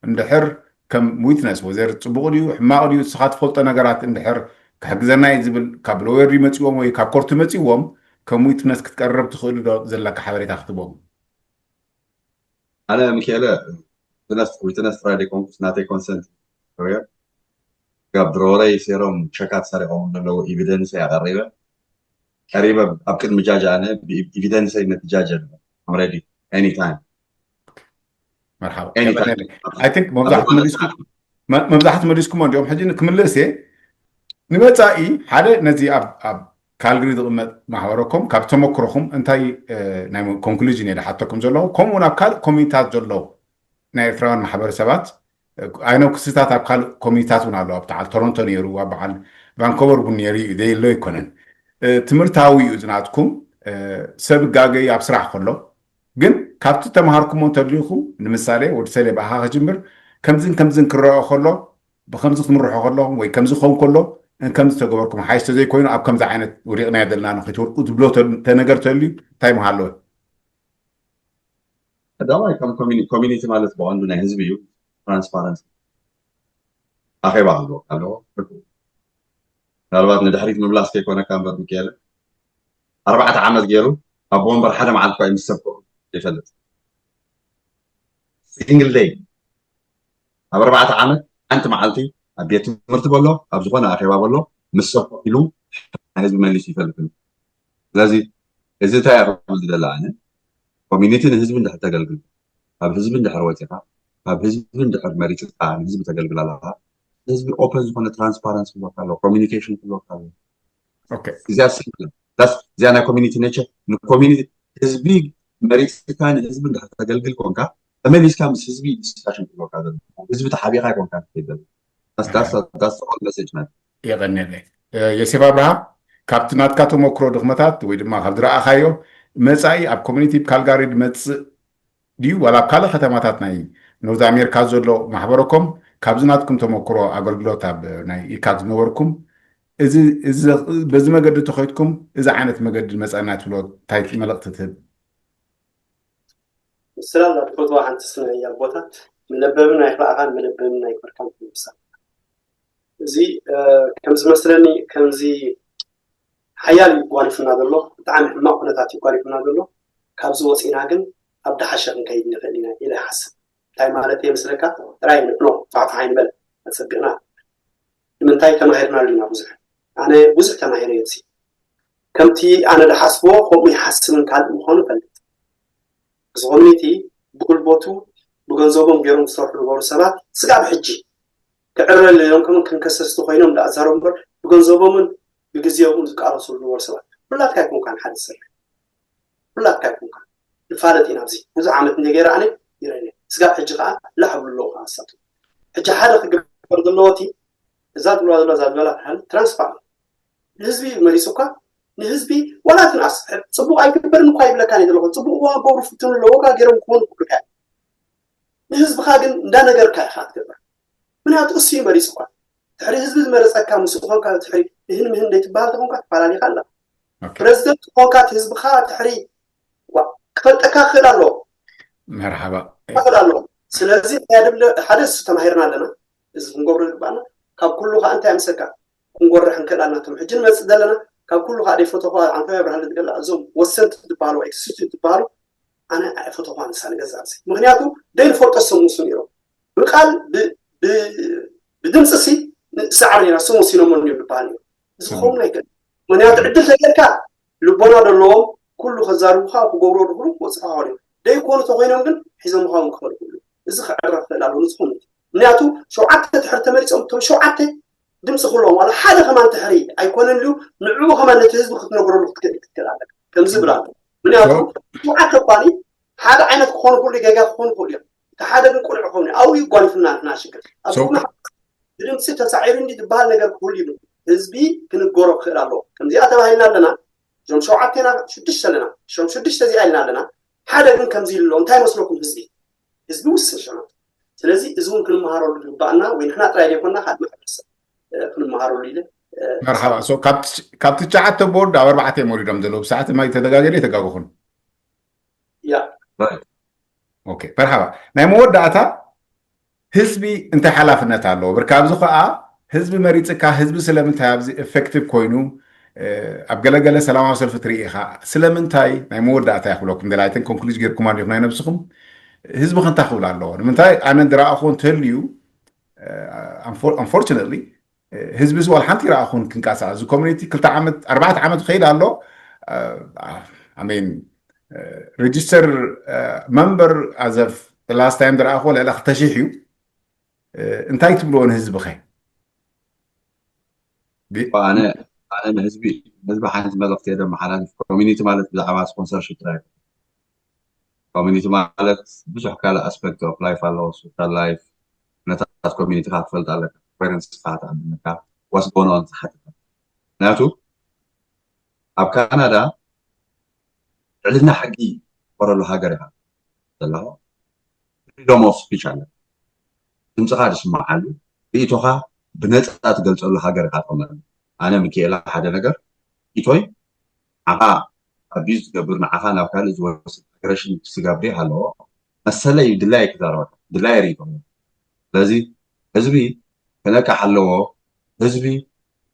እንድሕር ከም ዊትነስ ወዘር ፅቡቕ ድዩ ሕማቕ ድዩ ንስኻ ትፈልጦ ነገራት እንድሕር ክሕግዘና እዩ ዝብል ካብ ሎየር ድዩ መፂዎም ወይ ካብ ኮርት መፂዎም ከም ዊትነስ ክትቀርብ ትኽእሉ ዶ ዘለካ ሓበሬታ ክትቦም? ኣነ ሚካኤለ ዊትነስ ጥራይ ደይኮንኩስ ናተይ ኮንሰንት ሪኦ ጋብ ድሮወረይ ሴሮም ሸካት ሰሪቆም ዘለዉ ኤቪደንስ ኣቀሪበ ቀሪበ ኣብ ቅድሚ ጃጅ ኣነ ብኤቪደንሰይ ነቲ ጃጅ ኣምረዲ ኤኒታይም መርሓባ ኤኒታይም I think መብዛሕትኡ መሊስኩም መ- መብዛሕትኡ መሊስኩሞ እንዲኦም ሕጂ ክምልስ እየ ንመፃኢ ሓደ ነዚ ኣብ ኣብ ካልግሪ ዝቕመጥ ማሕበረኩም ካብ ተመክሮኹም እንታይ እ፣ ናይ ኮንክሉዥን እየ ዝሓተኩም ዘለኹ ከምኡ እውን ኣብ ካልእ ኮሚኒታት ዘለዉ ናይ ኤርትራውያን ማሕበረሰባት ኣይነው ክስታት ኣብ ካልእ ኮሚኒታት እውን ኣለዉ ኣብ በዓል ቶሮንቶ ነይሩ ኣብ በዓል ቫንኮቨር እውን ነይሩ እዩ ዘየሎ ኣይኮነን እ፣ ትምህርታዊ እዩ ዝናትኩም እ፣ ሰብ ጋገይ ኣብ ስራሕ ከሎ ግን ካብቲ ተምሃርኩሞ እንተሊኹ ንምሳሌ ወዲ ሰሌ ብኣኻ ክጅምር ከምዝን ከምዝን ክረኦ ከሎ ብከምዚ ክትምርሑ ከለኹም ወይ ከምዚ ክኸውን ከሎ ከምዚ ተገበርኩም ሓይሽ ተዘይኮይኑ ኣብ ከምዚ ዓይነት ወዲቕናዮ ዘለና ንከይትወድቁ ዝብሎ ተ- ተነገር ተልዩ እንታይ ምሃለወ ቀዳማይ ከም ኮሚኒ- ኮሚኒቲ ማለት ብቐንዱ ናይ ህዝቢ እዩ ትራንስፓረንሲ ኣኼባ ኣለዎ ኣለዎ ምናልባት ንድሕሪት ምምላስ ከይኮነካ እምበር ሚካኤል ኣርባዕተ ዓመት ገይሩ ኣብ ወንበር ሓደ መዓልቲ እኳ ምስ ሰብ ኮፍ ይፈልጥ ሲንግል ደይ ኣብ ኣርባዕተ ዓመት ሓንቲ መዓልቲ ኣብ ቤት ትምህርቲ በሎ ኣብ ዝኾነ ኣኼባ በሎ ምስ ሰብ ኮፍ ኢሉ ናይ ህዝቢ መሊሱ ይፈልጥ ስለዚ እዚ እንታይ እያ ክብል ዝደሊ ኣነ ኮሚኒቲ ንህዝቢ እንድሕር ተገልግል ካብ ህዝቢ እንድሕር ወፂኻ ካብ ህዝቢ እንድሕር መሪፅካ ንህዝቢ ተገልግል ኣለኻ ህዝቢ ኦፐን ዝኾነ ትራንስፓረንሲ ክህልወካ ኣለዎ ኮሚኒኬሽን ክህልወካ ኣለዎ ኦኬ እዚኣ simple እዚኣ ናይ ኮሚኒቲ ኔቸር ንኮሚኒቲ ህዝቢ መሪፅካ ንህዝቢ እንድሕር ተገልግል ኮንካ ተመሊስካ ምስ ህዝቢ ዲስካሽን ክህልወካ ዘሎ ህዝቢ ተሓቢኻ ኮንካ ትከይድ ዘሎ that's that's that's all message man የቐንየለይ ዮሴፍ ኣብርሃም ካብቲ ናትካ ተመክሮ ድኽመታት ወይ ድማ ካብ ዝረኣኻዮ መፃኢ ኣብ ኮሚኒቲ ካልጋሪ ዝመፅእ ድዩ ዋላ ኣብ ካልእ ከተማታት ናይ ኖርዝ ኣሜሪካ ዘሎ ማሕበረኮም ካብዚ ናትኩም ተመክሮ ኣገልግሎት ኣብ ናይ ኢካት ዝነበርኩም እዚ በዚ መገዲ ተኸይድኩም እዚ ዓይነት መገዲ መፀና ትብሎ እንታይ መልእክቲ ትህብ ስላላ ትፈትዋ ሓንቲ ስነ ኣቦታት መለበብን ኣይክልኣኻን፣ መለበብን ኣይክበርካን ትብል ምሳሌ። እዚ ከም ዝመስለኒ ከምዚ ሓያል እዩ ጓኒፉና ዘሎ፣ ብጣዕሚ ሕማቕ ኩነታት እዩ ጓኒፉና ዘሎ። ካብዚ ወፂእና ግን ኣብ ደሓሸ ክንከይድ ንኽእል ኢና ኢለ ይሓስብ። እንታይ ማለት እየ ምስለካ? ጥራይ ንዕኖ ፋሕፋሕ ኣይንበል፣ ኣፀቢቕና ንምንታይ ተማሂርናሉ ኢና ብዙሕ። ኣነ ብዙሕ ተማሂረ እየ። ከምቲ ኣነ ዝሓስቦ ከምኡ ይሓስብን ካልእ ምዃኑ እፈልጥ። እዚ ኮሚኒቲ ብጉልበቱ ብገንዘቦም ገይሮም ዝሰርሑ ዝነበሩ ሰባት ስጋብ ሕጂ ክዕረል ኢሎም ከምን ክንከሰስቲ ኮይኖም ዝኣዛረቡ እምበር ብገንዘቦምን ብግዜኦምን ዝቃለሱ ዝነበሩ ሰባት። ኩላትካ ኣይኮንካን ሓደ ዝሰርሕ፣ ኩላትካ ኣይኮንካን። ንፋለጥ ኢና ኣብዚ ብዙሕ ዓመት እንደ ገይረ ኣነ ይረአየ። ስጋብ ሕጂ ከዓ ላሕ ብሉ ኣለዉ ከዓ ንሳቶም። ሕጂ ሓደ ክግበር ዘለዎ እቲ እዛ ትብላ ዘሎ እዛ ዝበላ ትራንስፓረንት ንህዝቢ መሪፁካ ንህዝቢ ዋላ ትንኣስ ፅቡቅ ኣይግበርን እኳ ይብለካ እየ ዘለኹ። ፅቡቅ እዋ ገብሩ ፍትኑ ኣለዎ ካ ገይሮም ክኾኑ ክብሉካ እዮም። ንህዝብኻ ግን እንዳነገርካ ኢኻ ትገብር። ምክንያቱ እሱ እዩ መሪፁካ። ትሕሪ ህዝቢ ዝመረፀካ ምስ ዝኾንካ ትሕሪ እህን ምህን ዘይትበሃል ተኾንካ ትፈላለኻ ኣላ። ፕረዚደንት ዝኾንካ እቲ ህዝብኻ ትሕሪ ዋ- ክፈልጠካ ክኽእል ኣለዎ። መርሓባ። ክኽእል ኣለዎ። ስለዚ እንታይ ድብለ ሓደ እሱ ተማሂርና ኣለና። እዚ ክንገብሮ ዝግባኣና ካብ ኩሉ ከዓ እንታይ ኣምሰካ ክንጎርሕ ንክእል ኣለና። እቶም ሕጂ ንመፅእ ዘለና ካብ ኩሉ ከዓ ደይፈተኹ ዓንተባ ይብርሃለ ዝገላ እዞም ወሰንቲ ዝበሃሉ ኤክስኪዩቲቭ ዝበሃሉ ኣነ ኣይፈተኹ ንሳ ንገዛ ርእሲ ምክንያቱ ደይንፈልጦ ሰሙሱ ነይሮም ብቃል ብ- ብ- ብድምፂ ሲ ንሰዓር ኢና ስሙ ሲኖሞን እዩ ዝበሃል እዩ። እዚ ክኸውን ኣይክእል። ምክንያቱ ዕድል ተገርካ ልቦና ዘለዎም ኩሉ ከዛርቡካ ክገብሩ ድክሉ ክወፅካ ክኾኑ እዮም። ደይኮኑ ተኮይኖም ግን ሒዞም ምኳኑ ክኽእል ክብሉ እዚ ክዕረፍ ክእል ኣለዎ ንዝኾኑ። ምክንያቱ ሸውዓተ ድሕር ተመሪፆም እቶም ሸውዓተ ድምፂ ክህልዎም ዋላ ሓደ ከማን ትሕሪ ኣይኮነን ልዩ ንዕኡ ከማን ነቲ ህዝቢ ክትነግረሉ ክትክእል ክትክእል ኣለካ ከምዚ ብላ ምክንያቱ ሸውዓተ እኳኒ ሓደ ዓይነት ክኾኑ ክእሉ ጌጋ ክኾኑ ክእሉ እዮም። እቲ ሓደ ግን ቁልዕ ክኸውን ኣብኡ ይጓኒፍና ንሕና ሽግር ኣብ ብድምፂ ተሳዒሩ እንዲ ዝበሃል ነገር ክህሉ ይብል ህዝቢ ክንገሮ ክኽእል ኣለዎ። ከምዚኣ ተባሂልና ኣለና እዞም ሸውዓቴና ሽዱሽተ ኣለና እዞም ሽዱሽተ እዚኣ ኢልና ኣለና ሓደ ግን ከምዚ ኢሉ ኣሎ እንታይ መስለኩም ህዝቢ ህዝቢ ውስን ሸናት ስለዚ እዚ እውን ክንመሃረሉ ዝግባኣና ወይ ንሕና ጥራይ ዘይኮንና ካልእ ማሕበረሰብ ክንመሃረሉ ኢለ መርሓባ ካብ ትሽዓተ ቦርድ ኣብ ኣርባዕተ እዮም ወሪዶም ዘለዉ ብሰዓት ማይ ተደጋገደ የተጋገኹን ያ ኦኬ መርሓባ ናይ መወዳእታ ህዝቢ እንታይ ሓላፍነት ኣለዎ ብርካ ኣብዚ ከዓ ህዝቢ መሪፅካ ህዝቢ ስለምንታይ ኣብዚ ኤፌክቲቭ ኮይኑ ኣብ ገለገለ ሰላማዊ ሰልፊ ትርኢ ኢኻ ስለምንታይ ናይ መወዳእታ ይክብለኩም ደላይተን ኮንክሉዝ ጌርኩማ ዲኹም ናይ ነብስኹም ህዝቢ ክንታ ክብል ኣለዎ ንምንታይ ኣነ ዝረኣኹ እንተልዩ unfortunately ህዝቢ እዚ ዋላ ሓንቲ ይረኣኹን ክንቀሳቀስ እዚ ኮሚኒቲ ክልተ ዓመት ኣርባዕተ ዓመት ክኸይድ ኣሎ ኣሜን register member as of last time ዝረኣኹ ልዕሊ ክልተ ሺሕ እዩ እንታይ ትብልዎ ንህዝቢ ኸ ኣነ ኣነ ንህዝቢ ህዝቢ ሓንቲ መልእክቲ እየ ዘመሓላልፍ ኮሚኒቲ ማለት ብዛዕባ ስፖንሰርሽፕ ጥራይ ኮሚኒቲ ማለት ብዙሕ ካልእ ኣስፐክት ኦፍ ላይፍ ኣለዎ ሶሻል ላይፍ ነታት ኮሚኒቲካ ክትፈልጥ ኣለካ ኮረንስካ ክትኣምነካ ዋስ ጎኖን ዝሓትካ ምክንያቱ ኣብ ካናዳ ልዕልና ሕጊ ዝፈረሉ ሃገር ኢኻ ዘለኻ ፍሪዶም ኦፍ ስፒች ኣለ ድምፅኻ ዝስማዓሉ ርእቶኻ ብነፃ ትገልፀሉ ሃገር ኢኻ ትቕመጥ ኣነ ምክኤላ ሓደ ነገር ርእቶይ ንዓኻ ኣቢዝ ትገብር ንዓኻ ናብ ካልእ ዝወስድ ኣግረሽን ስጋብ ደይ ኣለዎ መሰለይ ድላይ ክዛረበካ ድላይ ርእቶ ስለዚ ህዝቢ ክነቅሕ ኣለዎ ህዝቢ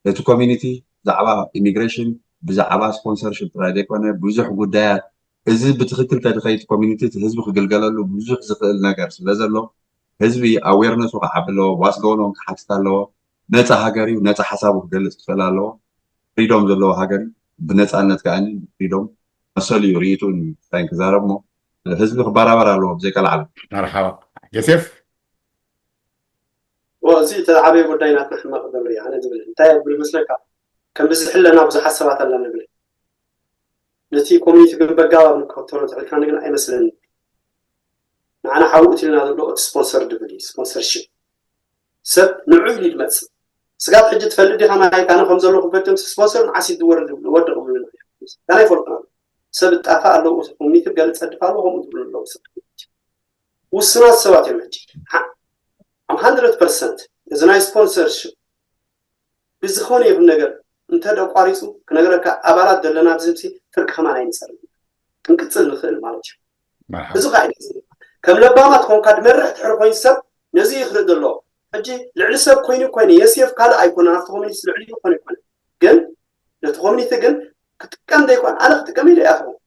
እቲ ኮሚኒቲ ብዛዕባ ኢሚግሬሽን ብዛዕባ ስፖንሰርሽፕ ጥራይ ዘይኮነ ብዙሕ ጉዳያት እዚ ብትክክል ተድኸይቲ ኮሚኒቲ እቲ ህዝቢ ክግልገለሉ ብዙሕ ዝኽእል ነገር ስለ ዘሎ ህዝቢ ኣዌርነሱ ክዓቢ ኣለዎ ዋስ ጎኖን ክሓትት ኣለዎ ነፃ ሃገር እዩ ነፃ ሓሳቡ ክገልፅ ክኽእል ኣለዎ ፍሪዶም ዘለዎ ሃገር እዩ ብነፃነት ከዓ ፍሪዶም መሰሉ እዩ ርእይትኡ እንታይ ክዛረብ ሞ ህዝቢ ክበራበር ኣለዎ ብዘይቀልዓለ መርሓባ ዮሴፍ እዚ እቲ ዓበይ ጉዳይ ናትና ሕማቕ ገብሪ ኣነ ዝብል እንታይ ብል መስለካ ከም ብዝሕለና ብዙሓት ሰባት ኣለና ንብል ነቲ ኮሚኒቲ ግን በጋባብ ንከተሎ ትዕልካኒ ግን ኣይመስለኒ ንዓና ሓውኡ ትልና ዘሎ እቲ ስፖንሰር ድብል እዩ ስፖንሰርሽፕ ሰብ ንዑ ኢሉ ይመፅእ ስጋብ ሕጂ ትፈልጥ ዲኻ ናይ ካነ ከም ዘሎ ክበትም ስፖንሰር ንዓሲ ዝወርድ ወድቕ ብሉ ናይ ፈልጥና ሰብ ጣፋ ኣለዉ ኮሚኒቲ ገለ ፀድፍ ኣለዉ ከምኡ ዝብሉ ኣለዉ ሰብ ውስናት ሰባት እዮም ሕጂ ኣም ሃንድረድ ፐርሰንት እዚ ናይ ስፖንሰርሽፕ ብዝኾነ ይኹን ነገር እንተ ኣቋሪፁ ክነግረካ ኣባላት ዘለና ኣብዚ ህብሲ ፍርቂ ከማን ኣይንፀርብ ክንቅፅል ንኽእል ማለት እዩ እዚ ከዓ ከም ለባማት ኮንካ ድመርሕ ድሕሪ ኮይኑ ሰብ ነዚ ይኽርኢ ዘሎ። ሕጂ ልዕሊ ሰብ ኮይኑ ኮይነ የሴፍ ካልእ ኣይኮነን ኣብቲ ኮሚኒቲ ልዕሊ ኮይኑ ይኮነ ግን ነቲ ኮሚኒቲ ግን ክጥቀም ዘይኮን ኣነ ክጥቀም ኢለ እያ ክኸውን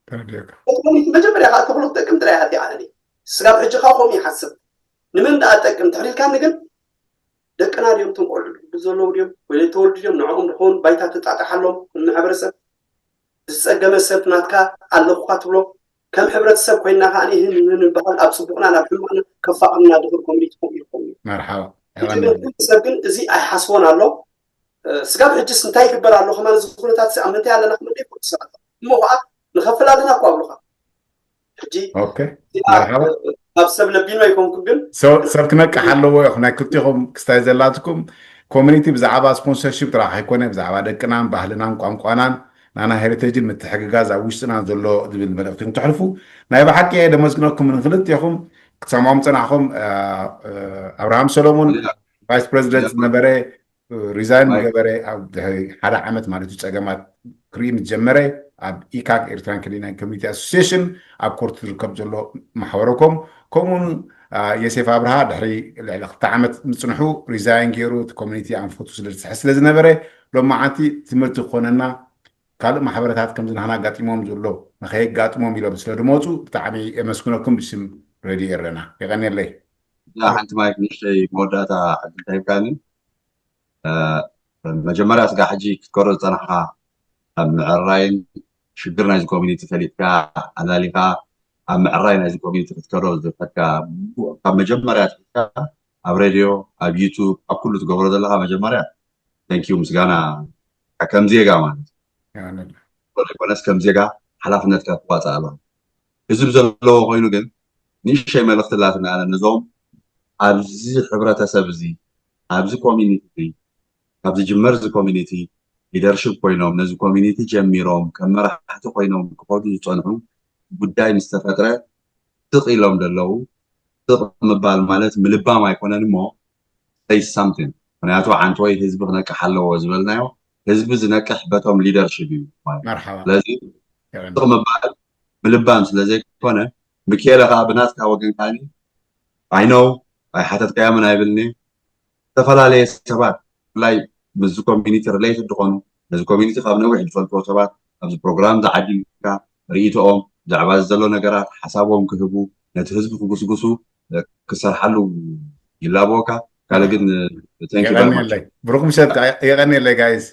ተረዲኦካ እቲ ኮሚኒቲ መጀመርያ ከዓ ተኽሉ ክጠቅም ጥራይ ኣቲ ኣነ ስጋብ ሕጂ ከዓ ከምኡ ይሓስብ። ንመን ደኣ ጠቅም ተሕሊልካኒ ግን ደቅና ድዮም እቶም ቆልዑ ዘለዉ ድዮም ወይ ተወልዱ ድዮም ንዕኦም ዝኸውን ባይታ ትጣጣሓሎም ማሕበረሰብ ዝፀገመ ሰብ ናትካ ኣለኹካ ትብሎ ከም ሕብረተሰብ ኮይና ከዓ ይህን ይህን ንበሃል ኣብ ፅቡቅና ናብ ሕማቅና ከፋቅርና ድኽር ኮሚኒቲ ከምኡ ይኸውን እዩ መርሓባ እቲ ግን ኩሉ ሰብ ግን እዚ ኣይሓስቦን ኣሎ ስጋብ ሕጅስ እንታይ ይግበር ኣሎ ከማን እዚ ኩነታት ኣብ ምንታይ ኣለና ክመደ ይፈልጡ ሰባት እሞ ከዓ ንኸፍል ኣለና እኮ ኣብሉካ ሕጂ ኦኬ መርሓባ ኣብ ሰብ ለቢኖ ኣይኮንኩ ግን ሰብ ሰብ ክነቅሕ ኣለዎ ኢኹ ናይ ክልቲኹም ክስታይ ዘላትኩም ኮሚኒቲ ብዛዕባ ስፖንሰርሽፕ ጥራሕ ኣይኮነ ብዛዕባ ደቅናን ባህልናን ቋንቋናን ናና ሄሪቴጅን ምትሕግጋዝ ኣብ ውሽጥና ዘሎ ዝብል መልእክቲ ንተሕልፉ ናይ ብሓቂ እየ ደመስግነኩም ንክልቲኹም ክትሰምዖም ፀናሕኹም ኣብርሃም ሰሎሙን ቫይስ ፕሬዚደንት ዝነበረ ሪዛይን ዝገበረ ኣብ ድሕሪ ሓደ ዓመት ማለት እዩ ፀገማት ክርኢ ምስ ጀመረ ኣብ ኢካክ ኤርትራን ከኔድያን ኮሚኒቲ ኣሶሲሽን ኣብ ኮርት ዝርከብ ዘሎ ማሕበረኮም ከምኡውን የሴፍ ኣብርሃ ድሕሪ ልዕሊ ክልተ ዓመት ምፅንሑ ሪዛይን ገይሩ እቲ ኮሚኒቲ ኣንፈቱ ስለ ዝስሐ ስለ ዝነበረ ሎማዓንቲ ትምህርቲ ክኾነና ካልእ ማሕበረታት ከምዚ ናህና ኣጋጢሞም ዘሎ ንኸየጋጥሞም ኢሎም ስለ ዝመፁ ብጣዕሚ የመስግነኩም ብስም ሬድዮ ኤረና የቐንየለይ እዛ ሓንቲ ማይክ ንእሽተይ መወዳእታ ዕድል ተሂብካኒ መጀመርያ ስጋ ሕጂ ክትከሮ ዝፀናሕካ ኣብ ምዕራይን ሽግር ናይዚ ኮሚኒቲ ፈሊጥካ ኣላሊካ ኣብ ምዕራይ ናይዚ ኮሚኒቲ ክትከሮ ዝፈትካ ካብ መጀመርያ ትካ ኣብ ሬድዮ ኣብ ዩቱብ ኣብ ኩሉ ትገብሮ ዘለካ መጀመርያ ተንኪዩ ምስጋና ከም ዜጋ ማለት ዘይኮነስ ከም ዜጋ ሓላፍነትካ ትዋፃእ ኣለካ ህዝብ ዘለዎ ኮይኑ ግን ንእሽተይ መልእክቲ ላትና ነዞም ኣብዚ ሕብረተሰብ እዚ ኣብዚ ኮሚኒቲ ካብ ዝጅመር እዚ ኮሚኒቲ ሊደርሽፕ ኮይኖም ነዚ ኮሚኒቲ ጀሚሮም ከም መራሕቲ ኮይኖም ክኸዱ ዝፀንሑ ጉዳይ ምስ ተፈጥረ ስቕ ኢሎም ዘለዉ ስቕ ምባል ማለት ምልባም ኣይኮነን እሞ say something ምክንያቱ ዓንተወይ ህዝቢ ክነቅሕ ኣለዎ ዝበልናዮ ህዝቢ ዝነቅሕ በቶም ሊደርሽፕ እዩ ማለት መርሓባ ስለዚ የቐኒ ስቕ ምባል ምልባም ስለ ዘይኮነ ምክኤለ ከዓ ብናትካ ወገን ከዓኒ ኣይነው ኣይሓተትካዮምን ኣይብልኒ ዝተፈላለየ ሰባት ብፍላይ ምስዚ ኮሚኒቲ ሪሌትድ ዝኾኑ ነዚ ኮሚኒቲ ካብ ነዊሕ ዝፈልጥዎ ሰባት ኣብዚ ፕሮግራም ዝዓዲምካ ርእይቶኦም ብዛዕባ እዚ ዘሎ ነገራት ሓሳቦም ክህቡ ነቲ ህዝቢ ክጉስጉሱ ክሰርሓሉ ይላበወካ ካልእ ግን thank you very much የቐንየለይ ብሩክ ምሸት የቐንየለይ ጋይስ